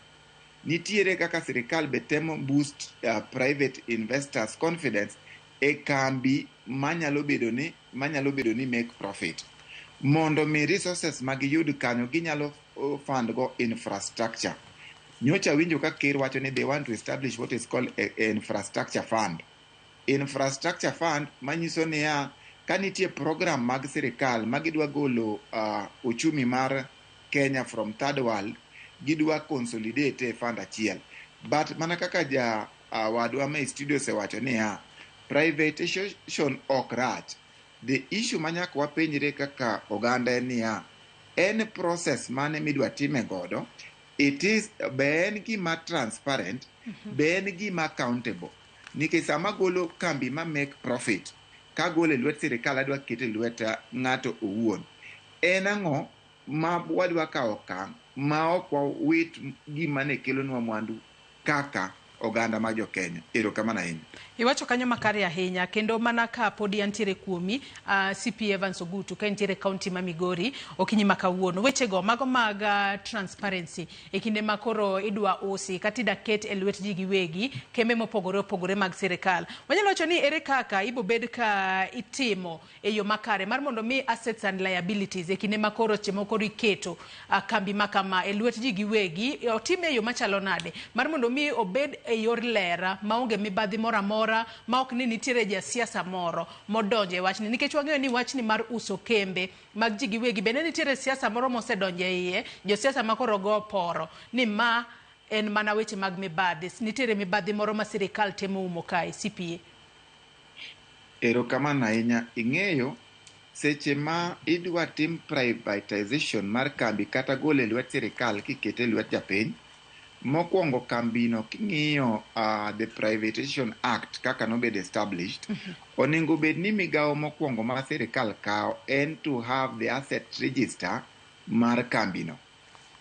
[SPEAKER 26] Nitiere kaka sirikal be temo boost private investors confidence e kambi manyalo bedo ni make profit. Mondo mi resources magiyud kanyo ginyalo fund go infrastructure. Nyocha winjo ka ker wacho ni they want to establish what is called a infrastructure fund. Infrastructure fund manyiso niya ka nitie program mag sirikal ma gidwa golo uchumi mar Kenya from third world, gidwa consolidate e fund achiel. But mana kaka ja wadwa ma e studio osewacho niya, privatization ok rach. The issue ma nyaka wapenjre kaka oganda en niya, en process mane midwa time godo, it is be en gima transparent, be en gima accountable. Nikech sama golo kambi ma make profit, kagolo e lwet sirikal adwa kete e lwet ng'ato owuon. En ang'o ma wadwa kawo okang' ma ok wawit gima ne kelonwa mwandu kaka oganda mar jo Kenya. Erokamano ahinya.
[SPEAKER 17] Iwacho kanyo makare ahinya kendo mana ka podi antiere kuomi, CP Evans Ogutu ka entiere kaunti ma Migori okinyi ma kawuono. Wechego mago mag transparency e kinde ma koro idwa usi kata ida ket e lwet ji giwegi kembe mopogore opogore mag sirikal. Wanyalo wacho ni ere kaka ibo bed ka itimo e yo makare mar mondo mi assets and liabilities e kinde ma koro seche moko koro iketo kambi ma kama e lwet ji giwegi otime e yo machalo nade mar mondo mi obed e yor lera maonge mibadhi moro amora ma ok ni nitiere jasiasa moro modonjo e wachni, nikech wang'eyo ni wachni mar uso kembe mag ji giwegi bende nitiere siasa moro mosedonjo e iye, josiasa ma koro go poro ni ma en mana weche mag mibadhi, nitiere mibadhi moro ma sirikal temo umo kae. CPA.
[SPEAKER 26] Erokamano ahinya. Ing'eyo, seche ma idwa tim privatization mar kambi kata golo e lwet sirikal kikete e lwet japiny, mokwongo kambino king'iyo the Privatization Act kaka nobedo established, onego bed ni migawo mokwongo ma sirikal kawo en to have the asset register mar kambino.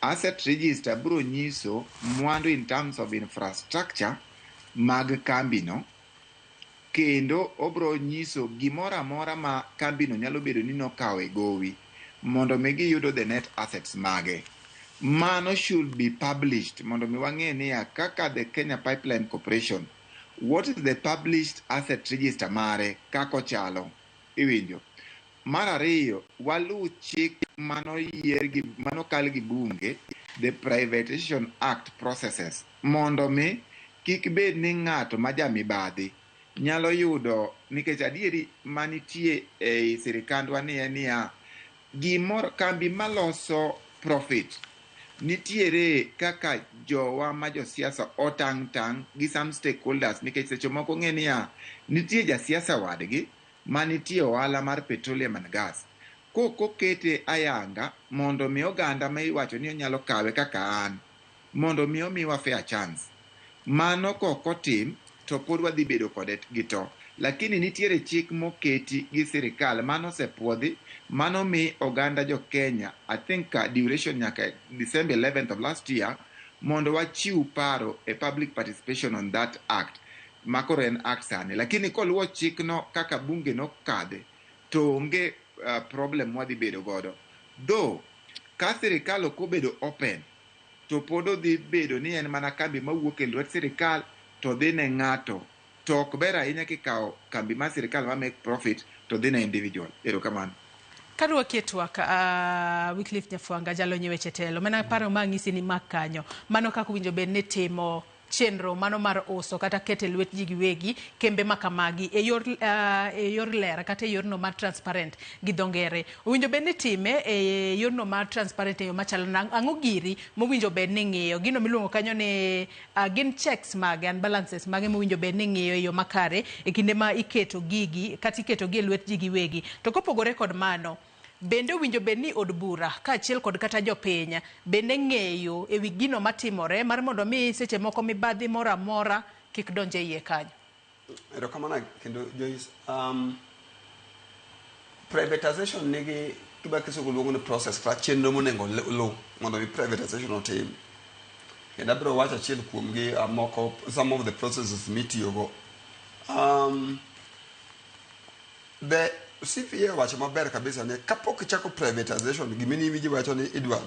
[SPEAKER 26] Asset register biro nyiso mwandu in terms of infrastructure mag kambino, kendo obiro nyiso gimoro amora ma kambino nyalo bedo ni nokawo e gowi mondo mi giyudo the net assets mage. Mano should be published mondo mi wang'e niya kaka the Kenya Pipeline Corporation, what is the published asset register mare kaka ochalo, iwinjo. Mar ariyo, waluw chik manoyier gi manokal gi bunge, the Privatization Act processes, mondo mi kik bed ni ng'ato ma jamibadhi nyalo yudo, nikech adieri manitie ei sirikandwa ni en niya gimoro kambi maloso profit nitiere kaka jowa ma josiasa otang' tang' gi some stakeholders, nikech seche moko ng'e niya nitie jasiasa wadgi manitie ohala mar petroleum and gas kokokete ayanga mondo mi oganda ma iwacho ni onyalo kawe kaka an. Mondo mi omiwa fair chance. Mano kok otim to pod wadhi bedo kode gi to. Lakini nitiere chik moketi gi sirikal mano osepuodhi, mano mi oganda jo Kenya, I think duration nyaka December 11th of last year, mondo wachiw paro e public participation on that act ma koro en act sani. Lakini koluwo chikno kaka bunge nokadhe, to onge problem mwadhi bedo godo. Though, ka sirikal ok obedo open, to pod odhi bedo ni en mana kambi mawuok e lwet sirikal to dhi ne ng'ato. To ok ber ahinya kikawo kambi mar sirikal ma make profit to dhi ne individual. Erokamano.
[SPEAKER 17] Karwaki e twak, Wycliffe Nyafwanga, jalony e weche telo, mana paro ma ang'isi ni mak kanyo. Mano kaka owinjo bed ni timo chenro mano mar uso kata keto e lwet ji giwegi kembe ma kamagi e yor ler kata e yorno mar transparent gi dho ngere. Owinjo bed ni time e yorno mar transparent e yo machalo ang'o giri mowinjo bed ni ng'iyo gino miluongo kanyo ni gin checks mage and balances mage mowinjo bed ni ng'iyo e yo makare e kinde ma iketo gigi kata iketo gi e lwet ji giwegi. To kopogore kod mano, bende owinjo bed ni od bura kaachiel kod kata jopiny bende ng'eyo ewi gino matimore mar mondo mi seche moko mibadhi moro amora kik donj e iye kanyo.
[SPEAKER 25] Erokamano kendo, Joyce. Privatization nigi gima kisungu luongo ni process kata chenro monego luw mondo mi privatization otim. Kendo abiro wacho achiel kuomgi moko, some of the processes mitiyogo. The CPA owacho maber kabisa ni kapok ichako privatization, gimini iwinjo wacho ni idwa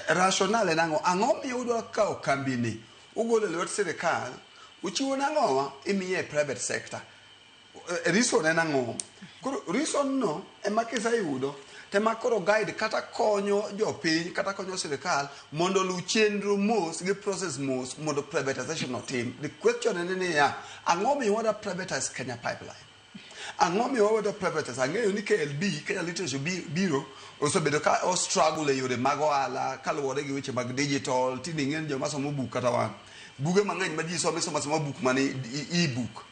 [SPEAKER 25] rationale en ang'o? Ang'o miyo udwa kawo kambini ugolo e lwet sirikal, uchiwo nang'owa, imiye e private sector? Reason en ang'o? Koro reason no ema kiseyudo tema koro guide kata konyo jopiny kata konyo sirikal mondo oluw chenro mos gi process mos mondo privatization otim. The question en niya, ang'o miyo wadwa privatize Kenya Pipeline? Ang'o miyo wadwa privatize? Ang'eyo ni KLB, Kenya Literature Bureau, osebedo ka o struggle e yore mag ohala kaluwore gi weche mag digital. Tinde ing'e ni joma somo buk, kata wan buge mang'eny ma ji somo, isomo asoma buk mane e-book.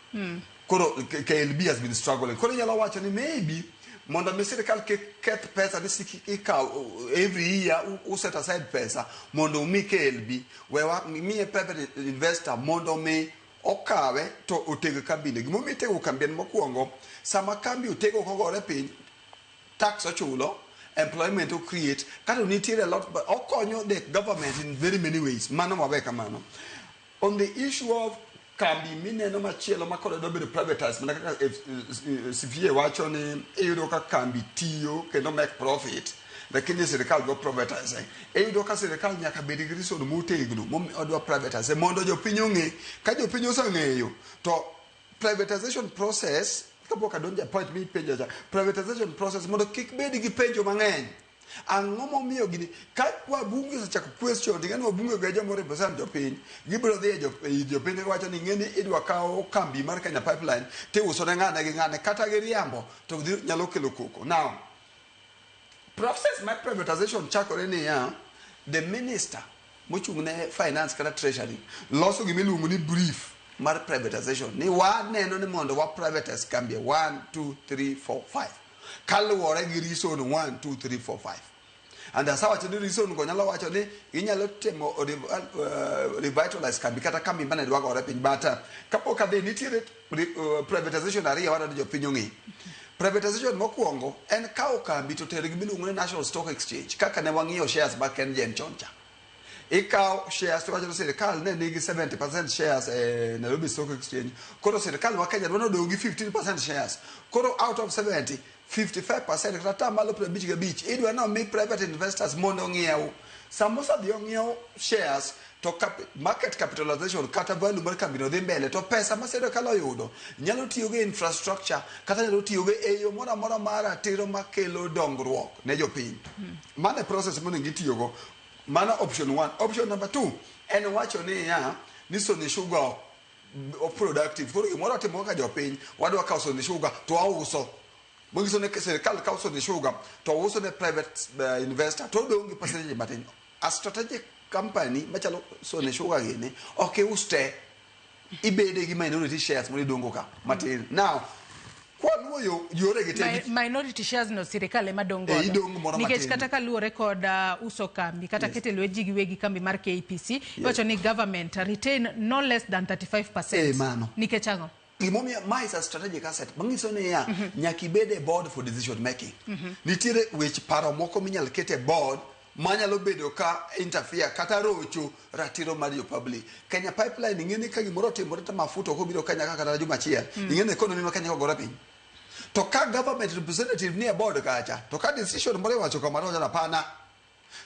[SPEAKER 25] Koro KLB has been struggling. Koro inyalo wacho ni maybe mondo mi sirikal kik keth pesa ni sik ikaw every year u set aside pesa mondo umi KLB, wewa miye private investor mondo mi okawe to oteg kambine. Gimomiyo itego kambi en mokwongo, sama kambi otego kogore piny, tax ochulo, employment o create, kato nitiere a lot, but okonyo the government in very many ways. Mano wawe kamano. On the issue of kambi mineno machielo ma koro dwa bedo privatized, mana kaka CPA wacho ni iyudo ka kambi tiyo kendo make profit, lakini sirikal dwa privatize. Iyudo ka sirikal nyaka bed gi reason motegno momiyo odwa privatize mondo jopiny ong'e. Ka jopiny oseng'eyo to privatization process, kapok adonjo e point mipenjo cha, privatization process mondo kik bed gi penjo mang'eny, ang'o momiyo gini, ka wabunge osechako question, to ing'e ni wabunge go e joma represent jopiny, gibiro dhi e jopiny giwacho ni ing'e ni idwa kaw kambi mar Kenya Pipeline tiuso ne ng'ane gi ng'ane, kata giriambo to dhi nyalo kelo koko. Now, process mar privatization chakore niya: the minister mochung' ne finance kata treasury loso gima iluongo ni brief mar privatization, ni waneno ni mondo wa privatize kambi 1 2 3 4 5 kaluwore gi reason 1 2 3 4 5. And asawacho ni reason go nyalo wacho ni inyalo timo revitalize kambi kata kambi mane dwa gore piny. But kapok adhi, nitiere privatization ariyo wadwa ni jopiny ong'e. Privatization mokwongo en kawo kambi to tero gima iluongo ni National Stock Exchange, kaka ne wang'iyo shares mag KenGen chon cha. Ikawo shares to iwacho ni sirikal ne nigi 70% shares e Nairobi Stock Exchange. Koro sirikal ma Kenya dwa nodong' gi 15% shares. Koro out of 70, 55% kata 55% idwa ni omi private investors mondo ong'iew. Sama osedhi ong'iew shares to market capitalization kata value mar kambino dhi mbele, to pesa ma sirikal oyudo nyalo tiyogo e infrastructure kata nyalo tiyogo e yo moro amora mar ratiro makelo dongruok ne jopiny. Mano e process monego itiyogo. Mano option one. Option number two en wacho niya ni Sony Sugar ok productive, koro gimoro atimo kaka jopiny wadwa kawo Sony Sugar to wauso. Manyiso ni sirikal kawo Sony Sugar to uso ne private investor to odong' gi percentage matin. A strategic company machalo Sony Sugar gini ok ius te, ibede gi minority shares mondo idongo ka matin. Now, Kwaluwo yo yore gi te
[SPEAKER 17] Minority shares no sirikal ema dong'
[SPEAKER 25] Eh,
[SPEAKER 17] godo.
[SPEAKER 25] idong' moro
[SPEAKER 17] Nikech
[SPEAKER 25] matin.
[SPEAKER 17] kata kaluwore kod uso kambi kata
[SPEAKER 25] Yes.
[SPEAKER 17] keto e lwet ji giwegi kambi mar KPC, iwacho ni government retain no less than 35%.
[SPEAKER 25] Eh, mano.
[SPEAKER 17] Nikech ang'o?
[SPEAKER 25] Gimomiyo ma is a strategic asset manyiso niya nyaka ibed e board for decision making. Nitiere wech paro moko minyal ket e board manyalo bedo ka interfere kata rocho ratiro mar jo public. Kenya Pipeline ing'e ni ka gimoro otimore to mafuta ok obiro Kenya ka kata juma achiel. Ing'e ni economy ma Kenya ogore piny. To ka government representative ni e board kacha, to ka decision moro iwacho kama to wacho ni hapana,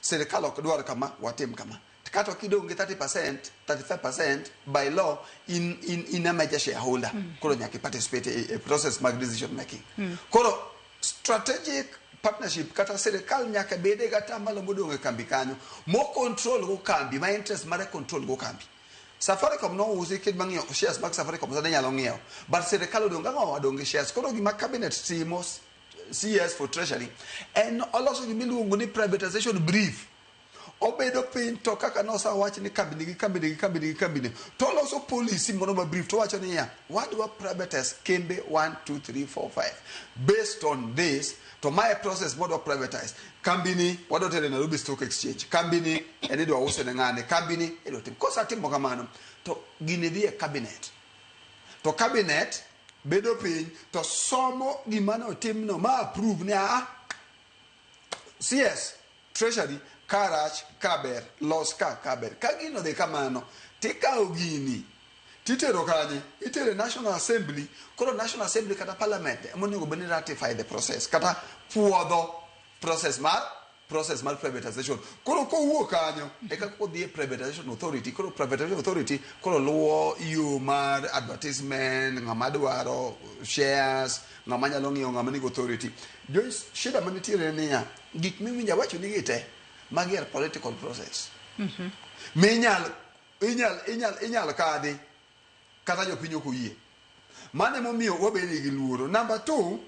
[SPEAKER 25] sirikal ok dwar kama, watim kama. Kata kidong' gi 30%, 35% by law in a major shareholder. Koro nyaka i participate e process mag decision making. Koro strategic partnership kata sirikal nyaka bede gi atamalo modong' e kambi kanyo mo control go kambi ma interest mare control go kambi. Safaricom nousi kid mang'iyo shares mag Safaricom sani nyalo ng'iewo, but sirikal odong' ang'o odong' gi shares. Koro gima cabinet timo, CS for Treasury en oloso gima iluongo ni privatization brief. Obedo piny to kaka nosewach ni kambi nigi kambi nigi kambi nigi kambi ni, to oloso policy moro ma brief to wacho niya wadwa privatize kembe 1 2 3 4 5 based on this, to mae process modwa privatize kambi ni, wadwa tere Nairobi Stock Exchange kambi ni, en idwa use ne ng'ane kambi ni idwa tim. Kosetimo kamano to gini dhi e cabinet, to cabinet bedo piny to somo gima ne otimno ma approve ni a CS Treasury ka rach ka ber, los ka ka ber. Ka gino dhi kamano tikawo gini titero kanye? Itere National Assembly. Koro National Assembly kata Parliament ema onego bed ni ratify the process kata puodho process mar privatization. Koro kowuok kanyo eka kodhi e Privatization Authority. Koro Privatization Authority koro luwo yo mar advertisement, ng'ama dwaro shares, ng'ama nyalo ng'iewo, ng'ama nigi authority. Joyce, shida manitiere en niya, gik miwinjo awacho ni gi te magi are political process minyal inyal inyal inyal kadhi kata jopiny ok oyie. Mano emomiyo wabedo gi luoro. Number two,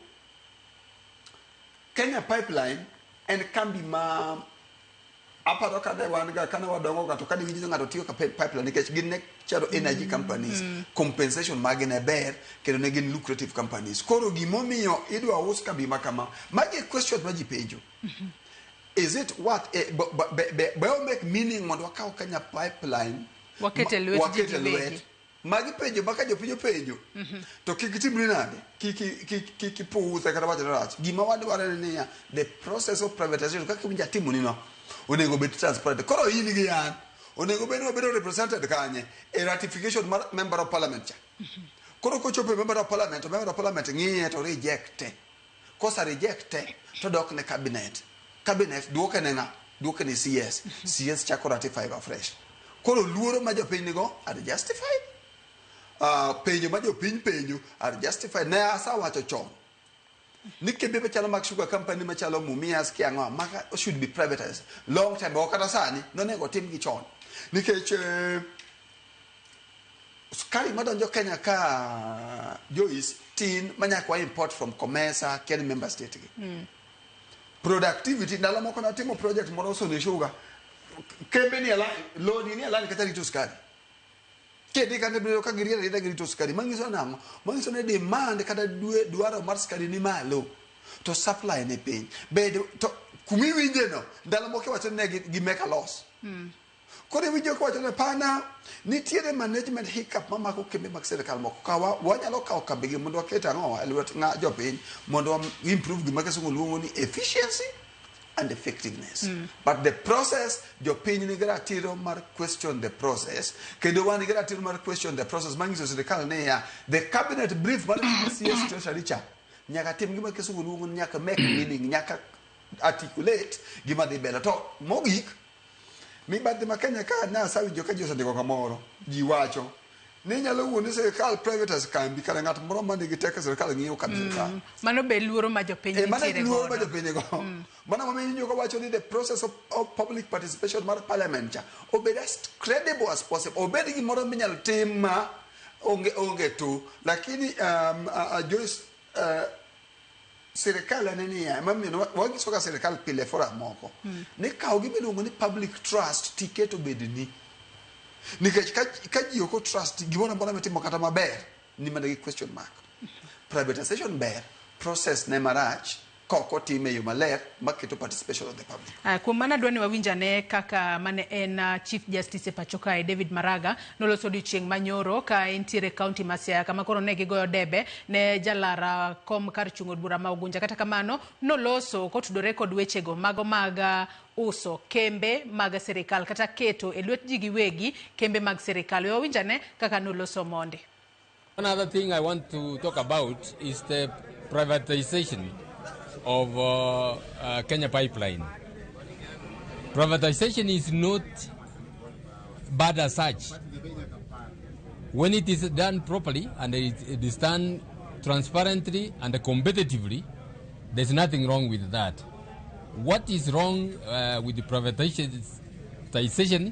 [SPEAKER 25] Kenya Pipeline en kambi ma aparo kane wan ga kane wadongo ga to kane winjo ng'ato tiyo ka pipeline nikech gin ne chalo energy companies, compensation magi ne ber kendo ne gin lucrative companies. Koro gimomiyo idwa us kambi ma kama, magi e questions ma ji penjo. Is it worth be o make meaning mondo wakaw Kenya Pipeline
[SPEAKER 17] waket e lwet ji
[SPEAKER 25] waket e
[SPEAKER 17] giwegi?
[SPEAKER 25] lwet magi penjo ma ka jopiny openjo to kik itimri nade, kik ipuse kata wacho rach. Gima wadwaro en niya the process of privatization kaka iwinjo atimoni no onego bed transparent. Koro in gi an onego bed ni wabedo represented kanye e ratification mar member of parliament cha. Koro kochopo e member of parliament, to member of parliament ng'iye to reject. Kosa reject to dok ne cabinet, cabinet duoke ne ng'a? Duoke ne CS. CS chako ratify afresh. Koro luoro ma jopiny nigo are justified, penjo ma jopiny penjo are justified. Ne asawacho chon ni kembe machalo mag sugar company machalo Mumias kiang'o maka should be privatized long time ago. Kata sani nonego tim gi chon nikech sukari madonjo Kenya ka, Joyce, tin manyaka wa import from COMESA kia ni member state gi. Productivity ndalo moko natimo project moro Sony Sugar, kembe ni e line, lodi ni e line kata rito sukari kedi kata bedo ka giriere ariera girito sukari. Manyiso nang'o? Manyiso ni demand kata dwaro mar sukari ni malo to supply ni piny. Bed to kumiwinje no ndalo moko iwacho ni ne gi make a loss. Koro iwinjo kiwacho ni pana nitiere management hiccup mamako kembe mag sirikal moko ka wanyalo kawo kambigi mondo waket ang'o e lwet ng'a jopiny mondo wa improve gima kisungu luongo ni efficiency and effectiveness. But the process, jopiny nigi ratiro mar question the process kendo wan gi ratiro mar question the process manyiso sirikal niya the cabinet brief mar CS Treasury cha nyaka tim gima kisungu luongo ni nyaka make meaning, nyaka articulate gima dhi mbele. To mogik, mibadhi ma Kenya ka ne asewinjo ka ji osendiko kamoro, ji wacho ni nyalo wuo ni sirikal privatize kambi kare ng'at moro ma nigi teko e sirikal ng'iewo kambi sirikal.
[SPEAKER 17] Mano be luoro ma jopiny
[SPEAKER 25] Eh, mano
[SPEAKER 17] nitiere
[SPEAKER 25] luoro ma
[SPEAKER 17] godo.
[SPEAKER 25] jopiny go. Mano momiyo iwinjo kawacho ni the process of public participation mar parliament cha obed as credible as possible, obed gimoro minyalo tim ma onge to lakini Joyce, sirikal en niya emomiyo wanyiso ga sirikal pile forum moko ni kaw gima iluongo ni public trust tiket obedni nikech ka ji ok o trust gimoro amora mitimo kata maber ni mana gi question mark. Privatization ber, process ne marach kok otime e yo maler maketo participation of the public.
[SPEAKER 17] Kuom mano adwa ni wawinj ane kaka mane en Chief Justice e pacho kae David Maraga noloso odiochieng' manyoro ka entiere e kaunti ma Siaya kama koro ne gigoyo debe ne jalar kom kar chung' od bura ma Ugunja. Kata kamano noloso kotudore kod wechego mago mag uso kembe mag sirikal kata keto e lwet ji giwegi kembe mag sirikal. We wawinj ane kaka noloso mondi.
[SPEAKER 1] One other thing I want to talk about is the privatization of Kenya Pipeline. Privatization is not bad as such. When it is done properly and it is done transparently and competitively, there's nothing wrong with that. What is wrong with the privatization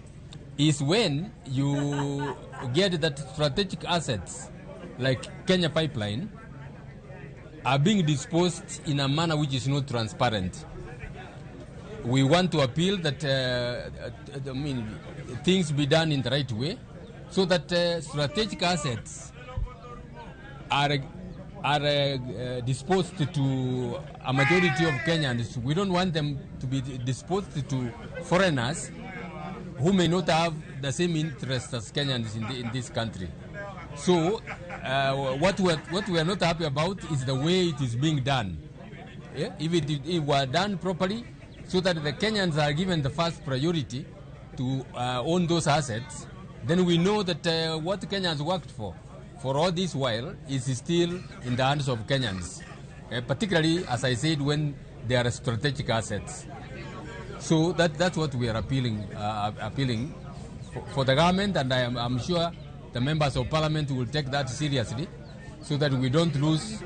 [SPEAKER 1] is when you get that strategic assets like Kenya Pipeline are being disposed in a manner which is not transparent. We want to appeal that things be done in the right way so that strategic assets are disposed to a majority of Kenyans. We don't want them to be disposed to foreigners who may not have the same interests as Kenyans in this country. So what we are not happy about is the way it is being done. Yeah? If it were done properly, so that the Kenyans are given the first priority to own those assets, then we know that what Kenyans worked for all this while is still in the hands of Kenyans, particularly, as I said, when they are strategic assets. So that's what we are appealing for the government, and I'm sure the members of parliament will take that seriously so that we don't lose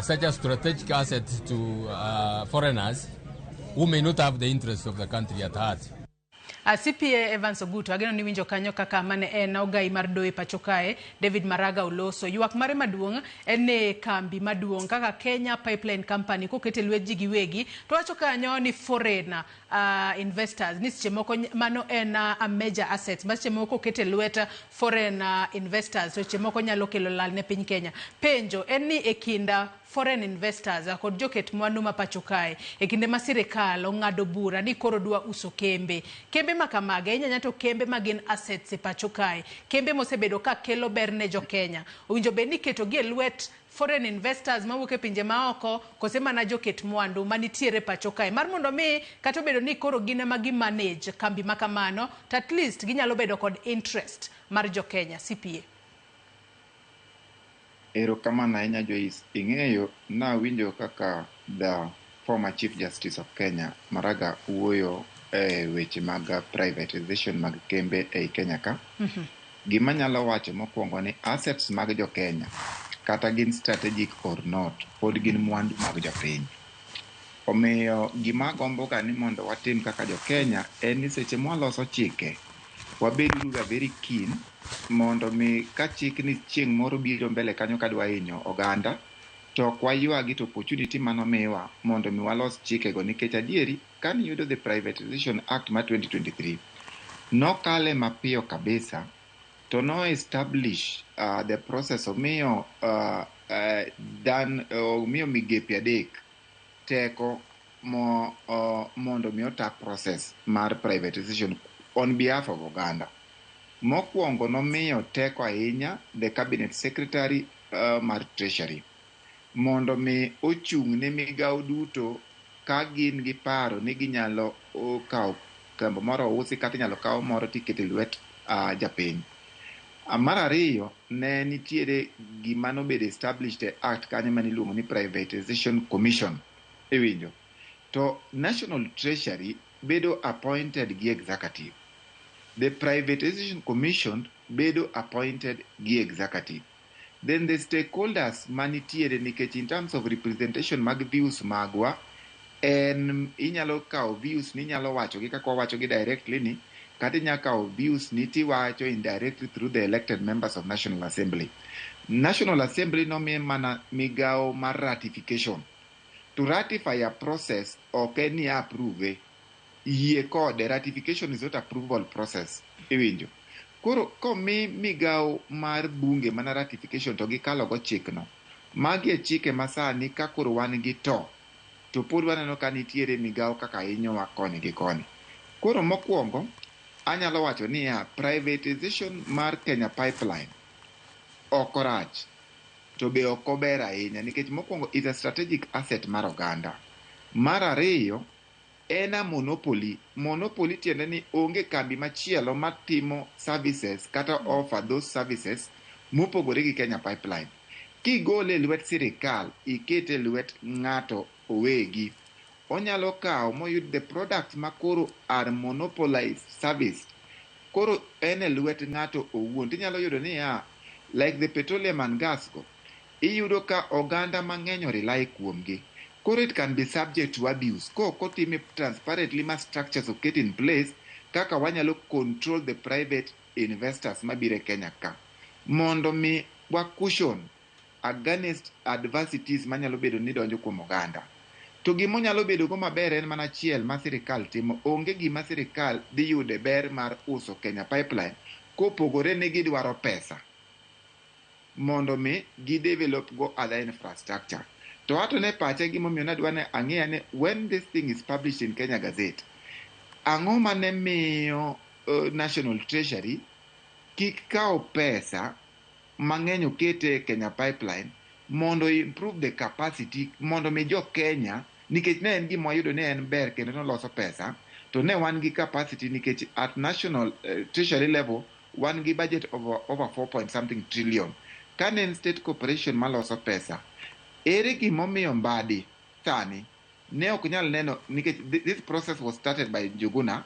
[SPEAKER 1] such a strategic asset to foreigners who may not have the interests of the country at heart.
[SPEAKER 17] CPA Evans Ogutu ageno ni winjo kanyo kaka mane en ogai mar doyo pacho kae David Maraga oloso. Ywak mare maduong' en e kambi maduong' kaka Kenya Pipeline Company kokete lwet ji giwegi to wacho kanyo ni foreign investors ni seche moko mano en a major asset ma seche moko kokete lwet foreign investors seche moko nyalo kelo lal ne piny Kenya. Penjo en ni e kinda foreign investors kod joket mwandu ma pacho kae e kinde ma sirikal ong'ado bura ni koro dwa uso kembe makamage inyanya to kembe magin assets e pacho kae, kembe mosebedo ka kelo ber ne jo Kenya, owinjo bed ni keto gi e lwet foreign investors mawuok e pinje maoko kose mana joket mwandu manitiere pacho kae mar mondo mi kata obedo ni koro gin ema gi manage kambi makamano to at least ginyalo bedo kod interest mar jo Kenya. CPA.
[SPEAKER 26] Erokamano ahinya Joyce. Ing'eyo nawinjo kaka the former Chief Justice of Kenya Maraga wuoyo e weche mag privatization mag kembe ei Kenya ka. Gima nyalo wacho mokwongo ni assets mag jo Kenya kata gin strategic or not pod gin mwandu mag jopiny. Omiyo gima agombo ga ni mondo watim kaka jo Kenya en ni seche mwaloso chike wabed ga very keen mondo mi ka chik ni chieng' moro biro mbele kanyo kadwa hinyo oganda to ok waywagi to opportunity manomiwa mondo mi walos chikego, nikech adieri kaniyudo the Privatization Act ma 2023 nokale mapiyo kabisa to no establish the process omiyo omiyo migepe adek teko mondo mi ota process mar privatization on behalf of oganda. Mokwongo nomiyo teko ahinya the cabinet secretary mar treasury mondo mi ochung' ne migawo duto ka gin gi paro ni ginyalo kawo kambo moro usi kata inyalo kaw moro tikete lwet japiny. Mar ariyo ne nitiere gima nobedo established e act kanyo mane iluongo ni Privatization Commission iwinjo. To National Treasury bedo appointed gi executive. The Privatization Commission bedo appointed gi executive. Then the stakeholders manitiere, nikech in terms of representation mag views magwa, en inyalo kawo views ni inyalo wacho gi kaka wawacho gi directly ni, kata inyalo kawo views ni tiwacho indirectly through the elected members of National Assembly. National Assembly nomiye mana migawo mar ratification. To ratify a process ok en ni approve. Yie kode, ratification is not approval process. Iwinjo. Koro komi migawo mar bunge mana ratification to gikalo go chikno, Magi e chike masani ka koro wan gi to pod waneno ka nitiere migawo kaka hinyowa koni gi koni. Koro mokwongo, anyalo wacho niya, privatization mar Kenya Pipeline ok orach, to be ok ober ahinya nikech mokwongo is a strategic asset mar oganda. Mar ariyo, en a monopoly. Monopoly tiende ni onge kambi machielo matimo services kata offer those services mopogore gi Kenya Pipeline. Kigole e lwet sirikal, ikete e lwet ng'ato owegi, onyalo kawo moyud the products makoro are monopolized service. Koro en e lwet ng'ato owuon. Tinyalo yudo niya, like the petroleum and gas go, iyudo ka oganda mang'eny o rely kuomgi. Koro it can be subject to abuse. Kok otime transparently ma structures oket in place kaka wanyalo control the private investors mabiro e Kenya ka. Mondo mi wa cushion against adversities manyalo bedo ni donjo kuom oganda. To gimonyalo bedo go maber en mana achiel ma sirikal timo. Onge gima sirikal dhi yude ber mar uso Kenya Pipeline kopogore ni gidwaro pesa mondo mi gi develop go other infrastructure. To ato ne pacha gimomiyo nadwa ne ang'eya ni when this thing is published in Kenya Gazette, ang'o mane miyo National Treasury kik kaw pesa mang'eny okete e Kenya Pipeline mondo improve the capacity, mondo mi jo Kenya, nikech ne en gima wayudo ni en ber kendo noloso pesa, to ne wan gi capacity nikech at national treasury level wan gi budget of over 4 point something trillion. Ka ne en state corporation maloso pesa, ere gimomiyo Mbadi sani ne ok nyal neno, nikech this process was started by Njuguna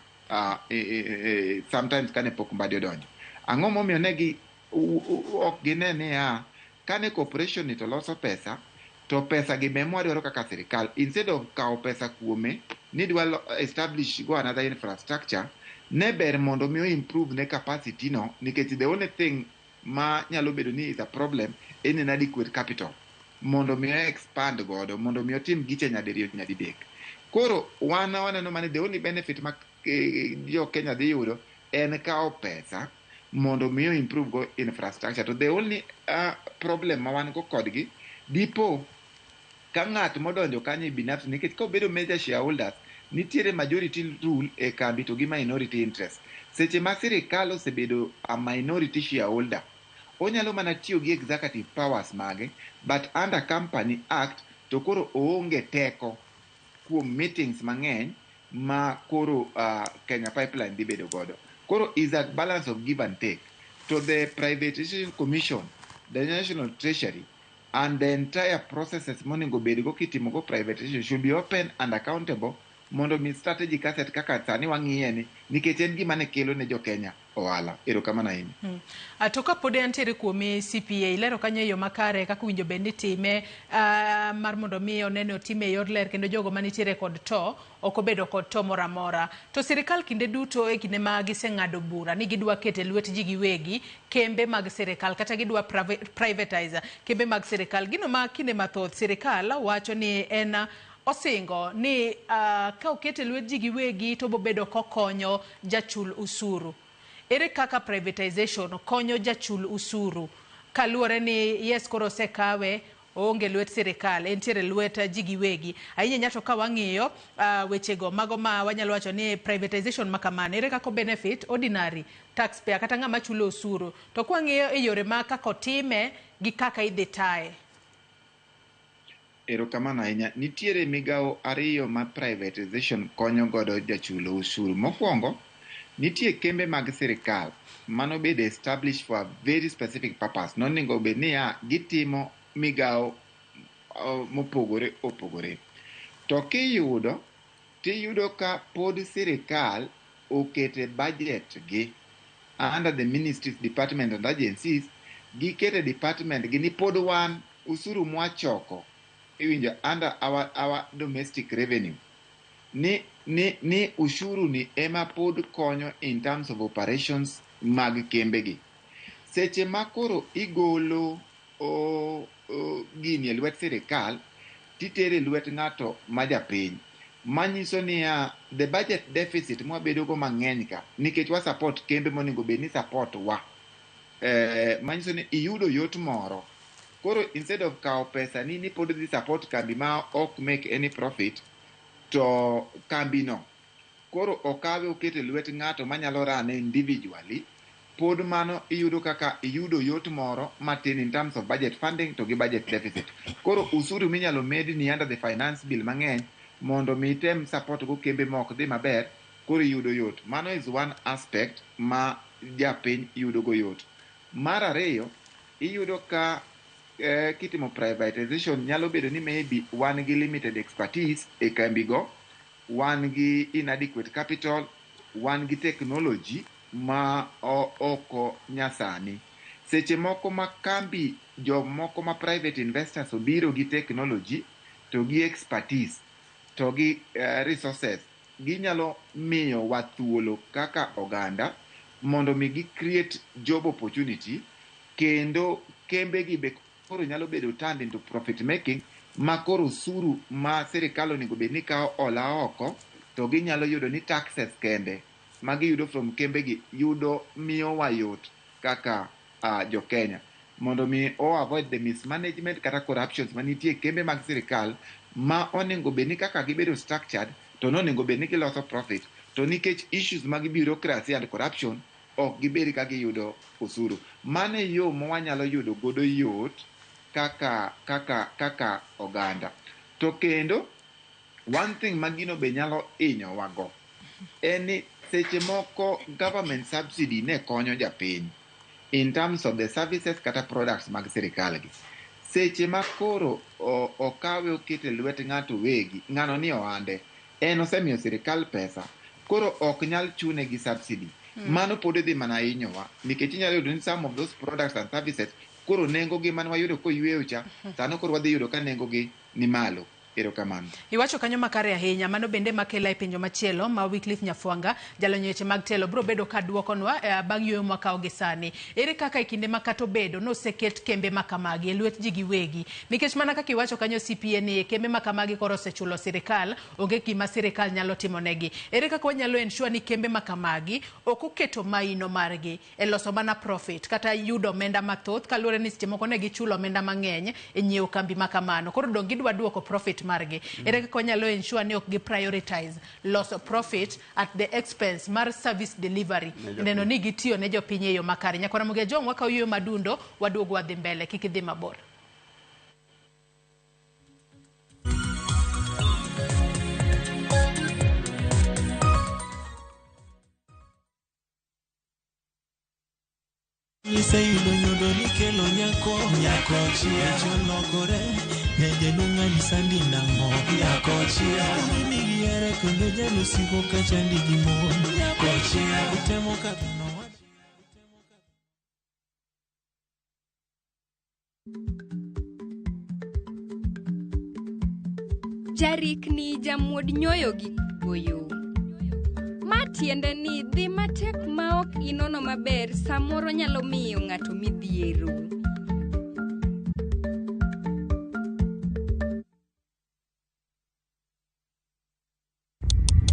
[SPEAKER 26] sometimes kane pok Mbadi odonjo. Ang'o momiyo ne gi ok gine niya kane corporation ni to loso pesa, to pesa gi be mwadwaro kaka sirikal, instead of kawo pesa kuome ni dwa establish go another infrastructure, ne ber mondo mi improve ne capacity no, nikech the only thing ma nyalo bedo ni is a problem en inadequate capital mondo mi expand godo, mondo mi otim giche nyadiriyo, nyadidek. Koro wan waneno mani the only benefit ma jo Kenya dhi yudo en kawo pesa mondo mi improve go infrastructure. To the only problem ma wan go kodgi dipo ka ng'at modonjo kanyo e binafsi, nikech kobedo major shareholders, nitiere majority rule e kambi to gi minority interest. Seche ma sirikal osebedo a minority shareholder, onyalo mana tiyo gi executive powers mage, but under Company Act to koro oonge teko kuom meetings mang'eny ma koro Kenya Pipeline dhi bedo godo. Koro is a balance of give and take. To the Privatization Commission, the National Treasury and the entire processes monego bed go kitimo go privatization should be open and accountable, mondo mi strategic asset kaka sani wang'iye ni, nikech en gima ne kelo ne jo Kenya ohala. Erokamano ahinya.
[SPEAKER 17] To kapod antiere kuomi, CPA, ilero kanyo e yo makare kaka owinjo bed ni time mar mondo mi one ni otime e yor ler kendo jogo manitiere kod to ok obedo kod to moro amora. To sirikal kinde duto e kinde ma giseng'ado bura ni gidwa keto e lwet ji giwegi kembe mag sirikal kata gidwa privatize kembe mag sirikal, gino ma kinde mathoth sirikal wacho ni en osingo ni ka oket e lwet ji giwegi to bobedo kokonyo jachul usuru. Ere kaka privatization konyo jachul usuru kaluwore ni yes, koro osekawe, oonge lwet sirikal, entiere lwet ji giwegi ahinya ahinya? To ka wang'iyo wechego mago ma wanyalo wacho ni privatization ma kamano, ere kaka benefit ordinary taxpayer kata ng'ama chulo osuru, to kwang'iyo e yore ma kaka otime gi kaka idhi taye?
[SPEAKER 26] Erokamano ahinya. Nitiere migawo ariyo ma privatization konyo godo jachulo osuru. Mokwongo, nitie kembe mag sirikal manobedo established for a very specific purpose. Nonego bed niya, gitimo migawo mopogore opogore. To kiyudo, tiyudo ka pod sirikal okete budget gi under the ministries, department and agencies, gikete department gi ni pod wan usuru mwachoko, iwinjo, under our domestic revenue ni ushuru ni ema pod konyo in terms of operations mag kembegi. Seche ma koro igolo o gini e lwet sirikal titere e lwet ng'ato ma japiny, manyiso niya the budget deficit mwabedo go mang'eny ka nikech wa support kembe monego bed ni support wa, manyiso ni iyudo yot moro. Koro instead of kawo pesa ni pod dhi support kambi ma ok make any profit, to kambi no koro okawe okete lwet ng'ato manyalo rane individually, pod mano iyudo kaka iyudo yot moro matin in terms of budget funding to gi budget deficit. Koro usuru minyalo medni under the finance bill mang'eny mondo mi item support go kembe ma ok dhi maber, koro iyudo yot. Mano is one aspect ma japiny yudo go yot. Mar ariyo, iyudo ka kitimo privatization nyalo bedo ni maybe wan gi limited expertise e kambi go, wan gi inadequate capital, wan gi technology ma oko nyasani. Seche moko ma kambi jomoko ma private investors obiro gi technology to gi expertise to gi resources, ginyalo miyo wa thuolo kaka oganda mondo mi gi create job opportunity, kendo kembe gi be koro nyalo bedo turned into profit making, ma koro osuru ma sirikal onego bed ni kawo ola oko to ginyalo yudo ni taxes kende ma giyudo from kembe gi yudo miyowa yot kaka jo Kenya mondo mi o avoid the mismanagement kata corruptions manitie e kembe mag sirikal ma onego bed ni kaka gibedo structured to nonego bed ni giloso profit, to nikech issues mag bureaucracy and corruption ok gibed ka giyudo osuru. Mano e yo ma wanyalo yudo godo yot kaka oganda. To kendo one thing ma gino be nyalo hinyowa go en ni seche moko government subsidy ne konyo japiny in terms of the services kata products mag sirikal gi. Seche ma koro okawe okete lwet ng'ato wegi, ng'ano ni ohande, en osemiyo sirikal pesa, koro ok nyal chune gi subsidy. Mano pod dhi mana hinyowa, nikech inyalo yudo ni some of those products and services koro nengo gi mane wayudo koyweyo cha, sano koro wadhi yudo ka nengo gi ni malo. Erokamano.
[SPEAKER 17] Iwacho kanyo makare ahinya. Mano bende makela e penjo machielo ma Wycliffe Nyafwanga, jalony weche mag telo, biro bedo ka duokonwa bang' yueyo mwakawo gi sani. Ere kaka e kinde ma kata obedo noseket kembe ma kamagi e lwet ji giwegi? Nikech mana kaka iwacho kanyo CPA ni kembe ma kamagi koro osechulo sirikal, onge gima sirikal nyalo timo negi. Ere kaka wanyalo ensure ni kembe ma kamagi ok oketo maino margi e loso mana profit kata yudo omenda mathoth, kaluwore ni seche moko ne gichulo omenda mang'eny e nyiewo kambi ma kamano. Koro dong gidwa duoko profit margi. Ere kaka wanyalo ensure ni ok gi prioritize loso profit at the expense mar service delivery, neno ni gitiyo ne jopiny e yo makare? Nyakora Ramogi Ajwang', wakawo yueyo madundo, waduogo wadhi mbele, kik idhi mabor.
[SPEAKER 2] Iseyudo nyodo nikelo nyako, nyako chia cholokore, nyajaluong' anyisa ndi nang'o, nyako chia migi here kendo jalusiko kachandi gi mon, nyako chia utemo kadho nowach.
[SPEAKER 3] Jarikni jamuod nyoyo gi goyo. Ma tiende ni dhi matek ma ok inono maber samoro nyalo miyo ng'ato midhiero.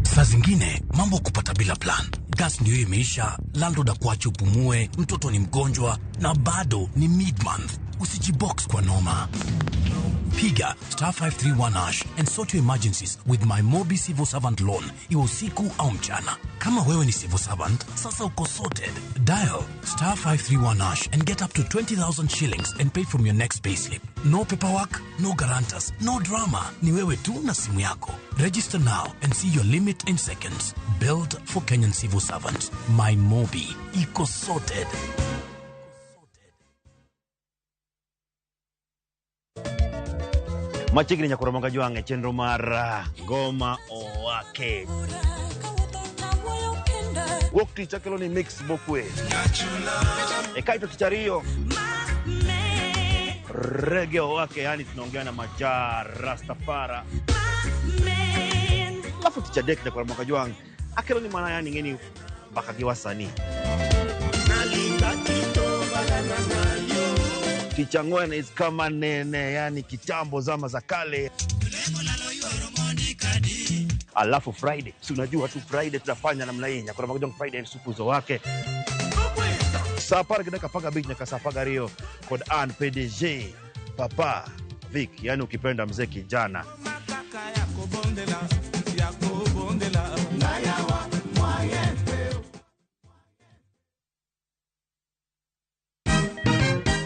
[SPEAKER 5] Saa zingine mambo kupata bila plan. Gas ndio imeisha, landlord akuache upumue, mtoto ni mgonjwa na bado ni mid-month. Usijibox kwa noma. Piga star 531 hash and sort your emergencies with my Mobi Civil Servant Loan, iwe usiku au mchana. Kama wewe ni civil servant, sasa uko sorted. Dial star 531 hash and get up to 20,000 shillings and pay from your next payslip. No paperwork, no guarantors, no drama. Ni wewe tu na simu yako. Register now and see your limit in seconds. Built for Kenyan civil servants. My Mobi. Iko sorted.
[SPEAKER 30] Machiegni nyakoro Kajwang' e chenro mar Ngoma Owake. Wuok tich akelo ni mix mokwe. E kaito tich ariyo Reggae Owake, yani tunaongea na Majaa Rastafara. Alafu tich adek nyakoro Kajwang' akelo ni mana yani ng'eni mbaka gi wasanii. Tich ang'wen is kama nene, yani kitambo zama za kale. Alafu Friday, si unajua tu Friday tunafanya namna hii. Nyakoro Kajwang' Friday ni supu wake. Saa 10:15 nyaka saa 12 kod an PDG
[SPEAKER 6] Papa Vic, yani ukipenda mzee kijana.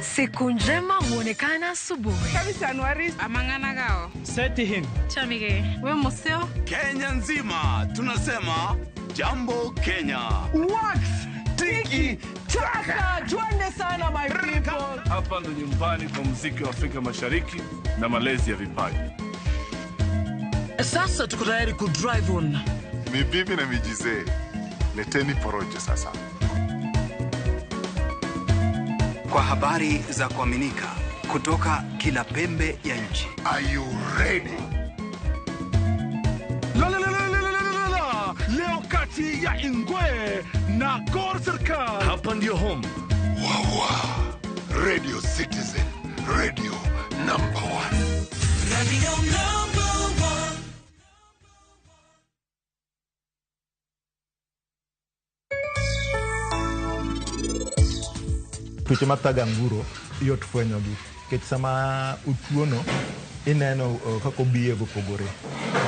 [SPEAKER 7] Siku njema huonekana asubuhi.
[SPEAKER 8] Amang'ana
[SPEAKER 15] Setihin.
[SPEAKER 8] Chamige. We museo.
[SPEAKER 15] Kenya nzima tunasema jambo Kenya. Wax tiki
[SPEAKER 16] taka twende sana my people.
[SPEAKER 18] Hapa ndo nyumbani kwa muziki wa Afrika Mashariki na malezi ya vipaji.
[SPEAKER 19] Sasa tuko tayari ku drive on.
[SPEAKER 20] Ni bibi na mijizee, leteni porojo sasa.
[SPEAKER 27] Kwa habari za kuaminika kutoka kila pembe ya nchi.
[SPEAKER 20] Are you ready?
[SPEAKER 18] La, la, la, la, la, la, la, la. Leo kati ya Ingwe na Gor Serikal. Hapa ndio home.
[SPEAKER 20] Wawa. Radio Citizen, radio number one.
[SPEAKER 2] Radio number one.
[SPEAKER 30] Tuoche mathago anguro yot fwenyogi nikech sama otuono ineno kaka obehave opogore.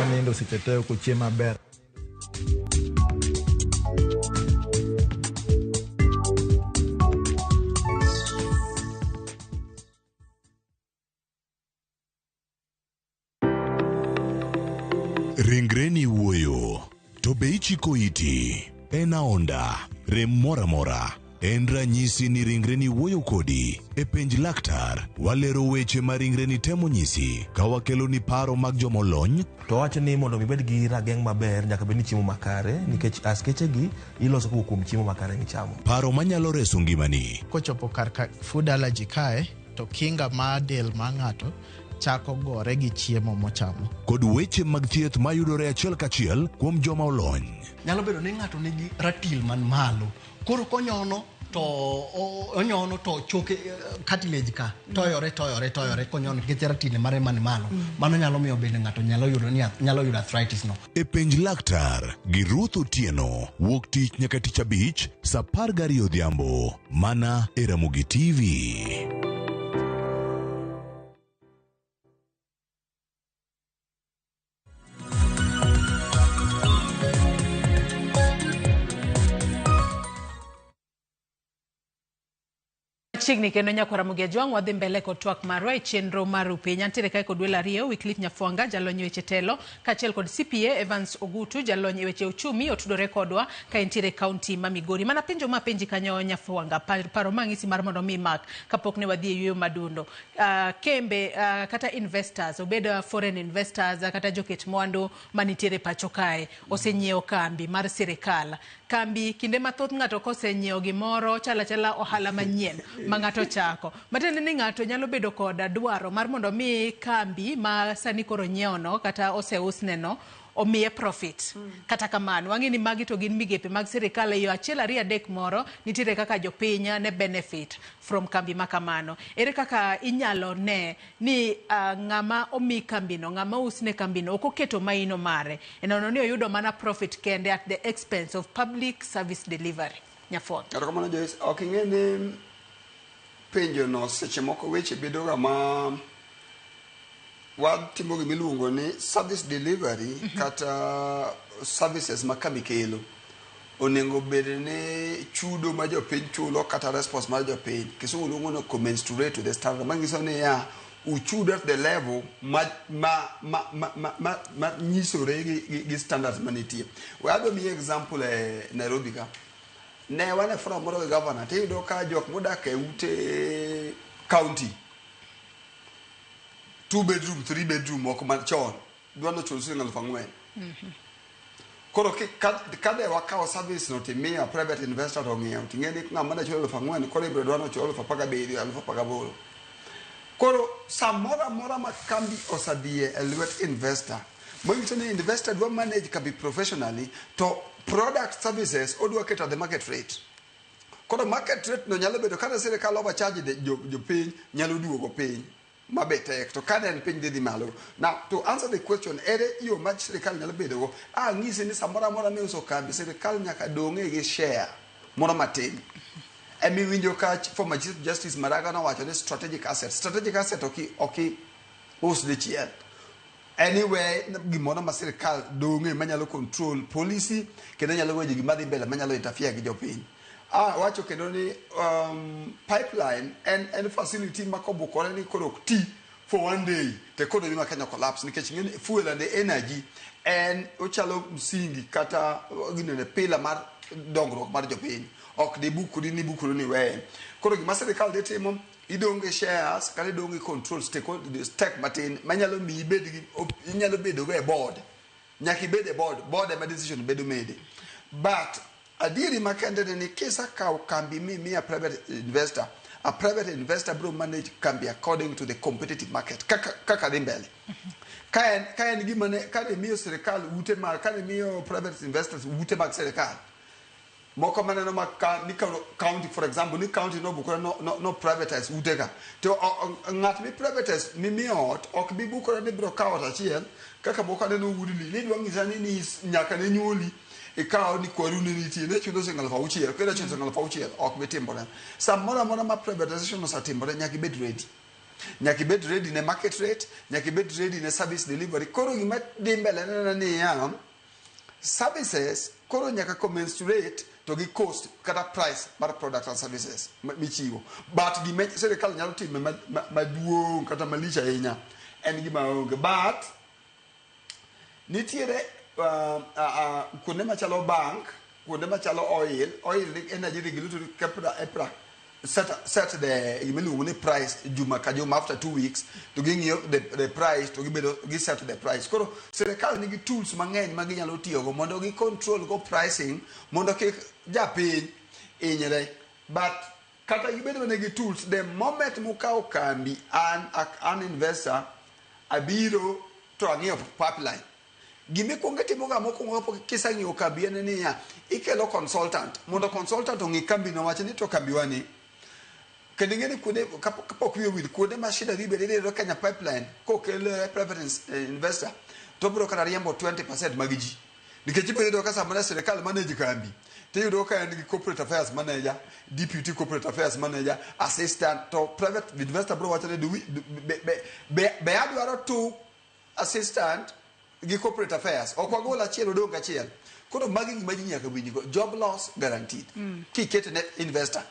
[SPEAKER 30] Onindo seche te, ok ochiem maber. Ringreni wuoyo, to be ichiko iti? En aonda, rem moro amora. En ranyisi ni ringreni wuoyo kodi. E penj laktar, walero weche ma ringreni temo nyisi ka wakeloni paro mag jomolony.
[SPEAKER 28] To wacho ni mondo mi ibed gi rageng' maber nyaka bed ni chiemo makare nikech askeche gi iloso kowuok kuom chiemo makare michamo.
[SPEAKER 30] Paro manyalo reso ngimani.
[SPEAKER 29] Kochopo kar ka food allergy kae to kinga mar del mar ng'ato chako gore gi chiemo mochamo.
[SPEAKER 30] Kod weche mag thieth mayudore achiel kachiel kuom joma olony.
[SPEAKER 31] Nyalo bedo ni ng'ato nigi ratil man malo. Koro konyono to onyono to choke cartilage ka toyore toyore toyore konyono nikech ratil mare man malo. Mano nyalo miyo bende ng'ato nyalo yudo ni nyalo yudo arthritis no.
[SPEAKER 30] E penj laktar gi Ruth Otieno wuok tich nyaka tich abich saa 12 odhiambo mana e Ramogi TV.
[SPEAKER 17] Chiegni kendo nyakwar Ramogi Ajwang' wadhi mbele kod twak marwa e chenro mar Rupiny. Antiere kae kod welo ariyo, Wycliffe Nyafwanga, jalony e weche telo, kaachiel kod CPA Evans Ogutu, jalony e weche uchumi, otudore kodwa ka entiere e kaunti ma Migori. Mana penjo ma penji kanyo Nyafwanga, paro mang'isi mar mondo mi mak kapok ne wadhi e yueyo madundo. Kembe kata investors, obed foreign investors kata joket mwandu manitiere pacho kae, osenyiewo kambi mar sirikal. Kambi kinde mathoth ng'ato kosenyiewo gimoro chala chala ohala manyien ma ng'ato chako. Matiende ni ng'ato nyalo bedo koda dwaro mar mondo mi kambi ma sani koro nyiewono kata oseusneno omiye profit. Kata kamano, wang'e ni magi to gin migepe mag sirikal e yo achiel ariyo adek moro nitiere kaka jopiny ne benefit from kambi ma kamano. Ere kaka inyalo ne ni ng'ama omi kambino, ng'ama usne kambino ok oketo maino mare e nono ni oyudo mana profit kende at the expense of public service delivery. Nyafwanga.
[SPEAKER 25] Erokamano Joyce, ok ing'e ni penjo no seche moko weche bedo ga ma watimo gima iluongo ni service delivery kata services ma kambi kelo onego bed ni chudo ma jopiny chulo kata response mar jopiny kisungu luongo ni commensurate to the standard manyiso niya uchudo at the level ma nyisore gi standards manitie. We adwa miyi example e Nairobi ka. Ne wan e forum moro gi governor tiyudo ka jok modak e ute county 2 bedroom 3 bedroom moko machon dwa nochulo siling 4,000. Koro ka de wakawo service no timiyo private investor to ong'iewo ting'e ni ng'ama ne chulo 4,000 koro ibiro dwa nochul 17,000 18,000. Koro samoro amora ma kambi osedhiye e lwet investor manyiso ni investor dwa manage kambi professionally to product services odwa keto at the market rate. Koro market rate no nyalo bedo kata sirikal overcharge jopiny nyalo duogo piny mabe tek to kane en piny dhi malo. Now to answer the question, ere yo ma sirikal nyalo bedogo, ang'isi ni samoro amora miuso kambi sirikal nyaka dong'e gi share moro matin. Emiwinjo ka former Chief Justice Maraga nowacho ni strategic asset. Strategic asset ok us dichiel. Anyway, gimoro ma sirikal dong'e manyalo control policy kendo nyalo wejo gima dhi mbele manyalo interfere gi jopiny. Wacho kendo ni pipeline en facility ma kobukore ni koro ok ti for one day to economy ma Kenya collapse nikech ing'e ni fuel and energy en ochalo msingi kata ginene pillar mar dongruok mar jopiny. Ok dibukri ni bukru ni weye. Koro gima sirikal dhi timo, idong' gi shares kata idong' gi control stake matin manyalo miyi ibed gi inyalo bedo go e board. Nyaka ibed e board, board ema decision bedo mede. But adieri makende ni kisakawo kambi mimiya private investor, a private investor biro manage kambi according to the competitive market kaka dhi mbele. Ka en gima ne ka ne miyo sirikal ute mag ka ne miyo private investors ute mag sirikal moko maneno ma ka ni county, for example, ni county nobukore no privatize ute ka to ng'at mi privatize mimiyo ot ok bi bukore ni biro kawo ot achiel kaka moko aneno Woodley ni idwa ng'isa ni nyaka ne nyuoli ikawo ni kwaru ne nitie ne chulo siling 6,000 kendo chulo siling 6,000 ok bi timore. Samoro amora ma privatization osetimore, nyaka ibed ready, nyaka ibed ready ne market rate, nyaka ibed ready ne service delivery. Koro gima dhi mbele neno niya services koro nyaka commensurate to gi cost kata price mar product and services michiwo. But gima sirikal nyalo time maduong' kata malich ahinya en gima onge. But nitiere kuonde machalo bank, kuonde machalo oil ni energy regulatory, KEPRA, EPRA set the gima iluongo ni price juma ka juma. After 2 weeks to ging'iyo the price to gibedo gi set the price. Koro sirikal nigi tools mang'eny ma ginyalo tiyogo mondo gi control go pricing mondo kik japiny hinyre. But kata gibedo mana gi tools, the moment mukawo kambi, an investor abiro to ang'iyo pipeline, gimikwongo itimoga mokwongo kapok kiseng'iyo kambi en niya ikelo consultant mondo consultant ong'i kambi no, wach ni to kambiwa ni kendo ing'e ni kuonde kapok wiye owil kuonde ma shida dhi bedo. Iyudo Kenya Pipeline kokel private investor to obiro kata riembo 20% mag ji nikech ibiro yudo ka samoro sirikal manage kambi tiyudo ka en gi corporate affairs manager, deputy corporate affairs manager, assistant, to private investor biro wacho ni do be adwaro two assistant gi corporate affairs, ok wagol achiel odong' achiel. Koro magi gima ji nyaka winjgo, job loss guaranteed kikete ne investor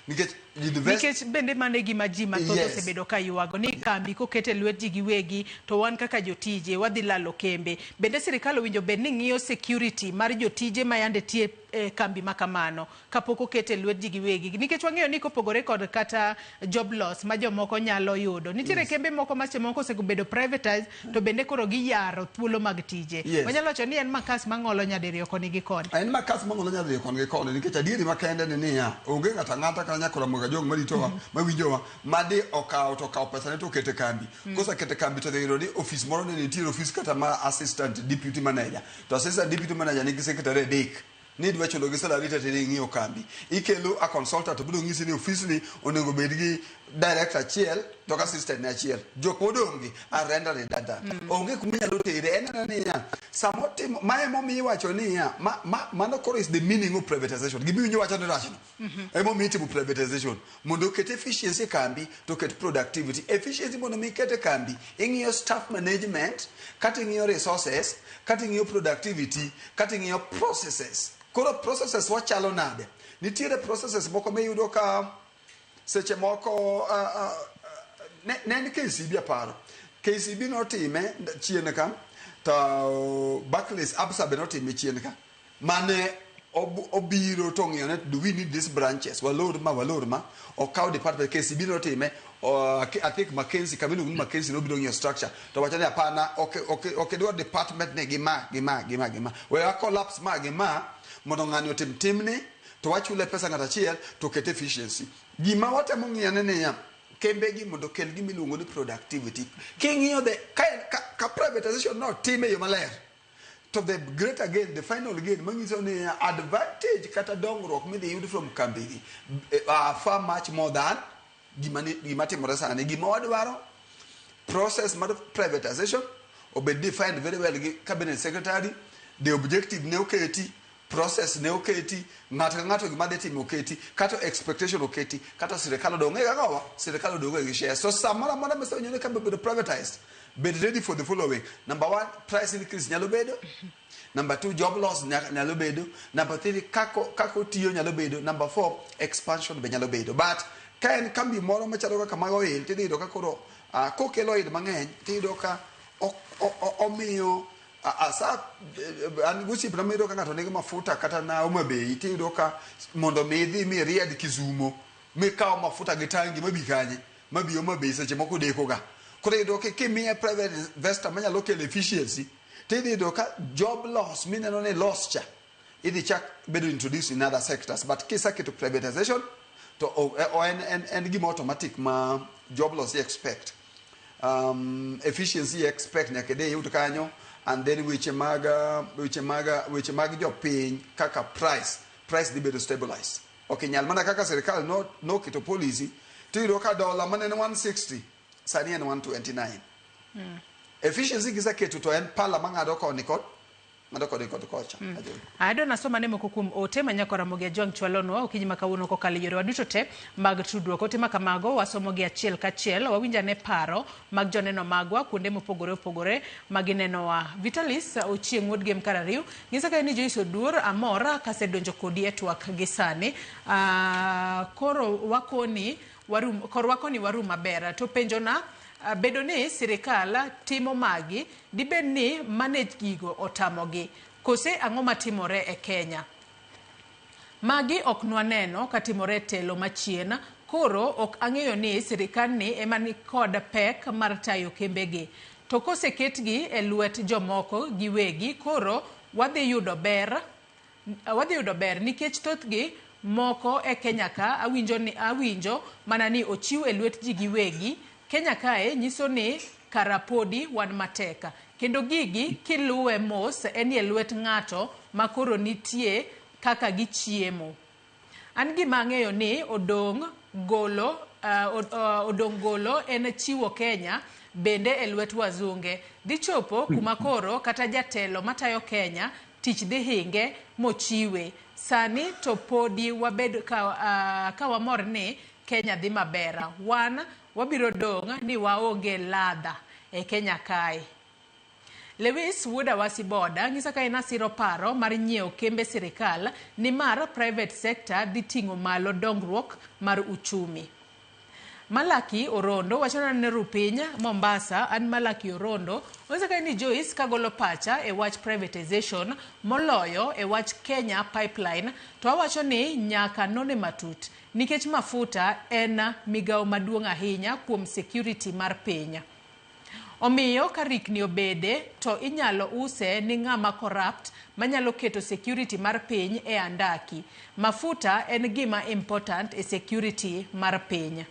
[SPEAKER 25] nikech invest
[SPEAKER 17] Nikech bende mano e gima ji mathoth osebedo ka ywago ni kambi koket e lwet ji giwegi to wan kaka jotije wadhi lalo kembe. Bende sirikal owinjo bed ni ng'iyo security mar jotije ma yande tiye e kambi ma kamano kapok oket e lwet ji giwegi, nikech wang'eyo ni kopogore kod kata job loss ma jomoko nyalo yudo, nitiere kembe moko ma seche moko osebedo privatized to bende koro giyaro thuolo mag tije. Wanyalo wacho ni en makas mang'olo nyadiriyo koni gi koni.
[SPEAKER 25] En makas mang'olo nyadiriyo koni gi koni nikech adieri makende ni niya onge ng'ato ang'ata kata nyakora Jong maritowa mawinjowa madi okawo to okawo pesane to okete kambi. Kosekete kambi to dhi yudo ni ofis moro ne nitiere ofis kata ma assistant deputy manager to assistant deputy manager nigi secretary adek ni idwa chulo gi salary te ing'iyo kambi ikelo a consultant to biro ng'isi ni ofis ni onego bed gi director achiel to gi assistant ne achiel, jok modong' gi are render redundant. Onge kuma inyalo tere. En ena niya samotimo ma emomiyo iwacho niya mano koro is the meaning of privatization. Gimiwinjo wacho ni rachno emomiyo itimo privatization mondo oket efficiency e kambi to oket productivity. Efficiency mondo mi iket e kambi ing'iyo staff management kata ing'iyo resources kata ing'iyo productivity kata ing'iyo processes. Koro processes wachalo nade? Nitiere processes moko miyudo ka seche moko ne en KCB aparo KCB notime chien ka to Barclays, Absa be notime chien ka mane obiro to ong'iyo ni do we need these branches, walor ma walor ma okaw department. KCB notime. I think Mackenzie, kama iluongo ni Mackenzie nobiro ng'iyo structure to wacho ni hapana, ok idwar department ni gi ma gi ma gi ma gi ma we wa collapse ma gi ma mondo ng'ani otim timni to wachule pesa ng'ato achiel to ket efficiency. Gima watemo ng'iyo ne niya kembe gi mondo okel gima iluongo ni productivity. King'iyo the ka privatization notim e yo maler to the greater gain, the final gain manyiso ni advantage kata dongruok midhi yud from kambi gi are far much more than gima timore sani. Gima wadwaro, process mar privatization obed defined very well gi cabinet secretary, the objective ne oketi. Process ne oketi, ng'ato ka ng'ato gima dhi timo oketi, kata expectation oketi, kata sirikal odong' e gang'owa, sirikal odong' gi shares. So samoro amora misewinjo ni kambi obedo privatized, bed ready for the following. Number one, price increase nyalo bedo. Number two, job loss nyalo bedo. Number three, kako otiyo nyalo bedo. Number four, expansion be nyalo bedo. But ka en kambi moro machalo kaka mag oil, tidhi yudo ka koro kokelo oil mang'eny, tiyudo ka omiyo asa an gosiepna miyudo ka ng'ato nigi mafuta kata na Homa Bay, tiyudo ka mondo mi idhi miried Kisumo mikaw mafuta gi tangi mabi kanye mabi Homa Bay seche moko deko ga. Koro iyudo ka kimiye private investor manyalo kelo efficiency, tidhi yudo ka job loss mineno ni loss cha idhi chak bedo introduced in other sectors. But kiseketo privatization to en gima automatic ma job loss i expect, efficiency expect nyaka idhi iyud kanyo, and then weche mag jopiny kaka price dhi bedo stabilized. Ok inyal mana kaka sirikal noketo policy, tiyudo ka dola mane en 160 sani en 129. Efficiency giseketo to en pala mang'ado koni kod ng'ado koni kod kocha. Ajowi.
[SPEAKER 17] Adwa nasoma ne moko kuom ote ma nyako Ramogi Ajwang' chwalonwa okinyi ma kawuono kokalo e yorewa duto te mag tudruok. Ote ma kamago wasomo gi achiel kachiel, wawinj ane paro mag joneno magwa kuonde mopogore opogore ma ginenowa. Vitalis Ochieng' wuod Gem Karariw nyisa kae ni Joyce Oduor, amor kasedonjo kodi e twak gi sani. Koro wakoni warum, kor wakoni warum maber. To penjona bedo ni sirikal timo magi, dibed ni manage gigo otamogi kose ang'o matimore e Kenya? Magi ok nwaneno katimore e telo machien, koro ok ang'eyo ni sirikal ni ema ni kod pek mar tayo kembegi. To koseketgi e lwet jomoko giwegi, koro wadhi yudo ber nikech thothgi moko e Kenya ka awinjo mana ni ochiw e lwet ji giwegi. Kenya kae nyiso ni kara podi wan matek kendo gigi kiluwe mos en e lwet ng'ato ma koro nitie kaka gichiemo. An gima ang'eyo ni odong' golo en chiwo Kenya bende e lwet wazunge. Dhi chopo kuma koro kata jatelo matayo Kenya tich dhi hinge mochiwe. Sani to podi wabed ka wamor ni Kenya dhi maber. Wan wabiro dong' ni waonge ladha e Kenya kae. Lewis wuod Awasi Boda ng'isa ka en asiro paro mar nyiewo kembe sirikal nimar private sector dhi ting'o malo dongruok mar uchumi. Malaki Orondo wacho ni Rupiny Mombasa, an Malaki Orondo onyisa ka ni Joyce kagolo pacha e wach privatization moloyo e wach Kenya Pipeline, to awacho ni nyaka none matut nikech mafuta en migawo maduong' ahinya kuom security mar piny. Omiyo ka rikni obede to inyalo use ni ng'ama corrupt manyalo keto security mar piny e andaki. Mafuta en gima important e security mar piny.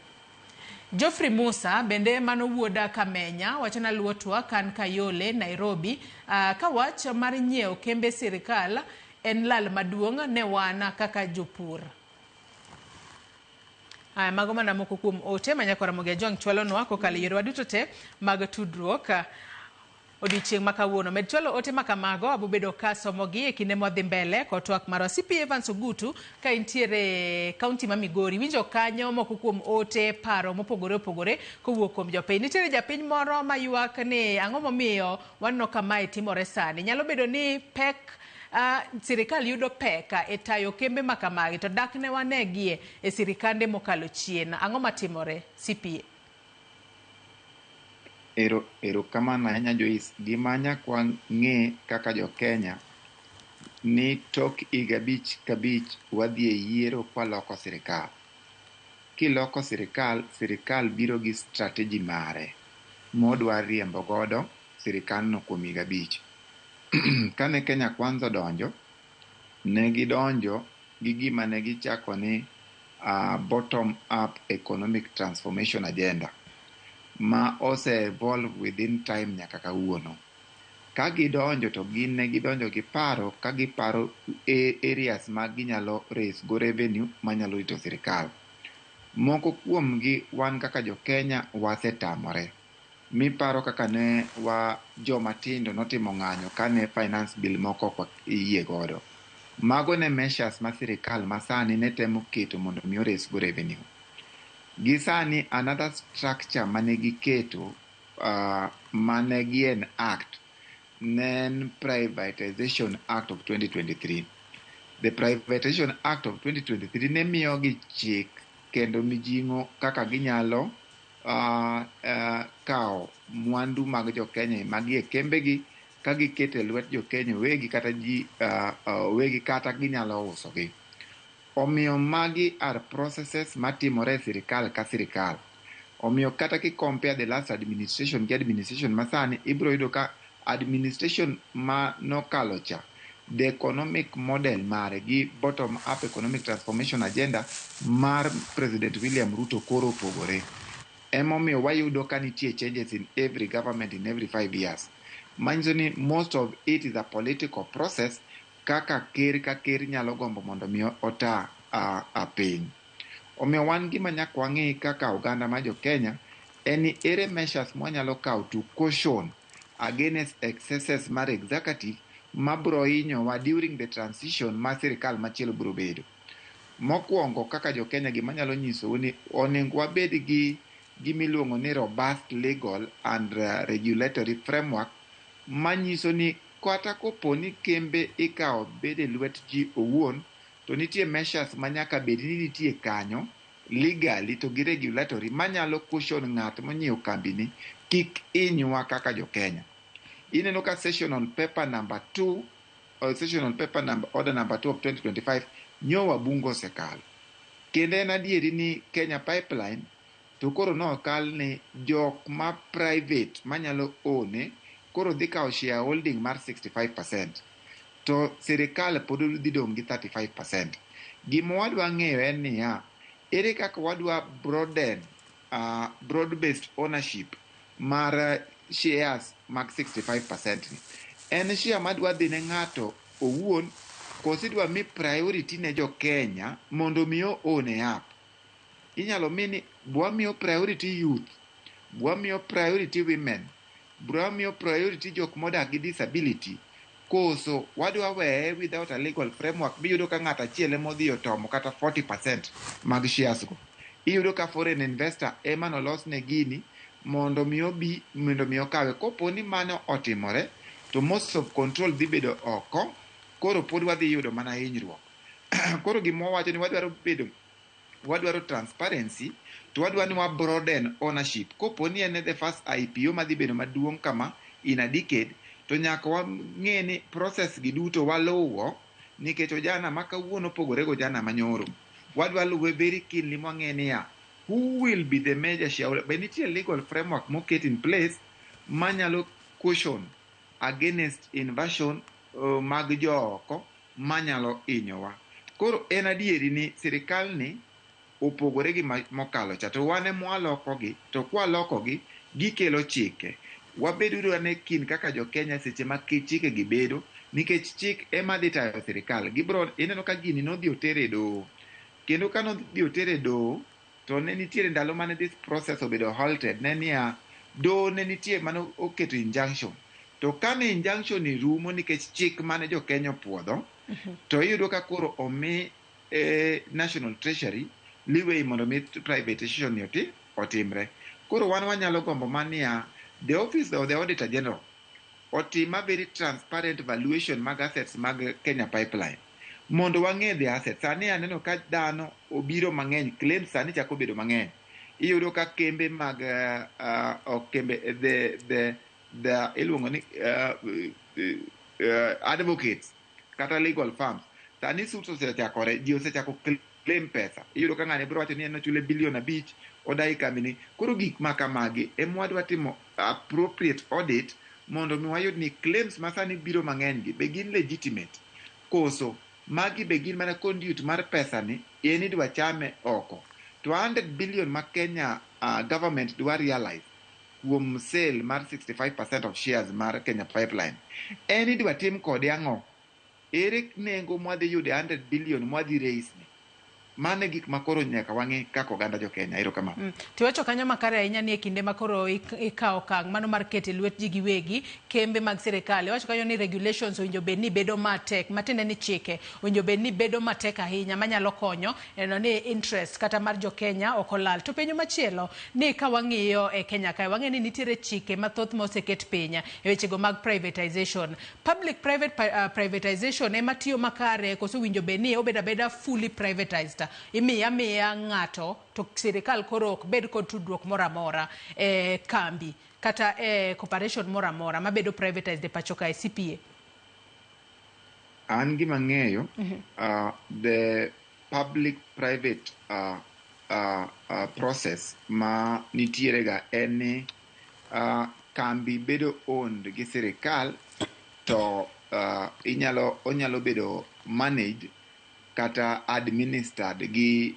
[SPEAKER 17] Geoffrey Musa bende mano wuoda Kamenya wacho na luo twak an Kayole, Nairobi, ka wach mar nyiewo kembe sirikal en lal maduong' ne wan kaka jopur. Aya, mago mana moko kuom ote ma nyako Ramogi Ajwang' chwalonwa kokalo e yorewa duto te mag tudruok odiochieng' ma kawuono. Med chwalo ote ma kamago, abobedo ka somogi e kinde mwadhi mbele kod twak marwa. CP Evans Ogutu ka intiere kaunti ma Migori, winjo kanyo moko kuom ote paro mopogore opogore kowuok kuom jopiny. Nitiere japiny moro maywak ni ang'o momiyo waneno ka mae timore sani. Nyalo bedo ni pek sirikal yudo pek e tayo kembe ma kamagi to dak ne wanegie e sirikande mokalo chien. Ang'o matimore CPA?
[SPEAKER 26] Erokamano ahinya, Joyce. Gima nyaka wang'e kaka jo Kenya ni tok higa 5 ka 5 wadhi e yiero kwaloko sirikal. Kiloko sirikal, sirikal biro gi strategy mare modwa riembo godo sirikandno kuom higa 5. Kane Kenya Kwanza odonjo, ne gidonjo gi gima ne gichako ni bottom up economic transformation agenda ma ose evolve within time nyaka kawuono. Ka gidonjo to gin ne gidonjo gi paro ka giparo areas ma ginyalo raise go revenue manyalo rito sirikal. Moko kuomgi wan kaka jo Kenya wasetamore. Miparo kaka ne wa joma tindo notimo ng'anyo kane finance bill moko ok wayie godo. Mago ne measures ma sirikal masani ne temo keto mondo mi oresgo revenue. Gi sani another structure mane giketo mane gi enact ne en Privatization Act of 2023. The Privatization Act of 2023 ne miyogi chik kendo mijing'o kaka ginyalo kawo mwandu mag jo Kenya magi e kembegi ka giketo e lwet jo Kenya wegi kata ji wegi kata ginyalo usogi. Omiyo magi are processes matimore e sirikal ka sirikal. Omiyo kata ki compare the last administration gi administration masani, ibiro yudo ka administration ma nokalo cha, the economic model mare gi bottom up economic transformation agenda mar President William Ruto koro opogore. Emomiyo wayudo ka nitie changes in every government in every 5 years. Manyiso ni most of it is a political process kaka ker ka ker nyalo gombo mondo mi ota a piny. Omiyo wan gima nyaka wang'i kaka oganda ma jo Kenya en ni ere measures mwanyalo kawo to caution against excesses mar executive mabro hinyowa during the transition ma sirikal machielo biro bedo. Mokwongo, kaka jo Kenya, gima anyalo nyisou ni onego wabed gi gimiluongo ni robust legal and regulatory framework manyiso ni kata kopo ni kembe ikawo bed e lwet ji owuon, to nitie measures ma nyaka bed ni nitie kanyo legally to gi regulatory manyalo caution ng'at monyiewo kambini kik hinywa kaka jo Kenya. Ineno ka session on paper number 2 or session on paper number order number 2 of 2025 nyo wabunge osekalo. Kendo en adieri ni Kenya Pipeline to koro nokal ni jok ma private manyalo one koro dhi kawo shareholding mar 65%, to sirikal pod dhi dong' gi 35%. Gima wadwa ng'eyo en niya, ere kaka wadwa broaden broad based ownership mar shares mag 65% ni? En share madwa dhi ne ng'ato owuon koso idwa mi priority ne jo Kenya mondo mi o own up? Inyalo mi ni bwamiyo priority youth, bwamiyo priority women, bwamiyo priority jok modak gi disability, koso wadwa weye without a legal framework miyudo ka ng'ato achiel ema odhi otomo kata 40% mag shares go? Iyudo ka foreign investor ema nolos ne gini mondo mi obi mondo mi okawe. Kopo ni mano otimore, to most of control dhi bedo oko, koro pod wadhi yudo mana hinyruok. Koro gima wawacho ni wadwaro bedo, wadwaro transparency, to wadwa ni wa broaden ownership. Kopo ni en the first IPO madhi bedo maduong' kama in a decade, to nyaka wang'e ni process gi duto waluwo, nikech ojana ma kawuono opogore go ojana manyoro. Wadwa luwe very keenly mwang'e niya, who will be the major shareholder? Be nitie legal framework moket in place manyalo caution against invasion mag jooko manyalo hinyowa? Koro en adieri ni sirikal ni opogore gi mokalo cha, to wan ema walokogi, to kwalokogi gikelo chike. Wabeduru ane kin kaka jo Kenya seche ma chike gi bedo, nikech chik ema dhi tayo sirikal. Gibro ineno ka gini nodhi otere e doho, kendo ka nodhi otere e doho, to ne nitiere ndalo mane this process obedo halted. Ne niya, doho ne nitie mane oketo injunction, to kane injunction ni rumo nikech chik mane jo Kenya opuodho, to iyudo ka koro omi National Treasury leeway mondo mi privatization ni otimre. Koro wan wanyalo gombo mania the office of the Auditor General otim a very transparent valuation mag assets mag Kenya Pipeline mondo wang'e the assets. Sani aneno ka dhano obiro mang'eny, claims sani chako bedo mang'eny. Iyudo ka kembe mag ok kembe, the iluongo ni advocates kata legal firms, sani suits osechakore, ji osechako claim pesa. Iyudo ka ng'ani biro wacho ni en ochule bilion 5 odai kambini. Koro gik ma kamagi ema wadwa timo appropriate audit mondo mi wayud ni claims ma sani biro mang'eny gi be gin legitimate, koso magi be gin mana conduit mar pesa ni en idwa chame oko. To 100 billion ma Kenya government dwa realize kuom sale mar 65% of shares mar Kenya Pipeline, en idwa tim kode ang'o? Ere nengo mwadhi yudo 100 billion mwadhi raise ni? Mano e gik ma koro nyaka wang'i kaka oganda jo Kenya. Erokamano.
[SPEAKER 17] Tiwacho kanyo makare ahinya ni e kinde ma koro ikawo okang' mano mar keto e lwet ji giwegi kembe mag sirikal. Iwacho kanyo ni regulations owinjo bed ni bedo matek, matiende ni chike owinjo bed ni bedo matek ahinya manyalo konyo neno ni interest kata mar jo Kenya ok olal. To penjo machielo ni ka wang'iyo e Kenya kae, wang'eyo ni nitiere chike mathoth ma oseket piny e wechego mag privatization. Public private privatization ema tiyo makare koso owinjo bed ni obedo abeda fully privatized? Imiyo amiya ng'ato to sirikal koro ok bed kod tudruok moro amora e kambi kata e corporation moro amora mabedo privatized e pacho kae, CPA.
[SPEAKER 26] An gima ng'eyo, the public private process ma nitiere ga en ni kambi bedo owned gi sirikal to inyalo onyalo bedo managed kata administered gi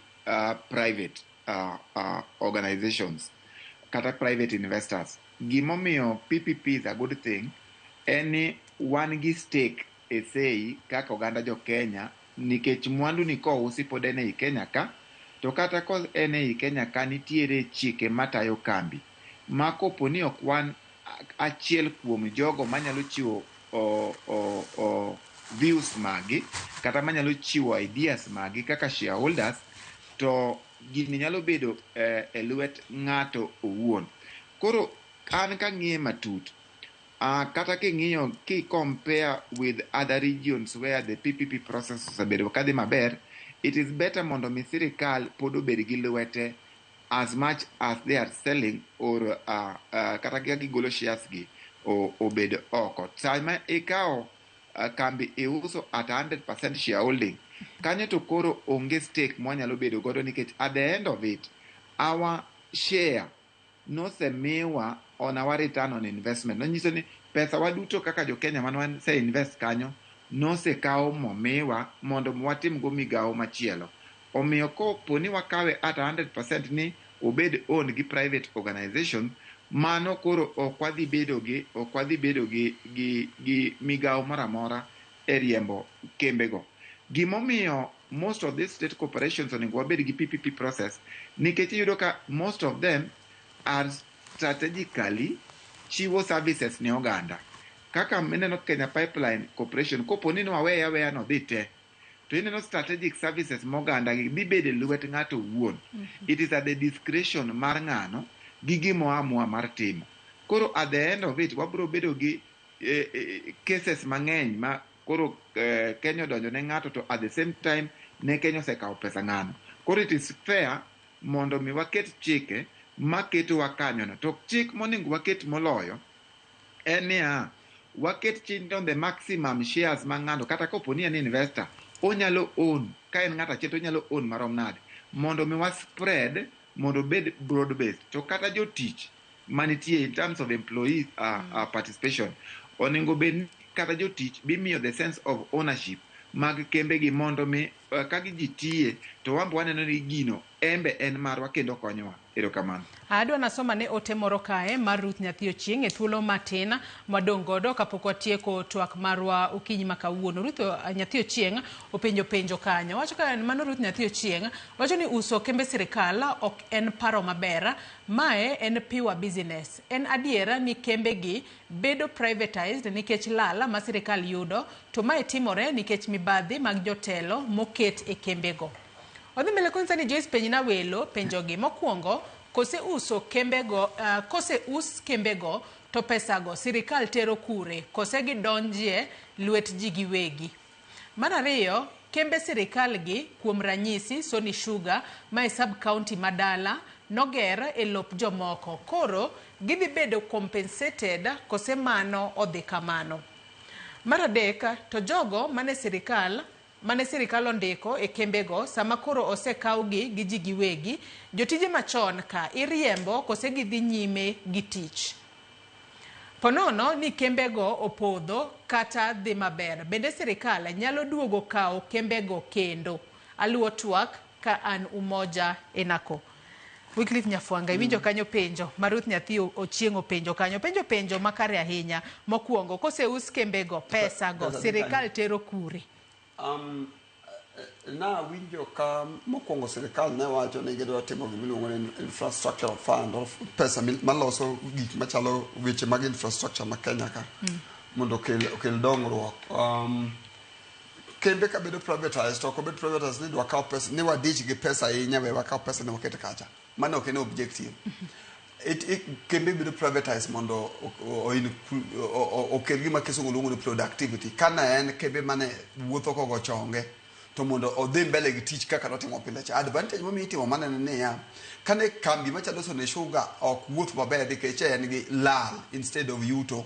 [SPEAKER 26] private organizations kata private investors. Gimomiyo PPP is a good thing en ni wan gi stake e sei kaka oganda jo Kenya, nikech mwandu ni kousi pod en ei Kenya ka, to kata ko en ei Kenya ka, nitiere chike matayo kambi ma kopo ni ok wan achiel kuom jogo manyalo chiwo o views magi kata manyalo chiwo ideas magi kaka shareholders, to gini nyalo bedo e lwet ng'ato owuon. Koro an kang'iye matut, kata king'iyo ki compare with other regions where the PPP process osebedo kadhi maber, it is better mondo mi sirikal pod obed gi lwete as much as they are selling or kata kaka gigolo shares gi obed oko. Sama ikawo kambi iuso at 100% shareholding, kanyo to koro onge stake mwanyalo bedo godo, nikech at the end of it our share nosemiwa on our return on investment. Nonyiso ni pesa waduto kaka jo Kenya mane wase invest kanyo nosekaw momiwa mondo watim go migawo machielo. Omiyo kopo ni wakawe at 100% ni obed owned gi private organization, mano koro ok wadhi bedo gi migawo moro amora e riembo kembego. Gimomiyo most of these state corporations onego wabed gi PPP process, nikech iyudo ka most of them are strategically chiwo services ne oganda. Kaka mineno Kenya Pipeline Corporation, kopo ni nwaweye aweya nodhi te, to ineno strategic services moganda gi dhi bedo e lwet ng'ato owuon. It is at the discretion mar ng'ano gi gima oamua mar timo. Koro at the end of it wabiro bedo gi cases mang'eny ma koro Kenya odonjo ne ng'ato, to at the same time ne Kenya osekawo pesa ng'ano. Koro it is fair mondo mi waket chike maketowa kanyono. To chik monego waket moloyo en niya, waket chik on the maximum shares ma ng'ato, kata kopo ni en investor, onyalo own, ka en ng'ato achiel to onyalo own marom nade, mondo mi wa spread mondo obed broad based. To kata jotich manitie in terms of employee participation, onego bed ni kata jotich bimiyo the sense of ownership mag kembegi, mondo mi ka ji tiye to wan be waneno ni gino embe en marwa kendo konyowa. Erokamano.
[SPEAKER 17] Adwa nasoma ne ote moro kae mar Ruth Nyathi Ochieng' e thuolo matin mwadong' godo kapok watieko twak marwa okinyi ma kawuono. Ruth Nyathi Ochieng' openjo penjo kanyo. Wacho ka mano Ruth Nyathi Ochieng' wacho ni uso kembe sirikal ok en paro maber. Mae en pure business. En adiera ni kembe gi bedo privatized nikech lal ma sirikal yudo, to mae timore nikech mibadhi mag jotelo moket e kembego. Odhi mbele konyisa ni Joyce penjna welo penjogi. Mokwongo, kose uso kembego, kose us kembego to pesago sirikal tero kure, kose gidonjie lwet ji giwegi? Mar ariyo, kembe sirikal gi, kuom ranyisi Sony Sugar ma e sub county ma dala, noger e lop jomoko, koro gidhi bedo compensated kose mano odhi kamano? Mar adek, to jogo mane sirikal ondiko e kembego, sama koro osekawgi gi ji giwegi, jotije machon ka iriembo kose gidhi nyime gi tich? Ponono ni kembego opodho kata dhi maber, bende sirikal nyalo duogo kawo kembego kendo? Aluwo twak ka an Umoja Enako. Wycliffe Nyafwanga, iwinjo kanyo penjo ma Ruth Nyathi Ochieng' openjo kanyo. Penjo penjo makare ahinya. Mokwongo, koseus kembego, pesago
[SPEAKER 25] Pesa dhi
[SPEAKER 17] sirikal
[SPEAKER 25] kanye?
[SPEAKER 17] tero kure?
[SPEAKER 25] Nawinjo ka mokwongo sirikal ne wacho ni gidwa timo gimiluongo ni infrastructure fund or pesa maloso gik machalo weche mag infrastructure ma Kenya ka mondo okel dongruok. Kembe ka bedo privatized, to ok obed privatized ni dwa kaw pesa ni wadich gi pesa ahinya, we wakaw pesa ni waket kacha. Mano ok en objective. Kembe bedo privatized mondo okel gima kisungu luongo ni productivity. Kana en kembe mane wuotho kogo chonge, to mondo odhi mbele gi tich kaka notimo pile cha. Advantage momiyo itimo mano en niya, kane kambi machalo Sony Sugar ok wuoth maber nikech en gi lal instead of yuto.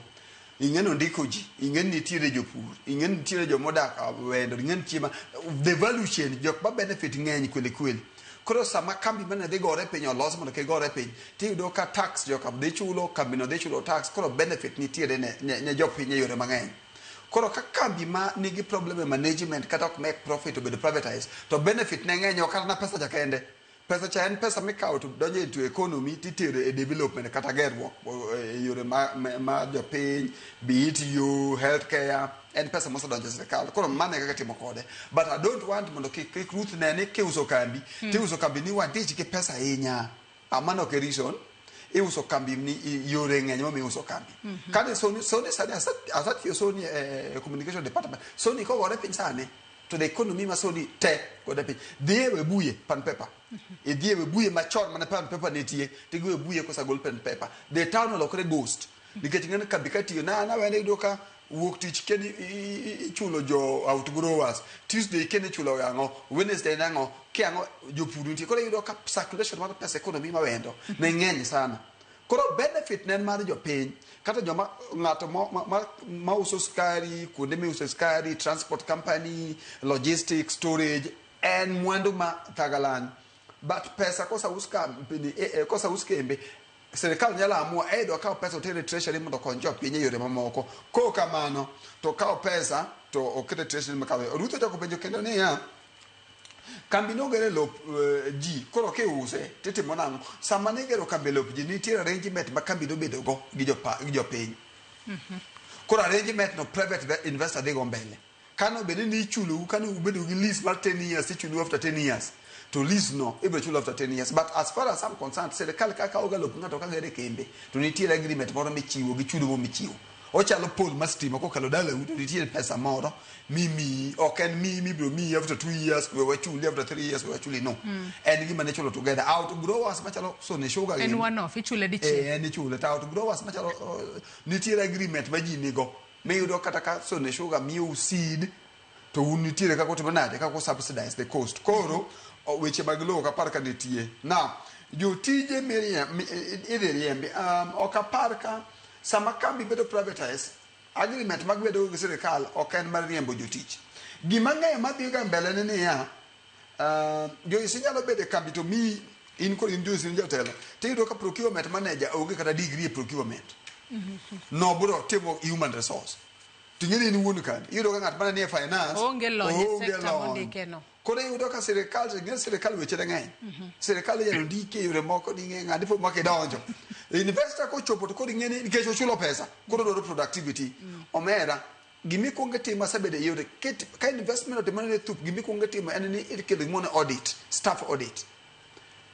[SPEAKER 25] Ing'e ni ondiko ji, ing'e ni nitiere jopur, ing'e ni nitiere jomodak Awendo, ing'e ni nitie the value chain, jok ma benefit ng'eny kweli kweli. Koro sama kambi mane dhi gore piny olos mondo kik gore piny, tiyudo ka tax joka dhi chulo, kambi no dhi chulo tax, koro benefit nitiere ne jopiny e yore mang'eny. Koro ka kambi ma nigi problem e management kata ok make profit obedo privatized, to benefit ne ng'eny ok kata na pesa cha kende. Pesa cha en pesa mikawo to donjo into economy titero e development kata gerruok e yore ma jopiny, be it yo, healthcare, en pesa mosedonjo e sirikal. Koro mano e kaka itimo kode. But I don't want mondo kik Ruth ne ni kiuso kambi, tiuso kambi ni wadich gi pesa ahinya. Mano ok e reason. Iuso kambi ni yore ng'eny momiyo iuso kambi. Kane Sony sani asatiyo Sony e communication department. Sony kogore piny sani, to the economy ma Sony te gore piny. Dhi e Webuye pan paper. Idhi e Webuye machon mane pan paper nitie, tidhi Webuye kosegol pen paper. The town olokore ghost. Nikech ing'e ni kambi katiyo, na wende iyudo ka wuok tich keni ichulo jo outgrowers. Tuesday keni ichulo ang'o, Wednesday nang'o, kiang'o jopur nitie. Koro iyudo ka circulation mar pesa economy ma Wendo ne ng'eny sana. Koro benefit ne en mar jopiny, kata joma ng'ato ma uso sukari, kuonde miuse sukari, transport company, logistics, storage, en mwandu ma thagalan. But pesa koseus company, koseus kembe, sirikal nyalo amua either okaw pesa oter e treasury mondo okony jopiny e yore mamoko. Kok kamano, to okaw pesa to oket e treasury makawe. Ruth ochako penjo kendo niya, kambi noger e lop ji, koro kiuse titimo nang'o? Sama nigero kambi e lop ji, nitiere arrangement ma kambi nobedo go gi jopiny. Koro arrangement no private investor dhi go mbele. Kano bed ni ichulou, kano ubedo gi lease mar 10 years, ichulou after 10 years. To lease no, ibiro chulo after 10 years. But as far as I'm concerned, sirikal kaka kawoga lop ng'ato kagere kembe, to nitiere agreement moro michiwo gi chudo moro michiwo. Ochalo pole mar stima kokalo dalau to nitiere pesa moro mimiyi, ok en miyi mibiro miyi after 2 years, we wachuli after 3 years, we wachuli no. En gima ne ichulo together. Outgrowers machalo Sony Sugar
[SPEAKER 17] En
[SPEAKER 25] gini.
[SPEAKER 17] one off, ichule dichiel.
[SPEAKER 25] En ichule. To outgrowers machalo nitiere agreement ma ji nigo. Miyudo kata ka Sony Sugar miyou seed to un nitiere kaka utimo nade, kaka subsidize the cost. Koro weche mag lowo ok apar ka nitie. Now, jotije idhi riembi, ok apar ka sama kambi bedo privatized, agreement mag bedo gi sirikal ok en mar riembo jotich. Gima ng'eyo madhi ga mbele ni niya, Joyce inyalo bedo e kambi to miyi in koro in Joyce in jatelo, tiyudo ka procurement manager onge kata degree e procurement. No bro timo human resource. Ting'e ni in wuon kambi, iyudo ka ng'at mane nie finance
[SPEAKER 17] Oonge lony e
[SPEAKER 25] oonge
[SPEAKER 17] sector
[SPEAKER 25] lony.
[SPEAKER 17] mondike no.
[SPEAKER 25] Koro iyudo ka sirikal, ing'e sirikal weche ne ng'eny. Sirikal inyalo ndiki e yore moko ni ing'e ng'ani po ma kidonjo. Investor kochopo to koro ing'e ni nikech ochulo pesa, koro odwaro productivity. Omera, gimikwongo timo asebedo e yore, ka investment otimore ne thup, gimikwongo timo en ni ikelo gimoro ni audit, staff audit.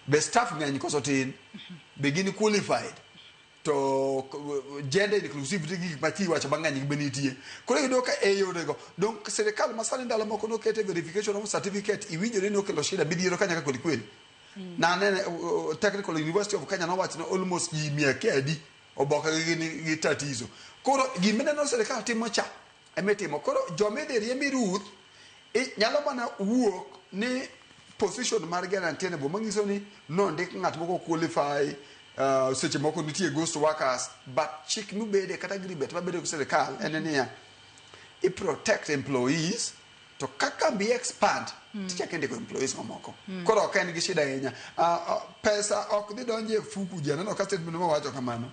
[SPEAKER 25] Be staff ng'eny koso tin? Be gin qualified? To gender inclusivity gi gik ma chi wacho mang'eny be nitie. Koro iyudo ka e yorego, dong sirikal ma sani ndalo moko nokete verification of certificate, iwinjo ni okelo shida midhiero ka nyaka kweli kweli. Nanene Technical University of Kenya nowacho ni almost ji mia kia adi oboke gi gin gi tatizo. Koro gimineno sirikal timo cha emitimo. Koro joma idhi riembi Ruth nyalo mana wuok ni position margi untenable, manyiso ni nondik ng'at moko qualify, seche moko nitie ghost workers, but chik mibede kata agreement mabedo gi sirikal en niya, i protect employees to ka kambi expand tichako indiko employees mamoko. Koro ok en gi shida ahinya. Pesa ok dhi donjo e fuku ji. Aneno ka statement mawacho kamano,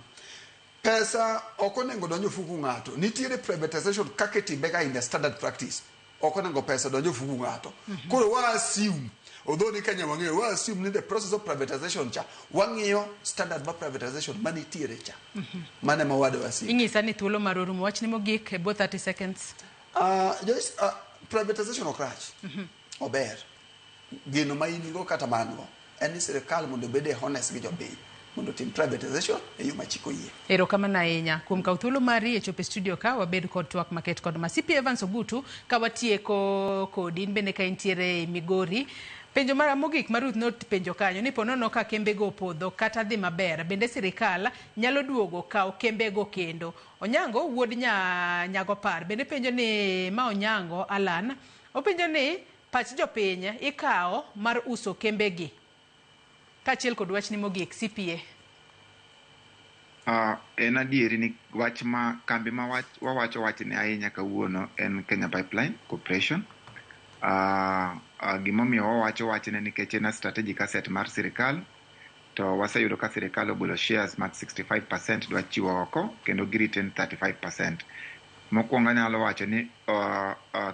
[SPEAKER 25] pesa ok onego donjo e fuku ng'ato. Nitiere privatization kaka itime ga in the standard practice, ok onego pesa donjo e fuku ng'ato. Koro wa assume, although ni Kenya wang'eyo, wa assume ni the process of privatization cha wang'iyo standard mar privatization manitiere cha, mano ema wadwa assume.
[SPEAKER 17] Inyisa ni thuolo mar orumo. Wachni mogik e bwo 30 seconds.
[SPEAKER 25] Joyce, privatization ok rach. Ober. Geno ma in go kata ma an go en ni sirikal mondo obed e honest gi jopiny mondo otim privatization e yo ma chik oyie.
[SPEAKER 17] Erokamano ahinya kuom kawo thuolo mari e chopo e studio ka wabed kod twak maket kod ma. CP Evans Ogutu, ka watieko kodi, in bende ka intiere e Migori, penjo mara mogik ma Ruth nopenjo kanyo ni ponono ka kembego opodho kata dhi maber, bende sirikal nyalo duogo kawo kembego kendo? Onyango wuod Nyagopar bende penjo ni ma Onyango Alan, openjo ni pach jopiny ikawo mar uso kembegi. Kaachiel kod wachni mogik, CPA.
[SPEAKER 26] En adieri ni wach ma kambi ma wawacho wachne ahinya kawuono en Kenya Pipeline Corporation. Gimomiyo wawacho wachne nikech en a strategic asset mar sirikal, to waseyudo ka sirikal ogolo shares mag 65% dwa chiwo oko kendo gi retain 35%. Mokwongo anyalo wacho ni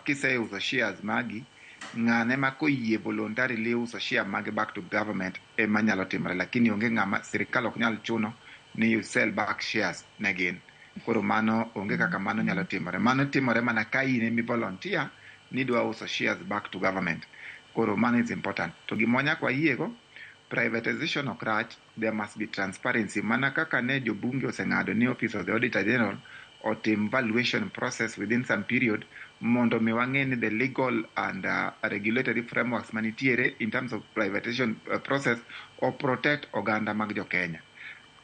[SPEAKER 26] kiseuso shares magi, ng'ane ma koyie voluntarily uso share mage back to government ema nyalo timore, lakini onge ng'ama sirikal ok nyal chuno ni you sell back shares ne gin. Koro mano onge kaka mano nyalo timore. Mano timore mana ka in emi volunteer ni dwa uso shares back to government. Koro mano is important. To gima nyaka wayiego, privatization ok rach, there must be transparency. Mana kaka ne jobunge oseng'ado ni Office of the Auditor General otim valuation process within some period mondo mi wang'e ni the legal and regulatory frameworks manitiere in terms of privatization process o protect oganda mag jo Kenya.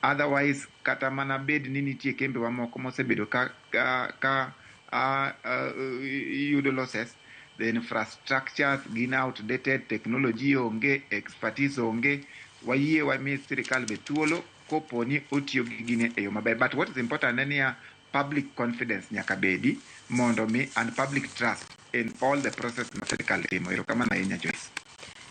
[SPEAKER 26] Otherwise, kata mana bed ni nitie kembe mamoko mosebedo ka yudo losses, the infrastructures gin outdated, technology onge, expertise onge. Wayie wami sirikal be thuolo kopo ni otiyo gi gine e yo maber. But what is important en niya, public confidence nyaka bedi mondo mi and public trust in all the process ma sirikal timo. Erokamano ahinya, Joyce.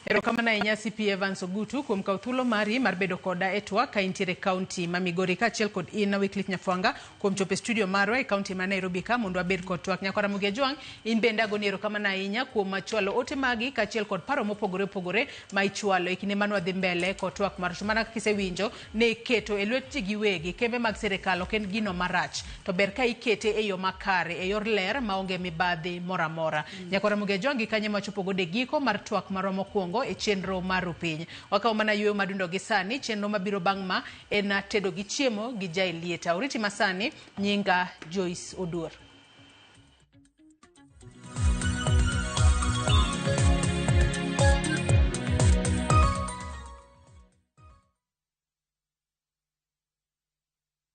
[SPEAKER 17] Erokamano ahinya CP Evans Ogutu kuom kawo thuolo mari mar bedo koda e twak ka intiere e kaunti ma Migori, kaachiel kod in Wycliffe Nyafwanga kuom chopo e studio marwa e kaunti ma Nairobi ka mondo wabed kod twak. Nyakwara Ramogi Ajwang', in bende agoni erokamano ahinya kuom chwalo ote magi kaachiel kod paro mopogore opogore ma ichwalo e kinde mane wadhi mbele kod twak mar. To mana kaka isewinjo ni keto e lwet ji giwegi kembe mag sirikal ok en gino marach, to ber ka ikete e yo makare, e yor ler maonge mibadhi moro amora. Nyakwara Ramogi Ajwang', gi kanyo machopo godo e giko mar twak marwa mokwongo e chenro mar Rupiny. Wakawo mana yueyo madundo gi sani, chenro mabiro bang' ma en tedo gi chiemo gi Jaelieta. Oriti masani, nyinga Joyce Oduor.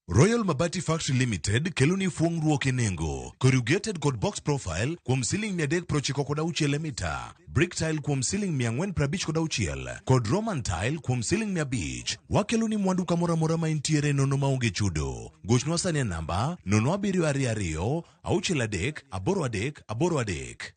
[SPEAKER 30] Royal Mabati Factory Limited kelo ni fuong'ruok e nengo. Corrugated kod box profile kuom siling 396 e mita. Brick tile kuom siling 456 kod Roman tile kuom siling 500. Wakelo ni mwandu kamoro amora ma intiere nono maonge chudo. Gochnwa sani e namba 0722 63 83 83.